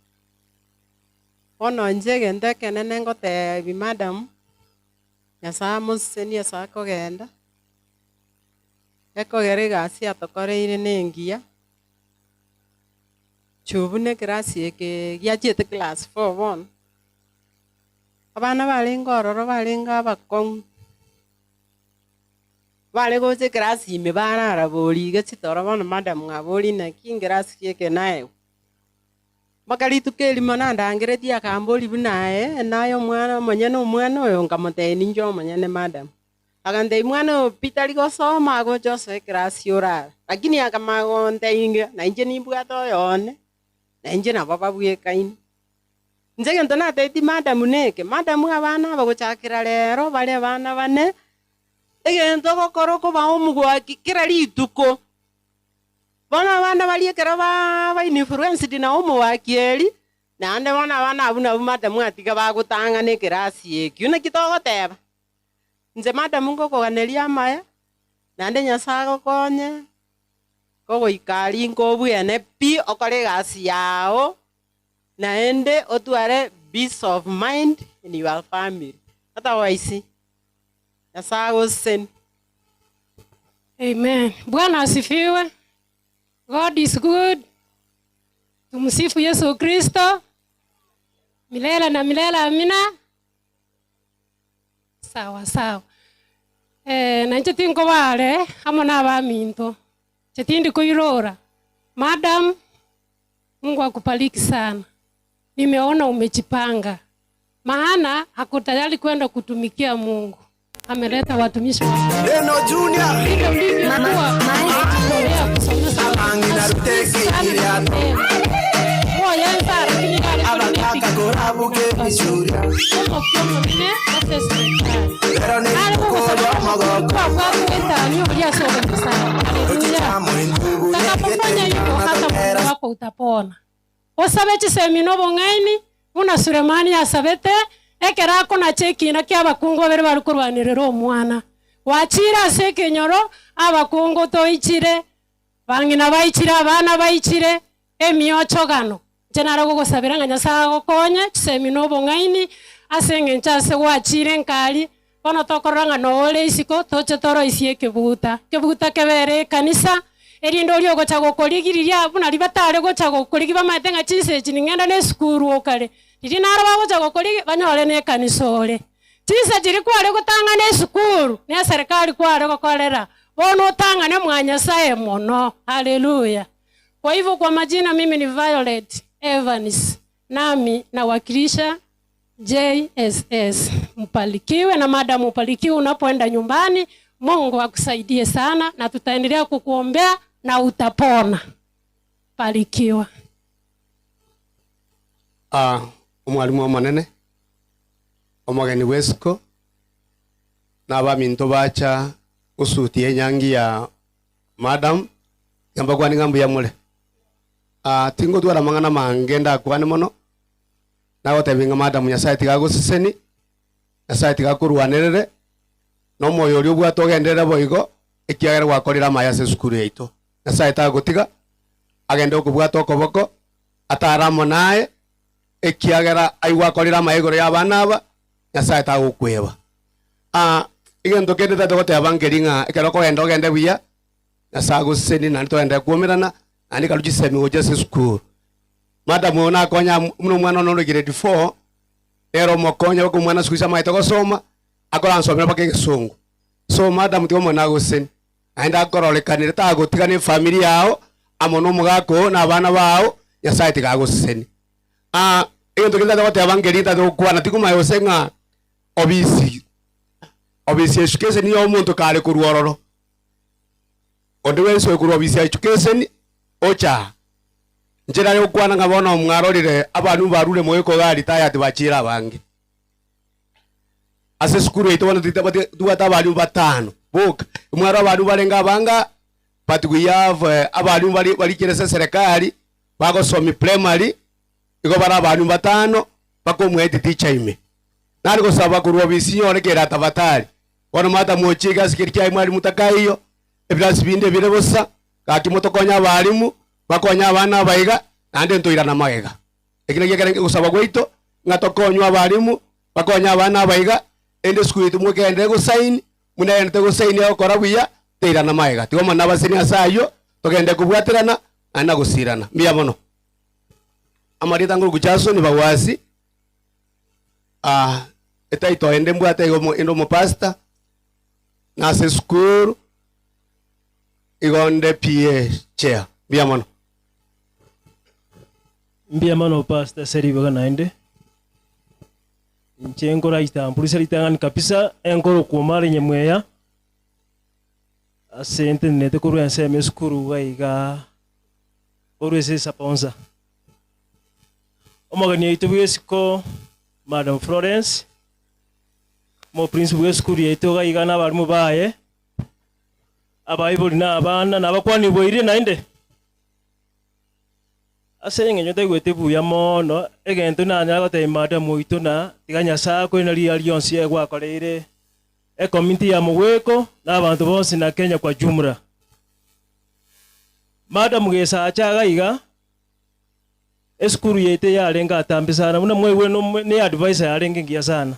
Bono inche egento ekenene ngotebi madam, Nyasaye amosesenie ase akogenda, ekogera egasi atokoreire na engiya, Chubu na ekerasi eke giachiete class four bono, abana barenge ororo barenge abakong'u, bare gocha ekerasi ime barara bori iga chitoro bono madam ng'abori naki nkerasi ki eke naegwa. Mpaka rituko erimo nandangeretie akambori buna aye naye omwana omonyene omwana oyo nkamotebia ninche omonyene madam. Agantebia mwana oyo pi tari gosoma agocha osoe ekerasi orare. Lakini akamanya gontebia inga nainche nimbwate oyone, nainche nabo babwekaine. Inche egento natebetie madam neke, madam abana aba gochakera rero bare abana bane, egento ogokora okobaa omogwaki kera rituko. Bono abana baria ekero ba influenced na omogwaki eri, naende bono abana abwo nabwo madam atiga bagotang'ana ekerasi ekio. Naki togoteba? Inche madam ngokoganeria amaya, naende Nyasae agokonye, kogoika aria nkobwene pi okore egasi yao, naende otware peace of mind in your family. Otherwise, Nyasae agosesenie. Amen. Bwana asifiwe. God is good. Tumsifu Yesu Kristo milele na milele. Amina. Sawa sawa. Eh, nainche tinkobare amo na abaminto. Inche tindi koirora. Madam, Mungu akubariki sana. Nimeona umejipanga. Maana ako tayari kwenda kutumikia Mungu. Ameleta watumishi wa Neno Junior. Vile ulivyokuwa unajitolea kusomesha watu. Sana napenda. Moyo lakini Abataka korabuke vizuri. Utakapofanya hivyo hata mwili wako utapona. Osabe chisemi na obong'aini buna Sulemani asabete ekero akonacha ekina kia abakungu babere bare korwanerera omwana. Gwachire ase ekenyoro abakungu toichire bang'ina baichire abana baichire emiochogano. Inche nare gogosabera ng'a Nyasaye agokonye chisemi na obong'aini ase eng'encho ase gwachire nkari bono tokorora ng'a noo ore isiko toche toroisie ekebuta. Ekebuta kebere ekanisa erinde oria ogocha gokorigiria buna riria batare gocha gokorigia bamaete ng'a chinsa echi ning'ende na esukuru okare. Riria naro bagocha gokorigia banyore na ekanisa ore. Chinsa chiria kware gotang'ana esukuru na eserikari kware gokorera bono otang'ane mwa Nyasaye mono. Haleluya. Kwa hivyo kwa majina mimi ni Violet Evans, nami nawakilisha JSS. Mpalikiwe na madam, upalikiwe unapoenda nyumbani. Mungu akusaidie sana, na tutaendelea kukuombea na utapona. Barikiwa. Ah, omwalimu omonene omogeni bw'esiko na abaminto bacha gosutia enyangi ya madam gamba ng'a mbuya more. Ah, tingotwara mang'ana mange ndakwane mono nagotebi ng'a madam Nyasaye tiga agoseseni Nyasaye tiga akorwanerere na omoyo oria obwate ogenderere boigo ekiagera gwakorire amaya ase esukuru yaito. Nyasaye tagotiga agende okobwata okoboko atare amo naye ekiagera aigwakorire amaya igoro ya abana aba Nyasaye tagokweba. Ah, egento kende tata goteba nkeri ng'a ekero okogenda ogende buya Nyasaye agoseseni naende togende kuomerana naende karu chisemi gocha ase esukuru. Madam oyo nakonya buna omwana one ore grade 4 nere omokonya mpaka omwana siku hizi amaete gosoma akoransomera mpaka egesongo. So madam tiga omwana agoseseni. Naende akororekanire tagotiga nefamiri yao amo nomogaka oo na abana bao, Nyasaye tiga agosesenie. Ah, egento kende ntagete goteba nkeri ntagete gokwana tikomanya gose ng'a obisi, obisi ya education ya omonto kare korwa ororo, onde bwensi oyo korwa obisi ya education ocha aa, inche nare gokwana ng'a bono mwarorire abanwe barure moika iga retired bachire abange. Ase esukuru yaito bono titobwati tobwate abalimu batano boka, mwaro abalimu barenge abange aa, but we have abalimu bari barikire ase eserekari, bagosomia primary, igo bare abalimu batano, mpaka omweeti teacher ime. Nare gosaba korwa obisi nyore kere tafadhali, bono mwatamochie egasi keria kiaye mwalimu takaiyo, ebirasi binde bire bosa, gaki motokonye abalimu, bakonye abana aba iga, naende ntoirana magega. Eki nakio ekere ogosaba gwaito, ng'a tokonywe abalimu, bakonye abana aba iga, erinde esukuru yaito mogenderere gosaini, buna egenderete gosaini egokora buya, teirana magega. Tiga Omonene abasenie ase ayio, togende kobwaterana naende na gosirana. Mbuya mono. Amarieta ngoroku Jason Bagwasi, etitle ende mbwate iga omo inde omopastor, nase esukuru, igo nde PA chair. Mbuya mono. Mbuya mono Pastor ase ribaga naende. Inche nkoragitamburusia ritang'ani kabisa, enkoro kwomara enyamweya, ase ntenenete korwa ensemo esukuru iga igaa, korwa ase esaponsa. Omogeni oito bwa esiko, Madam Florence, omoprinciple bwa esukuru yaito iga iga na abalimu baye, abaibori na abana, nabakwani bwairire naende. Ase engencho ntaigwete buya mono, egento nanyare gotebia madam oito na tiga Nyasae akoe na riria rionsi egwakoreire ecommunity ya Mogweko na abanto bonsi na Kenya kwa jumla. Madam gesacha iga iga, esukuru yaito yarenge atambe sana buna mwaigure nomo ne advisor yarenge engiya sana.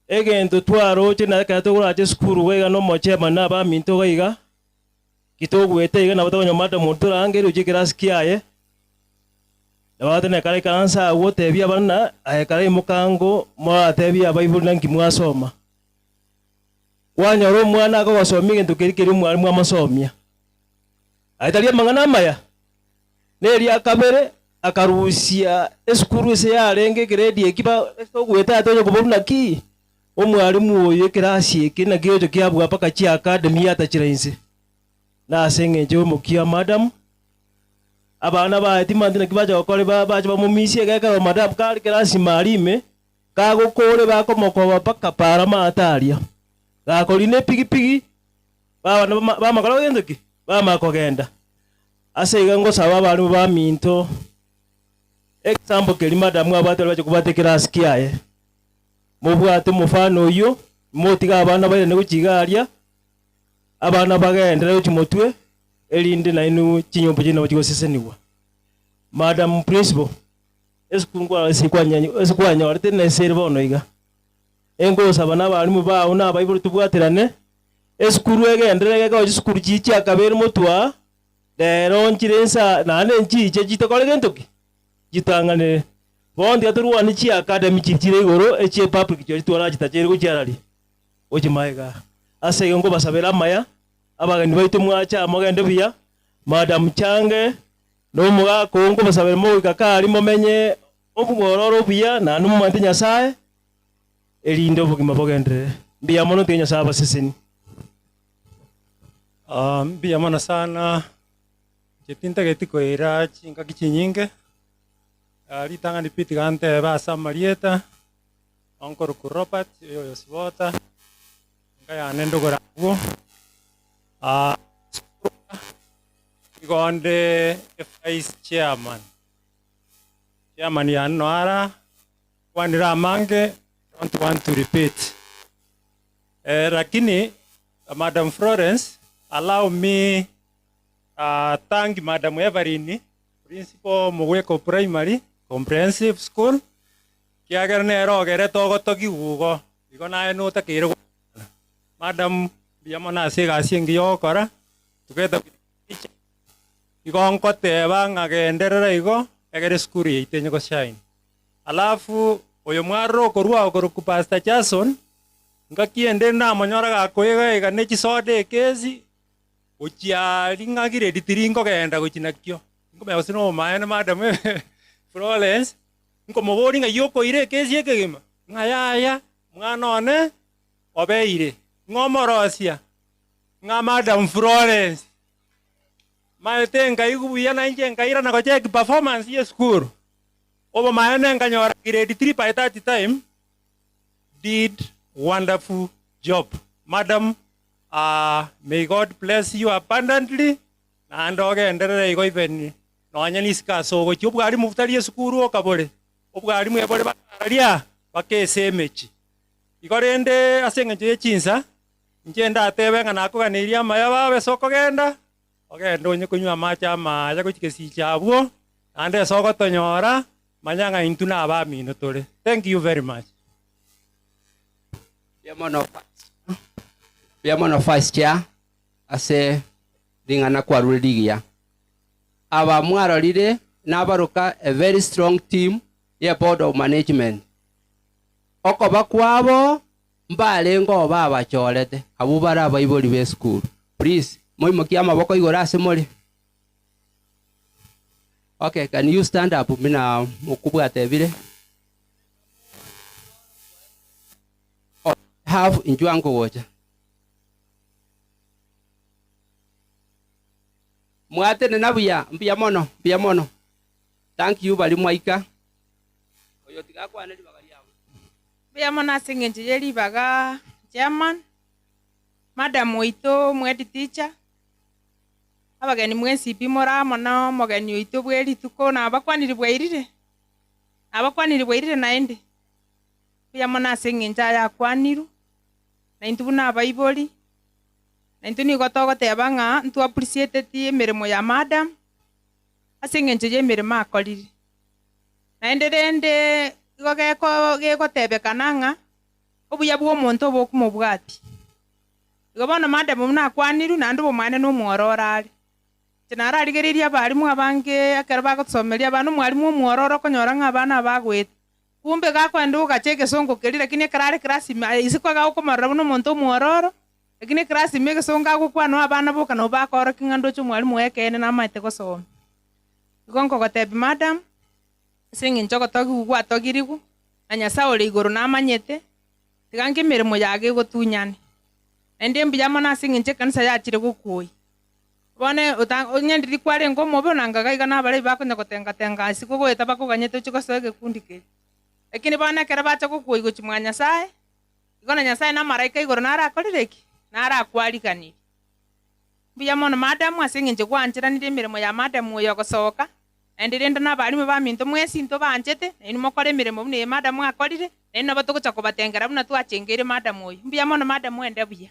Egento twaroche na ekero togoracha esukuru iga iga na omochairman na abaminto iga iga, Ki togoeta iga nabo tokonyora madam oria torangerie oche ekerasi kiaye, nabo agotenena kare ikaranse agwo otebie abana ng'a aye kare imoka ango moratebie abaibori naki mwasoma. Kwanyora omwana akogosomia egento keria keria omwalimu amosomia. Aye tari amang'ana amaya? Na eria kabere, akarusia esukuru ase yarenge egrade eki ba ase togoeta aya tonya koborwa naki, Omwalimu oyo ekerasi eke naki gegocha kiabua mpaka chiacademy yatachire inse. Na ase eng'encho y'omokia madam, abana baye timanyeti naki bacha gokora ba bache bamomisie iga ekero madam kare kerasi ime aria ime, kagokore bakomokoba mpaka para amato aria. Gakorina epigipigi, babana bama bamakora gento ki? Bamanya kogenda. Ase iga ngosaba abalimu baminto, example keria madam abwate baria bache kobwata ekerasi kiaye. Mobwate omofano oyio, motige abana bairane gochia iga aria, abana bagenderere gochia motwe, erinde nainwe chinyomba chiaino nabo chigosesenigwa. Madam Principal, esukuru nkwarora ase kwanya ase kwanyorete nese ere bono iga. Engosaba na abalimu bao na abaibori tobwaterane, esukuru egenderere gekoba chisukuru chiria chiakabeire motwe aa, rero nchire nsa naende nchiche chitokore gento ki? Chitang'anere. Bono tiga torwane chiacademy chiria chire igoro, echie public chiria twarachitacheire gochia arari, gochia magega. Ase igo nkobasabera amaya, abageni baito mwache aa mogende buya, Madam Change, na omogaka oo nkobasabera mogoika karia momenye obwororo obuya naende momanyete Nyasaye, erinde obogima bogenderere. Mbuya mono tiga Nyasaye abasesenie. Mbuya mono sana, inche tintageti koira chingaki chinyinge. Ritang'ani pi tiga ntebe ase amarieta, onkorokwa Robert oyo oyo Sibota, enka yane ndogore abwo, nigo onde evice chairman, chairman yane noyo ara, nkwanire amange, don't want to repeat. Lakini Madam Florence, allow me thank Madam Everine Principal Omogweko Primary Comprehensive School, ekiagera nere ogerete ogotogigwa igo, igo naye notakeire gokwana. Madam, mbuya mono ase egasi engiya ogokora, together with the teacher, igo nkoteba ng'a genderera igo, egere esukuru yaito enye goshine. Alafu oyo mwarora okorwa okorokwa Pastor Jason. Ngaki ende namonyora gakoiga iga ne chisoda ekesi, gochia aria ng'a grade three nkogenda gochia nakio. Nkomanya gose na obomaene madam Florence, nkomoboria ng'ai okoira ekesi ekegima, ng'a yaya, mwana one obeire, ng'a omorosia, ng'a madam Florence. Maete nkaigwa buya nainche nkairana gocheck performance ya esukuru, obomaene nkanyora grade three by that time, did wonderful job madam aah may God bless you abundantly naende ogenderere igo even nonye nisiko ase ogochia obwarimu butari esukuru okabore obwarimu ebore bakararia baka ase emechi. Igo rende ase eng'encho ye chinsa inche ndatebe ng'a nakoganeirie amaya babe ase okogenda ogende onye konywa amache amaya gochia gesicha abwo naende ase ogotonyora Manya ng'a intwe nabamino tore. Thank you very much. Mbuya mono mbuya mono Vice Chair ase ring'ana kwarure rigiya. Aba mwarorire nabaroka a very strong team ye board of management. Okoba kwabo mbarenge oo babachorete abwo bare abaibori b'esukuru. Please moimokie amaboko igoro ase more. Okay, can you stand up buna mokobwatebire? Oh, have inchwa nkogocha. Mwatenena buya, mbuya mono, mbuya mono. Thank you bari mwaika. Oyo tiga akwane ribaga riabo. Mbuya mono ase eng'encho ye ribaga chairman, madam oito omo head teacher, Abageni mwensi pi more amo nomogeni oito bwe rituko, nabakwaniri bwairire? Nabakwaniri bwairire naende? Mbuya mono ase eng'encho aya akwanirwe, na intwe buna abaibori, na intwe nigo togoteba ng'a ntwa appreciateti emeremo ya madam, ase eng'encho y'emeremo akorire. Naende rende igo geko gegotebekana ng'a obuya bwa omonto obokomobwatia. Igo bono madam buna akwanirwe, naende obomwane nomwororo are. Inche nararigereirie abalimu abange ekero bagotosomeria abana, omwalimu omwororo okonyora ng'a abana aba agoeta. Kumbe gakoenda ogacha egesongo keria lakini ekero are class ime aye isiko iga okomorora buna omonto omwororo, lakini eclass ime egesongo agokwana noo abana boka nabo bakoorokia ng'a ndoche omwalimu oye ekeene namaete gosoma. Igo nkogotebia madam, ase eng'encho ogotogigwa gwatogirigwe, na Nyasae ore igoro namanyete, Tiga nki emeremo yago egotunyane, naende mbuya mono ase engencho ekanisa yachire gokuoyia. Bono ota onye ndiri kwarenge omobe onanga iga iga nabarabi bakonya gotenga-tenga isiko goeta bakoganyete ochie gosoa egekundi keria. Lakini bono ekero bacha gokuoyia gochia mwa Nyasae, igo na Nyasae na amaraika igoro narakorire ki? Narakwariganirie. Mbuya mono madam ase engencho gwancheranire emeremo ya madam oyo ogosoka, Naende rende nabarimu baminto mwensi ntobanchete, na inwe mokore emeremo buna eye madam akorire, na inwe nabo togocha kobatengera buna twachengeire madam oyo. Mbuya mono madam mwende buya.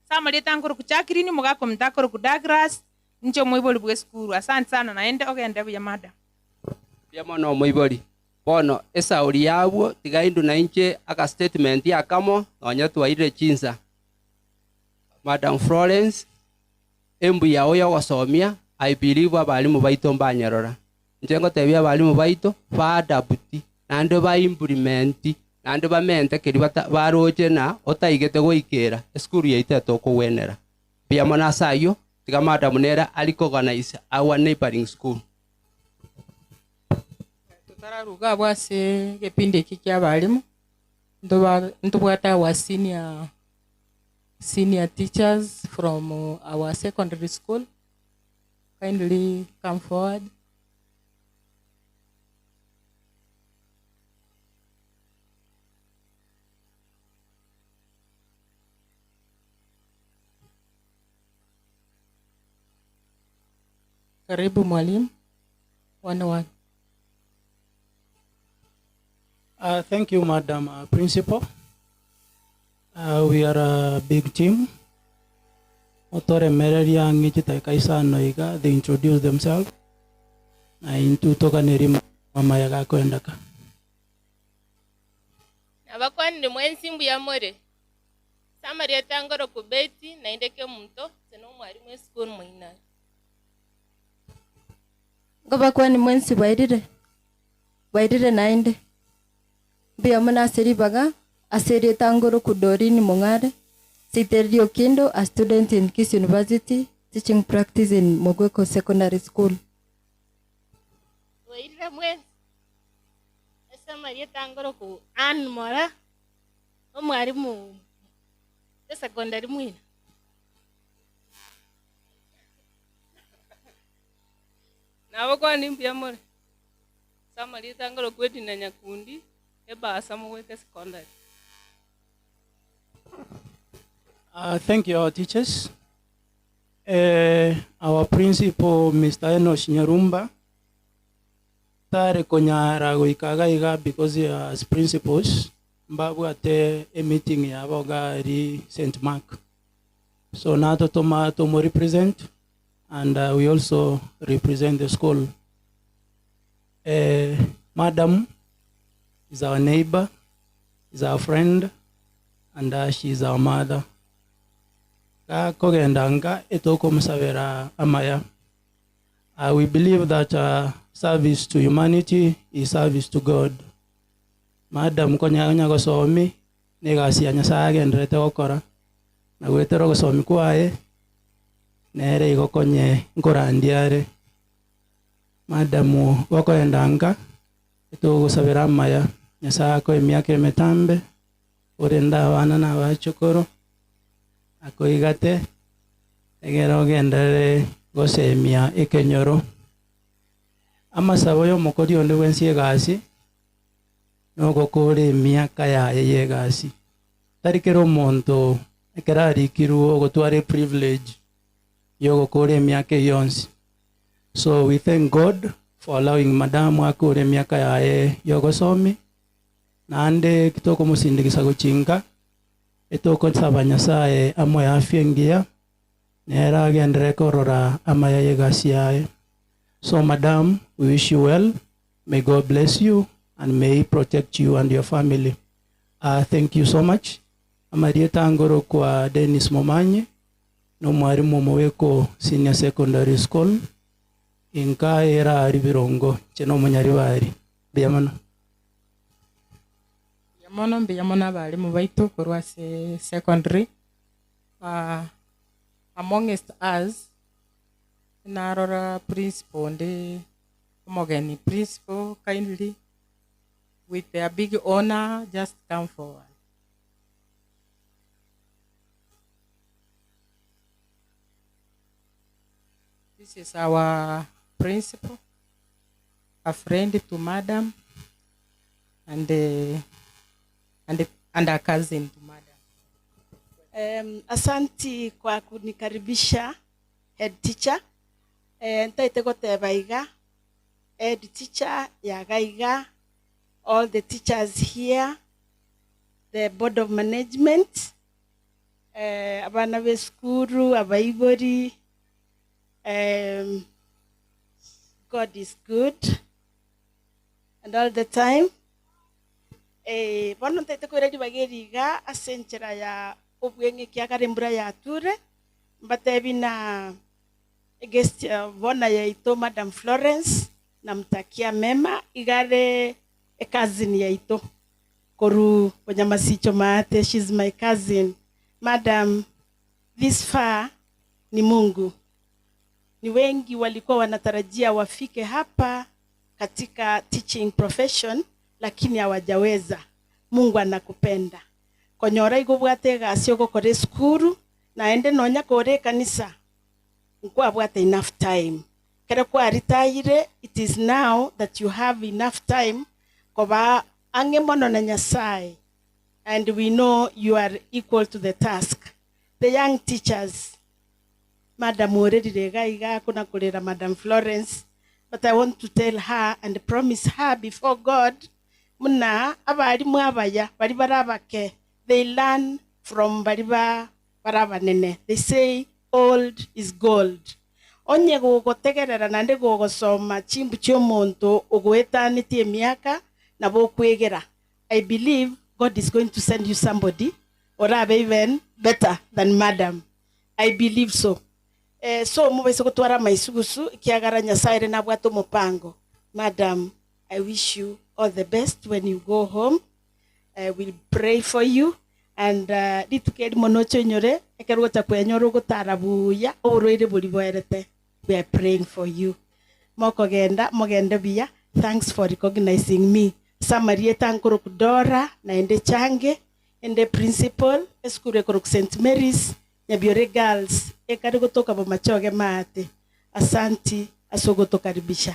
Ase amarieta nkoroku Jacqueline, omogaka ominto akoroku Douglas, ninche omoibori bw'esukuru. Asante sana naende ogende buya madam. Mbuya mono omoibori. Bono esauri y'abwo tiga intwe nainche aka statement akamo nonya twairire chinsa. Madam Florence. Embuya oyo ogosomia, I believe abalimu baito mbanyerora. Inche ngotebia abalimu baito, ba adapt, naende ba implement, naende bamente keria bata baroche na otaigete goikera, esukuru yaito etokogwenera. Mbuya mono ase ayio, tiga madam nere a recognize our neighboring school. Totararuga abwo ase egepindi eke kia abalimu, ntoba ntobwate our senior Senior teachers from our secondary school, kindly come forward. Karibu mwalimu. One one. Thank you, Madam Principal. We are a big team. Motoremereria ang'e chidakika isano iga, they introduce themselves. Na intwe toganerie amaya gakoendeka. Nabakwanire mwensi mbuya more. Ase amarieta ngoroku Betty, naende Kemunto, inche nomwalimu esukuru moinari. Nkobakwani mwensi bwairire? Bwairire naende? Mbuya mono ase ribaga. Ase erieta ngoroku Doreen Mong'are, Seitereri Okindo, a student in Kisii University, teaching practice in Mogweko Secondary School. Bwairire mwensi, ase amarieta ngoroku Ann Mora, omwalimu esecondary mwina. Nabakwanie mbuya more, ase amarieta ngorokwa Edina Nyakundi, ebasa mogweka esecondary. Thank you, our teachers. Our principal, Mr. Enosh Nyarumba, tare konyara goika iga iga because as principals, mbabwate a meeting yabo iga aria St. Mark. So natotoma tomo represent and we also represent the school. Madam is our neighbor, is our friend, and she is our mother. Gakogenda nka etokomosabera amaya. We believe that service to humanity is service to God. Madam konya onya gosomi negasi ya Nyasaye agenderete gokora na gwetera ogosomi kwaye nere igo konye nkorandia are. Madam gokoenda nka etogosabera amaya Nyasaye akoe emiaka emetambe orende abana na abachokoro akoigate egere ogenderere gosemia ekenyoro. Amasabo ya omokori onde bwensi egasi nogokora emiaka yaye ya egasi. Tari kera omonto ekero arikirwe ogotwara eprivilege ya ogokora emiaka eyio yonsi. So we thank God for allowing madam akore emiaka yaye ya ogosomi naende tokomosindikisa gochinka etokosaba Nyasaye amoe afya engiya nere agenderere korora amaya ya egasi yaye. So madam, we wish you well. May God bless you and may he protect you and your family. Thank you so much. Amarieta angoro kwa Dennis Momanyi, no mwarimu omoweko Senior Secondary School, inka era ari Birongo, inche no omonyaribari. Mbuya mono. Mbuya mono, mbuya mono abarimu baito korwa ase secondary. Amongst us, narora principal onde omogeni. Principal, kindly, with a big honor, just come forward. This is our principal, a friend to madam, and a cousin to madam. Asanti kwa kunikaribisha head teacher. Ntaite goteba iga head teacher yaga iga, all the teachers here, the board of management, abana be skuru, abaibori. God is good and all the time. Bono ntaite koira ribaga eri iga ase enchera ya obweng'e ekiagera embura yature, mbatebi na guest bona yaito Madam Florence, namtakia mema, igare e cousin yaito koru Bonyamasicho Maate, she's my cousin. Madam, this far ni Mungu. Ni wengi walikuwa wanatarajia wafike hapa katika teaching profession, lakini hawajaweza. Mungu anakupenda. Konyora igobwate egasi ogokora esukuru, naende nonya kore ekanisa, nkwabwate enough time. Kere kwaritayire, it is now that you have enough time koba ang'e mono na Nyasaye, and we know you are equal to the task. The young teachers, Madam orerire iga iga kuna kurera Madam Florence, but I want to tell her and promise her before God, muna abarimu abaya bari barabake, they learn from bari ba barabanene. They say old is gold. Onye gogotegerera nande gogosoma chimbu chiomonto ogoetanetie emiaka nabo okwegera. I believe God is going to send you somebody or have even better than madam. I believe so. So mubese gotwara maisugusu kiagara Nyasaye ere nabwate omopango. Madam, I wish you all the best when you go home. Will pray for you and rituko erimo noche oinyore ekero ogocha kwenyora ogotara buya oborwaire boria boerete we are praying for you. Mokogenda mogende buya thanks for recognizing me. Ase amarieta nkoroku Dora naende Change ende principal esukuru ekoroku St Mary's Nyabiore Girls ekare gotoka Bomachoge Maate. Asanti ase ogotokaribisha.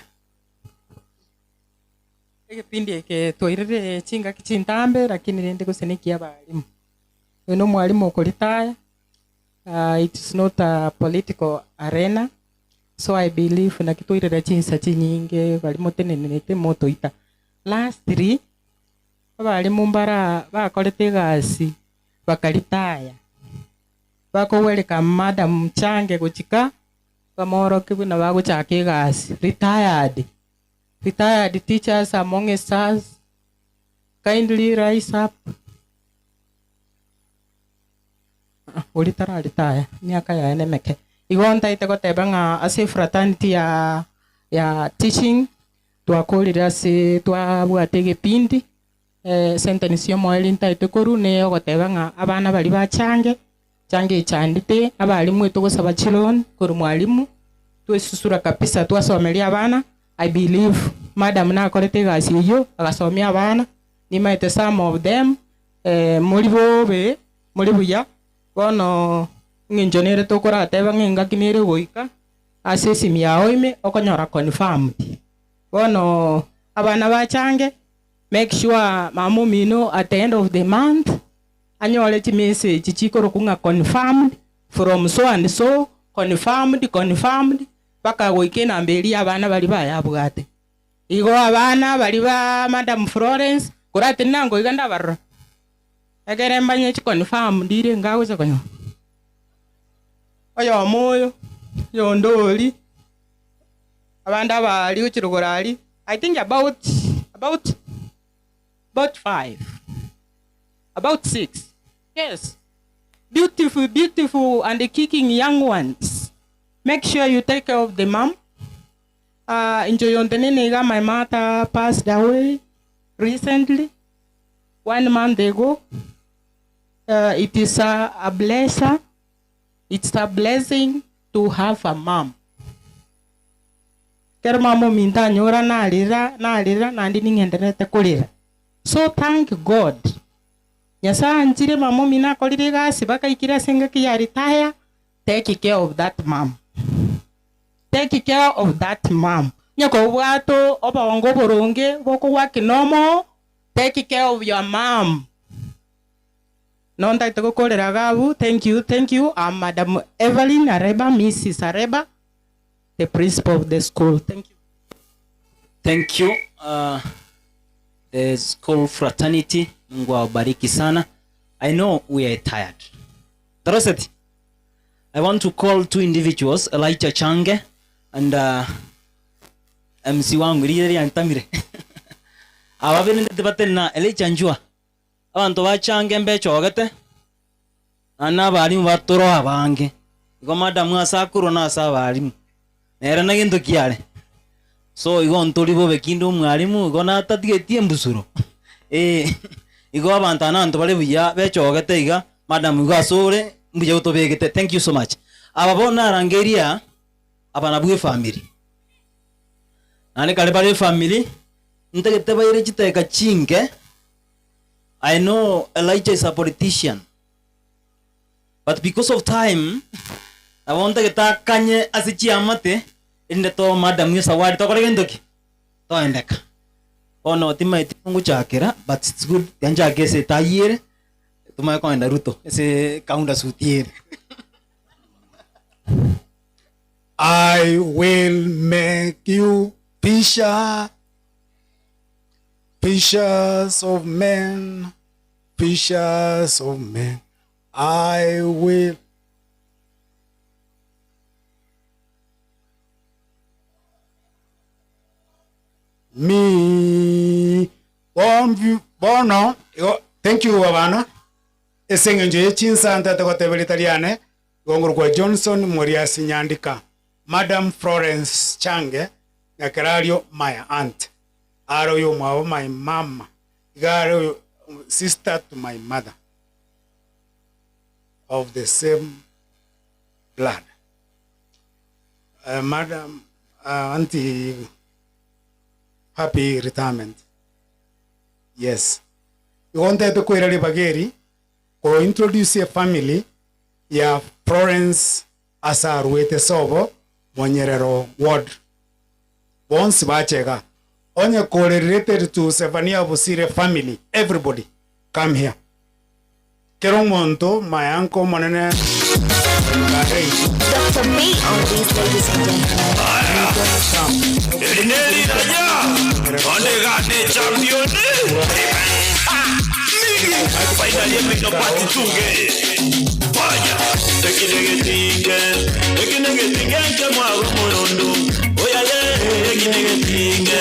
Egepindi eke twairire chingaki chintambe lakini rende gose neki abalimu. Oyo na omwalimu okoritaya, it is not a political arena, so I believe naki twairire chinsa chinyinge baria motenenete motoita. Lastly, abalimu mbara bakorete egasi bakaritaya, bakowelcome madam Change gochika, bamorokie buna bagochaka egasi, retired. Retired teachers among us, kindly rise up. Oria tararitaya, emiaka yaye nemeke. Igo ntaete goteba ng'a ase fraternity ya ya teaching, twakorire ase twabwate egepindi, sentence ya omoerio ntaete korwa neye ogoteba ng'a abana baria bachange, change echandete, abalimu etogosaba chiloan korwa mwalimu, twesusura kabisa twasomeria abana, I believe madam nakorete egasi eyio, agasomia abana, nimaete some of them, mori bobe, mori buya, bono eng'encho nere tokorateba ng'a engaki nere goika, ase esimi yao ime, okonyora confirmed. Bono abana bachange, make sure mama omino at the end of the month, anyore chimessage chikorokwa ng'a confirmed from so and so, confirmed, confirmed, mpaka goika enamba eria y'abana baria bayabwate. Igo abana baria ba Madam Florence, koratenena nkoiga ndabarora, ekere mbanye chiconfirmed ire ngagocha konyora. Oyomo oyo, oyonde oria, abande aba aria gochia rogoro aria, I think about, about, about five, about six, yes, beautiful, beautiful and kicking young ones. Make sure you take care of the mom. Inche oyo ntenene iga my mother passed away recently, one month ago. It is a, a blesser, it's a blessing to have a mom. Kero mama ominto anyora narera, narera, naende ning'endererete korera. So thank God. Nyasaye anchire mama omino akorire egasi bakaikire ase engaki ya retire, take care of that mom. Take care of that mom. Onye kobwate obongo oboronge bokogwakina omoo, take care of your mom. Nontaete gokorera iga abwo, thank you, thank you, I'm Madam Evelyn Areba, Mrs Areba, the principal of the school. Thank you. Thank you uh, the school fraternity. Mungu awabariki sana. I know we are tired. Daroseti, I want to call two individuals, Elijah Change and uh, MC wangu rire riantamire. Aba benendete batenena Elijah Njua. Abanto ba Change mbechogete naende na abalimu batoro abange. Igo madam ase akorwa na ase abalimu. Nere na gento ki are. So igo ntori bobe kinde omwalimu igo natatigetie embusuro. Eh, igo abanto aba nabanto bare buya bechogete iga, madam igo ase ore mbuya otobegete. Thank you so much. Aba bono narangeria aba nabwo efamiri. Naende kare bare efamiri, ntagete baire chidakika chinke, I know Elijah is a politician, but because of time, nabo ntagete akanye ase chiamate, erinde toe madam esawadi tokore gento ki? Toendeka. Bono timaeti ngochakera, but it's good tiga nchake ase etai ere, tomanye kogenda Ruto ase kaunda suit ere. I will make you fisher, fishers of men, fishers of men. I will. Me bono igo thank you abana ase eng'encho ye chinsa ntete goteba erieta riane igo ngorokwa Johnson Moriasi Nyandika Madam Florence Change Nyakerario my aunt are oyo omwabo my mama iga are oyo. sister to my mother of the same blood. Madam, auntie, happy retirement. Yes. Igo ntete koira ribaga eri ko introduce efamily ya Florence ase aruete sobo Monyerero ward. Bonsi bache igaa. Onye kore related to Zephania Bosire family, everybody come here. Kera omonto, my uncle omonene Doctor B on this, ladies and gentlemen. Eri neriraja, onde gane champion. Finally emino part tunge. Fire. Ekinegetinge, ekinegetinge nke mwago morondo. Oya ye, ekinegetinge,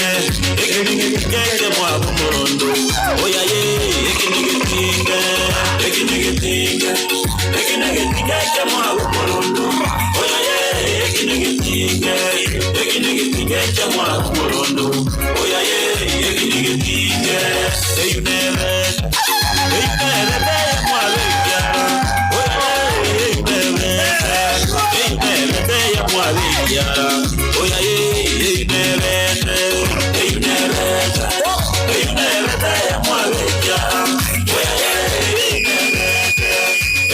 ekinegetinge nke mwago morondo. Oya ye, ekinegetinge, ekinegetinge, ekinegetinge nke mwago morondo. Oya ye, ekinegetinge, ekinegetinge nke mwago morondo. Oya ye, ekinegetinge, eyunebe, eyunebe mwago ekiara. Oya ye, eyunebe, eyunebe mwago ekiara. Oya ye, eyunebe, eyunebe, eyunebe mwago ekiara. Oya ye, eyunebe,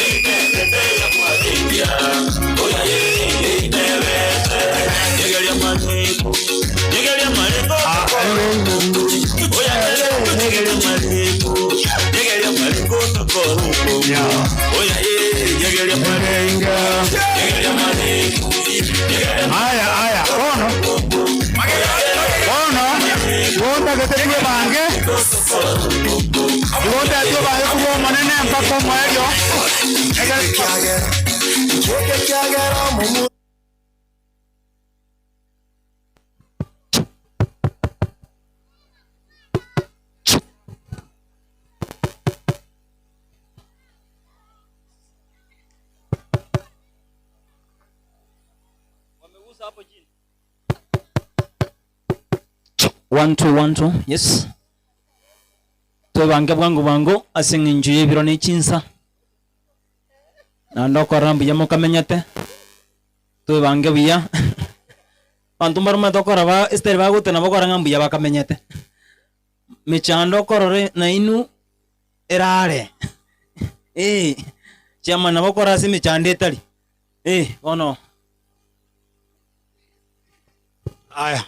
eyunebe mwago ekiara. Oya ye, eyunebe, nyegeria mariko, nyegeria mariko. Oya ye, nyegeria mariko, nyegeria mariko tokoruko. Oya ye, nyegeria mariko, nyegeria mariko. Aya, aya, bono. Bono, bondagete twebange. Bondagete twebange korwa omonene mpaka omoerio. One, two, one, two. Yes. Twebange bwango bwango ase eng'encho y'ebiro ne chinsa. Naende okorora mbuya mokamenyete, twebange buya. Abanto mbaromanyete okora ba esitari bagotena bakora ng'a mbuya bakamenyete. Mechando okorora nainwe erare eh, chiamana nabo okora ase emechando etari, eh, bono. Aya,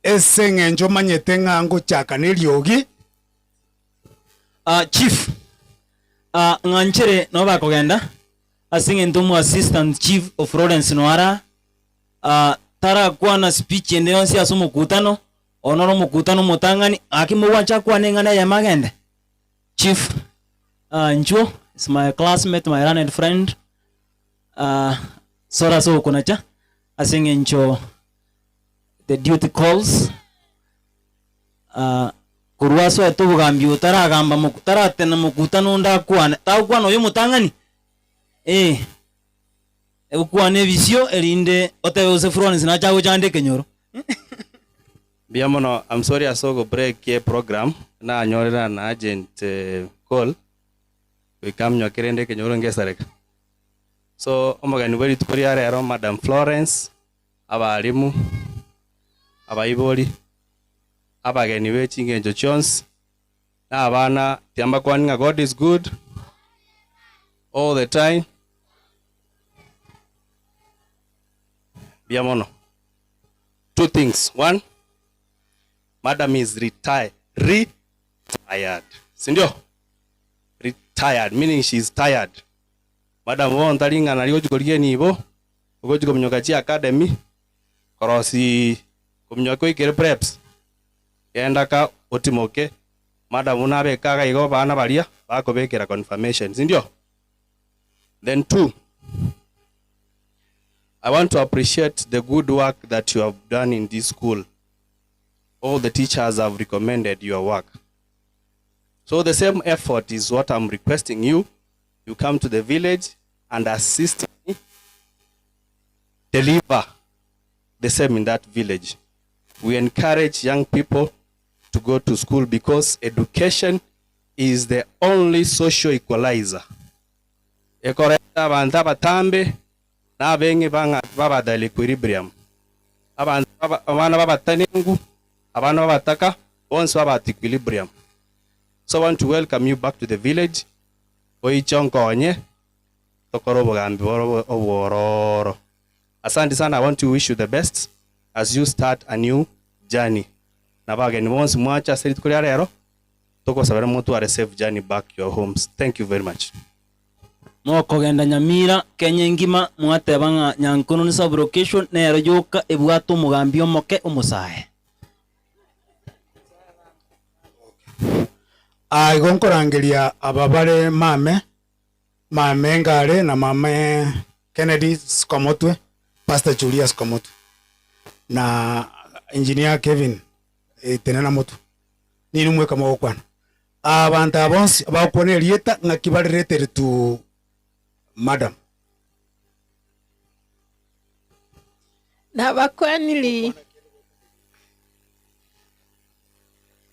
ase eng'encho omanyete ng'a ngochaka neriogi. Ah, chief, ah, ng'anchere nabo bakogenda, ase eng'ento omo assistant chief of Lawrence Noara, ah, tarakwana speech ende yonsi ase omokutano, oyo noro omokutano omotang'ani, gaki mogwancha akwane eng'ana eyemo agende? Chief, ah, inchuo, is my classmate, my learned friend, ah, sore ase ogokonacha, ase eng'encho the duty calls, ah, korwa asoete obogambi obo taragamba moku taratena mokutano onde akwane, tagokwana oyo omotang'ani? Eh, okwane ebisio erinde otebe gose Florence nache agochande ekenyoro. Mbuya mono, I'm sorry ase ogo break eprogram, nanyorire an urgent call, goika minyoke rende ekenyoro ngesareka. So omogeni bwe rituko ria rero Madam Florence, abalimu, abaibori, abageni be chingencho chionsi, na abana, tiga mbakwanie ng'a God is good all the time. Mbuya mono. Two things. One, madam is retired. Retired. Si ndio? Retired, meaning she is tired. Madam bono tari ng'a nari gochia korigia enibo, ogochia kominyoka chi academy, korosi kominyoka koikere preps. Genda ka otimoke, madam buna abeke iga igo abana baria, bakobekera confirmation, si ndio? Then two, I want to appreciate the good work that you have done in this school. All the teachers have recommended your work. So the same effort is what I'm requesting you. You come to the village and assist me deliver the same in that village. We encourage young people to go to school because education is the only social equalizer. Ekoreta abanto abatambe na abeng'e bang'a babadala equilibrium. Abanto baba abana babatanengu, abana babataka, bonsi baba at equilibrium. So I want to welcome you back to the village, oiche onkonye, tokore obogambi boro obwororo. Asante sana, I want to wish you the best as you start a new journey. Na abageni bonsi mwacha ase rituko ria rero, togosabera motware safe journey back your homes. Thank you very much. Mokogenda Nyamira, Kenya engima, mwateba ng'a Nyankononi sub-location nero yoka ebwate omogambi omoke omosae. Aa igo nkorangeria aba bare mame, mame Ngare na mame Kennedy Sikomotwe, Pastor Julius Sikomotwe, na Engineer Kevin tenena motwe. Ninwe mweka mogokwana. Abanto aba bonsi abagokwana erieta ng'aki bare related to madam. Nabakwaniri,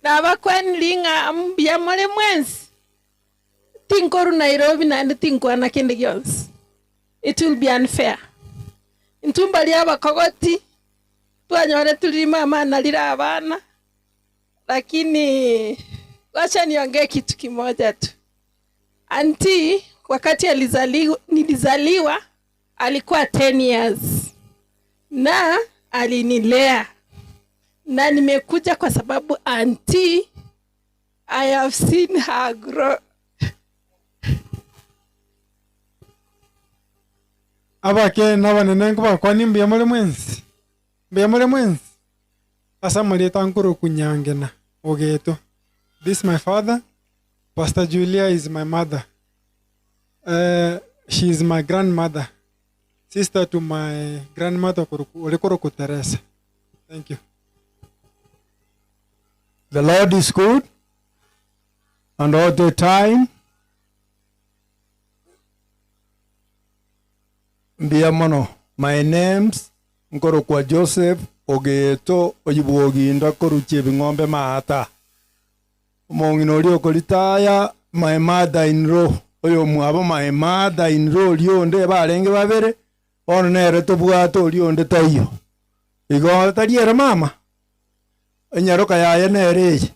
nabakwaniri ng'a mbuya more mwensi, tinkorwa Nairobi naende tinkwana kende gionsi. It will be unfair. Intwe mbaria abakogoti, twanyoretwe riria mama anarire abana, lakini wacha niongee kitu kimoja tu. Auntie wakati alizaliwa, nilizaliwa alikuwa 10 years na alinilea, na nimekuja kwa sababu auntie, I have seen her grow. Abake nabanene nkobakwania mbuya more mwensi, mbuya more mwensi ase amarieta nkorokwa Nyangena Ogeto. This my father, Pastor Julia is my mother. She is my grandmother, sister to my grandmother ore korokwa Teresa. Thank you. The Lord is good, and all the time. Mbuya mono. My name's nkorokwa Joseph Ogeto oyibwoginda koruchia ebing'ombe maata. Omong'ina oria okoritaya my mother in law oyo mwabo my mother in law oria onde barenge babere bono nere tobwate oria onde taiyo. Igo tari ere mama enyaroka yaye nere eye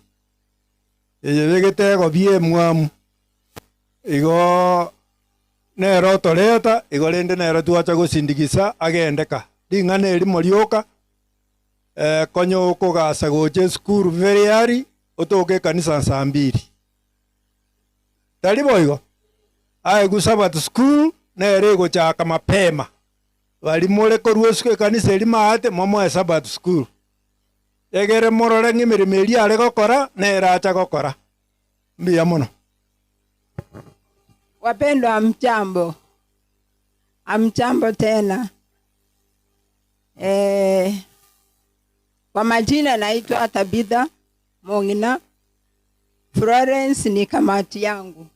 eye begete egobia emwamu igo nere otoreta igo rende nere twacha gosindigisa agendeka ring'ana erimo rioka konya okogasa gocha esukuru very early otoke ekanisa saa mbili tari boigo aye Sabbath school nere egochaka mapema bari more korwa esuku ekanisa eri maate momoe Sabbath school egere morore ng'a emeremo eria are gokora nere acha gokora mbuya mono. Wapendwa, hamjambo? Hamjambo tena. Kwa majina naitwa Tabitha Mong'ina. Florence ni kamati yangu,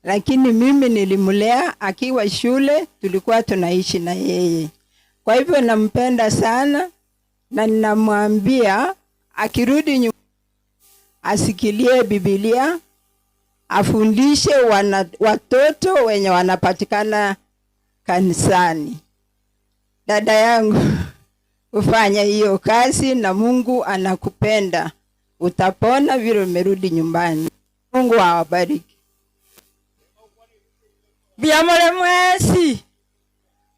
lakini mimi nilimlea akiwa shule, tulikuwa tunaishi na yeye. Kwa hivyo nampenda sana na ninamwambia akirudi nyumbani asikilie Biblia, afundishe watoto wenye wanapatikana kanisani. Dada yangu, ufanye hiyo kazi na Mungu anakupenda. Utapona vile umerudi nyumbani. Mungu awabariki. Mbuya more mwesi.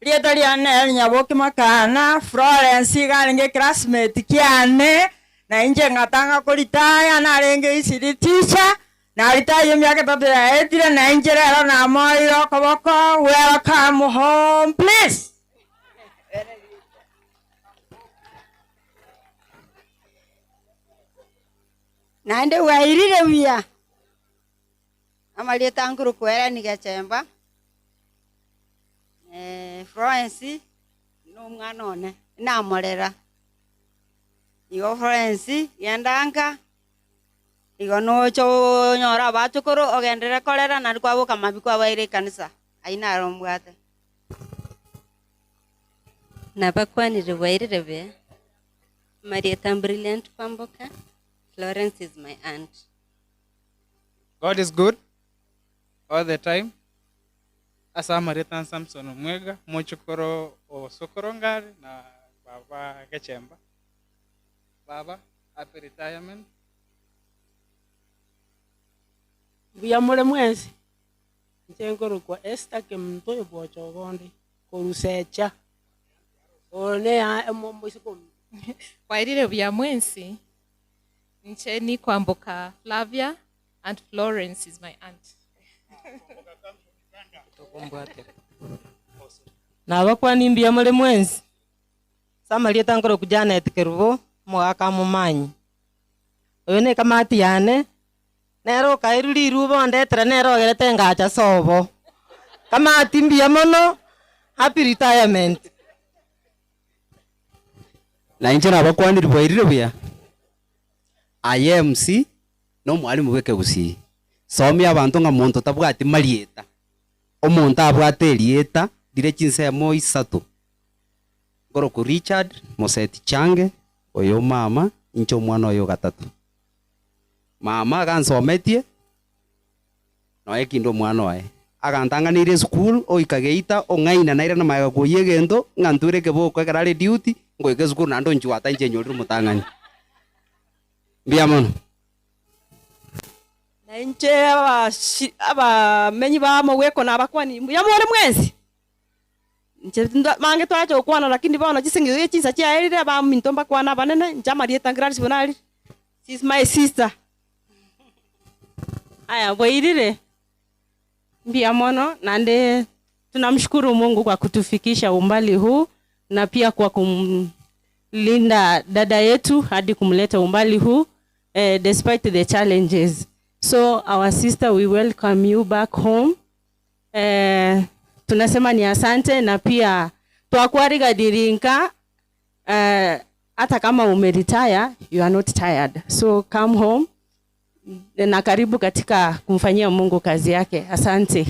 Rieta riane Nyaboki Makana, Florence igarenge classmate kiane, na inche ng'atanga koritaya narenge isiri teacher, naritaya emiaka etato yaetire, na inche rero namoire okoboko, welcome home please. Naende wairire buya. Amarieta nkuru kwera ni gachemba. Florence no mwana one namorera. Igo Florence yendanga igo nocho nyora abachukuru ogendere korera nari kwaboka mabi kwabaire ekanisa aina arombwate. Nabakwanire bwairire buya. Marieta Brilliant Kwamboka. Florence is my aunt. God is good all the time. Ase amarieta a Samson Omwega, omochokoro o Sokoro Ngare na baba Gechemba. Baba, happy retirement. Mbuya more mwensi, inche nkorokwa Esther Kemunto Ebwocha Obondi, korwa Secha, oyo ne omoiseke ominto. Bwairire buya mwensi, inche nikwamboka Flavia and Florence is my aunt. Nabakwani mbuya more mwensi, ase amarieta nkorokwa Janet Kerubo, omogaka Momanyi. Oyo ne ekamati yane, nere okairwe riruba ondetera nere ogerete ngacha sobo. Kamati mbuya mono, happy retirement. Na inche nabakwanire bwairire buya. Aye MC na omwalimu bw'ekegusii, somia abanto ng'a monto tabwati marieta, omonto abwate erieta rire chinsemo isato. Nkorokwa Richard Moseti Change, oyo omama, inche omwana oye ogatato. Mama agansometie, nonya ekinde omwana oye. Agantang'aneire esukuru, oika geita, ong'aina nairana magega koyia egento, ng'a nture ekeboko ekero are duty, ngoika esukuru naende onchwata inche nyorire omotang'ani. Mbuya mono. Na inche abamenyi ba Mogweko nabakwani, mbuya more mwensi? Inche mange twacha gokwana lakini bono chising'io gie chinsa chiaerire abaminto mbakwane abanene, inche amarieta Gladys buna aria, she is my sister. Aya, bwairire? Mbuya mono, naende tunamshukuru Mungu kwa kutufikisha umbali huu na pia kwa kumlinda dada yetu hadi kumleta umbali huu despite the challenges. So our sister, we welcome you back home. Tunasema ni asante na pia twakwariganirinka, hata kama umeretire, you are not tired. So come home na karibu katika kumfanyia Mungu kazi yake. Asante.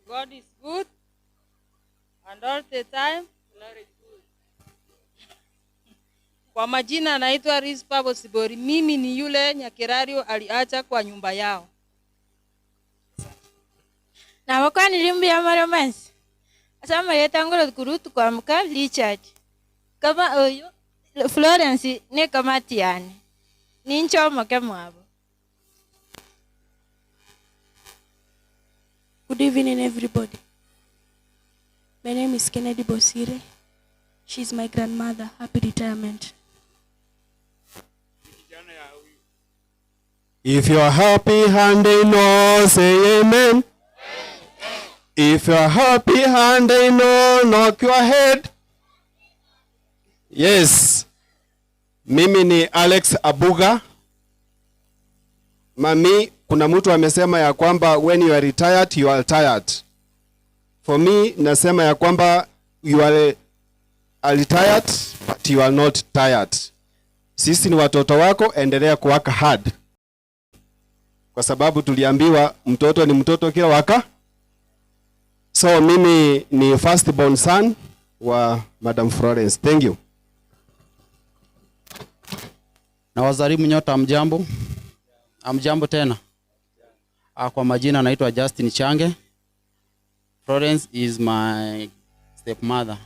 God is good and all the time. Kwa majina naitwa Rispa Bosibori. Mimi ni yule Nyakerario aliacha kwa nyumba yao. Nabakwanire mbuya more mwensi. Ase amarieta ngoro Ruth Kwamboka Richard. Kama oyo Florence ne kamati yane. Ninche omoke mwabo. Good evening, everybody. My name is Kennedy Bosire. She's my grandmother. Happy retirement. If you are happy and you know, say amen. If you are happy and you know, knock your head. Yes. Mimi ni Alex Abuga. Mami, kuna mtu amesema ya kwamba when you are retired, you are tired. For me, nasema ya kwamba you are retired, but you are not tired. Sisi ni watoto wako, endelea kuwork hard. Kwa sababu tuliambiwa mtoto ni mtoto kila waka. So mimi ni first born son wa Madam Florence. Thank you. Na wazalimu nyote amjambo. Amjambo tena. Kwa majina naitwa Justin Change. Florence is my stepmother.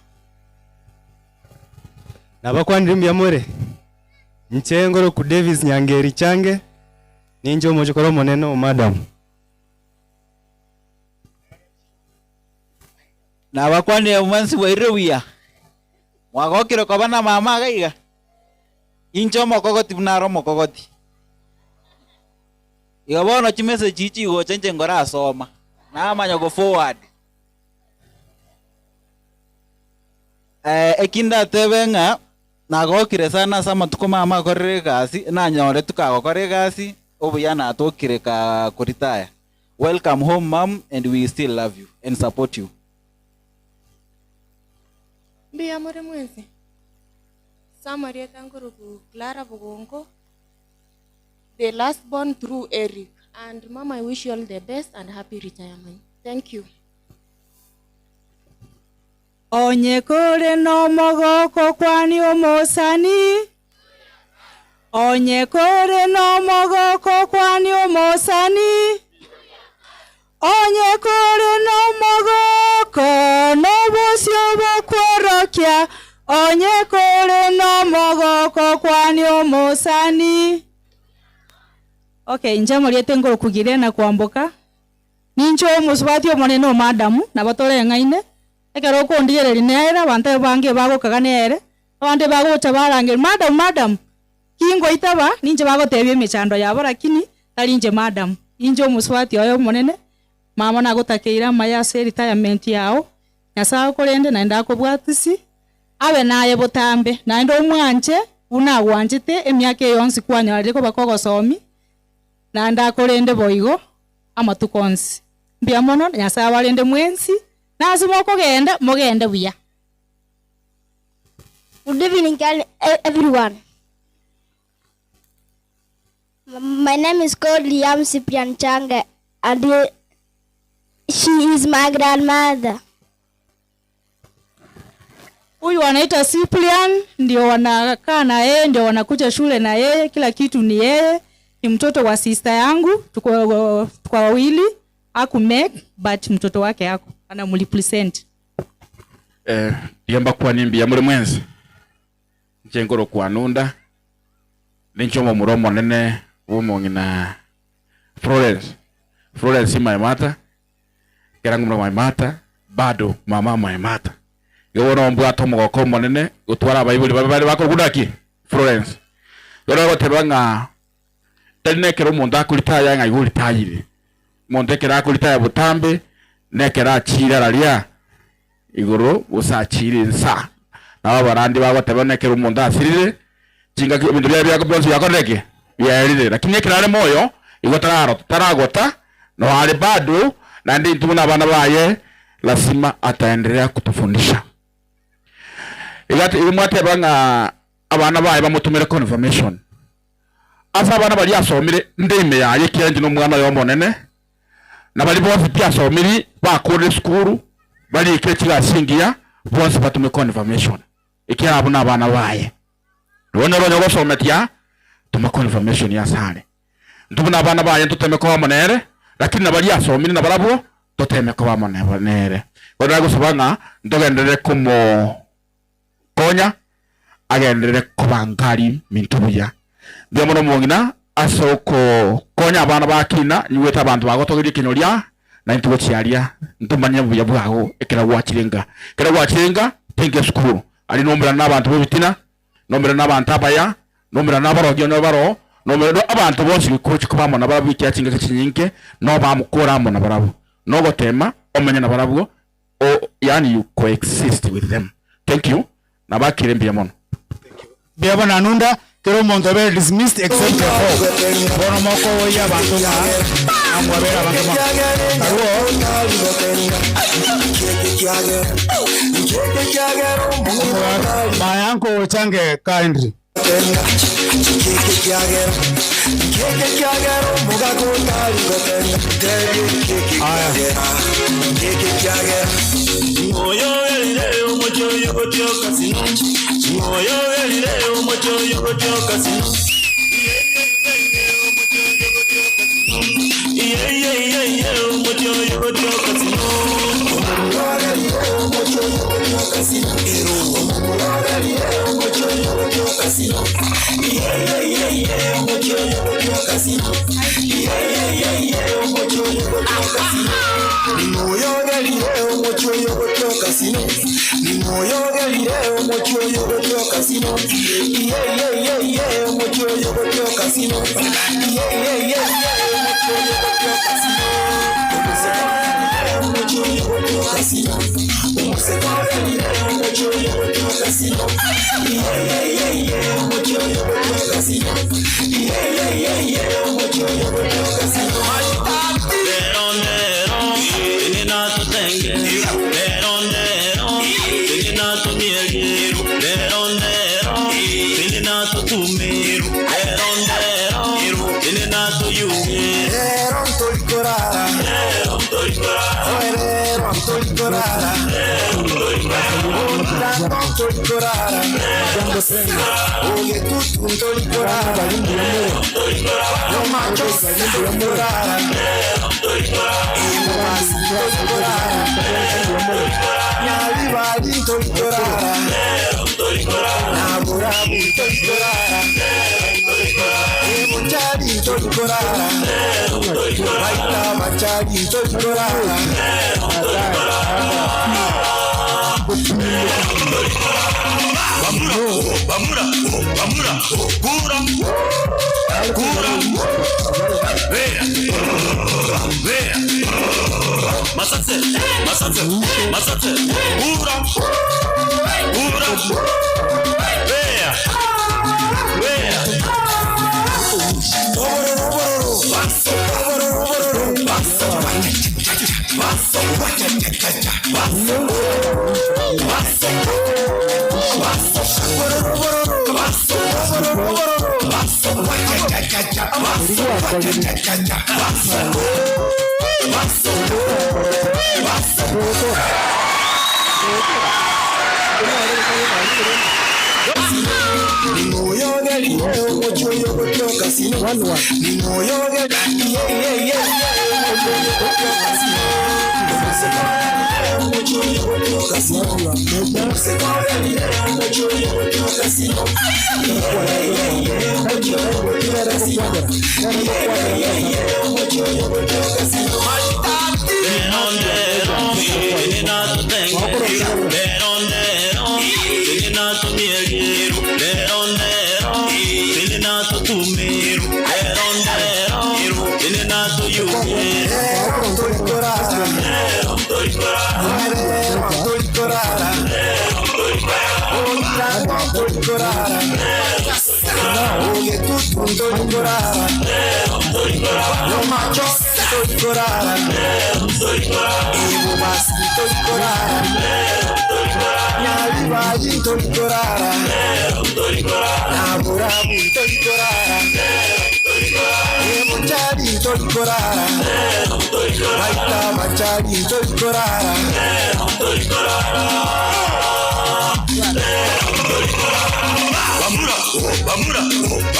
Nabakwanire mbuya more. Inche ngoro ku Davis Nyangeri Change. Ninche omochokoro omonene o madam. Nabakwanire mwensi bwairire buya. Mwagokire koba na mama iga iga. Inche omokogoti buna are omokogoti. Igo bono chimessage ichi igocha inche ngorasoma. Namanya go forward. Ekindatebe ng'a nagokire sana ase amatuko mama akorire egasi, nanyore tukagokora egasi, obuya natokire ka kuritaya. Welcome home mom, and we still love you and support you. Mbuya more mwensi. Samarieta nkoroku Clara Bogonko, the last born through Eric. And mama, I wish you all the best and happy retirement. Thank you. Onye kore no mogoko kwani omosani. Onye kore nomogoko kwani omosani. Onye kore nomogoko nobosio bokworokia. Onye kore nomogoko kwani omosani. Okay, inche moriete ngorokugire na kwamboka. Ninche omosubati omonene o madamu, nabo toreng'aine. Ekero okondigereria nere, abanto abange bagokaga nere, abande bagocha barangeria, madam, madam, kingoitaba, ninche bagotebia emechando yabo lakini, tari inche madam. Inche omosubati oye omonene, mama nagotakeire amaya ase retirement yago, Nyasaye akorende naende akobwatisi, abe naye botambe, naende omwanche, buna agwanchete emiaka eye yonsi kwanyorire koba kogosomi, naende akorende boigo amatuko onsi. Mbuya mono, Nyasaye abarende mwensi, na ase mokogenda, mogende buya. Good evening, everyone. My name is called Liam Cyprian Change, and she is my grandmother. Huyu anaitwa Cyprian, ndio wanakaa na yeye, ndio wanakuja shule na yeye, kila kitu ni yeye. Ni mtoto wa sister yangu, tuko kwa wawili, aku make but mtoto wake ako anamrepresent. Ndiomba kwa nimbi muri mwenzi nchengoro kwa nunda nincho muro monene womong'ina Florence. Florence Maimata kerangu mura Maimata bado mama Maimata igo no mbwato omogoko monene gotwara abaibori babe bare bakogudaki Florence goro goteba ng'a tari nekero omonto akoritaya ng'a igo oritayire omonto ekero akoritaya botambe nekero achire araria igoro gose achire nsa nabo abarandi bagoteba nekero omonto asirire chingaki ebinto biaye biako bionsi biakorire ki biaerire lakini ekero are moyo igo tararo taragota no are bado naende intwe buna abana baye lazima ataendelea kutufundisha. Igati igo mwateba ng'a abana baye bamotumire confirmation ase abana baria asomire ndime yaye ekiarenche na omwana oyo omonene na bari bonsi pi asomiri bakorire esukuru barikire chigasi engiya bonsi batume confirmation ekiara abwo na abana baye bono onye ogosometia tuma confirmation ya asare ntwe buna abana baye ntoteme koba amo nere lakini nabari asomire nabarabwo toteme koba amo nere bono nagosaba ng'a ntogenderere komokonya agenderere koba nkari minto buya mbuya mono omong'ina ase okokonya abana bakina nyigwete abanto bagotogeria ekenyoria na intwe gochiaria ntomanye buya bwago ekero gwachire nka ekero gwachire nka tenga esukuru ari nomerana na abanto ba ebitina nomerana na abanto abaya nomerana na abarogi onye baro nomerana abanto bonsi gochi koba amo nabarabwo ekiagera chingaki chinyinge nobamokora amo nabarabwo nogotema omenye nabarabwo o yaani you coexist with them. Thank you nabakire mbuya mono. Mbuya bono anunda kera omonto abere dismissed except the four. Bono mokoboyia abanto ng'a namwabere abanto mono. Barwo omogaka my uncle Ochange kindly. Aya. Bamura, bamura, kura, kura, vera, vera, masatse, masatse, masatse, kura, kura, vera, vera. Bamura, bamura, bamura.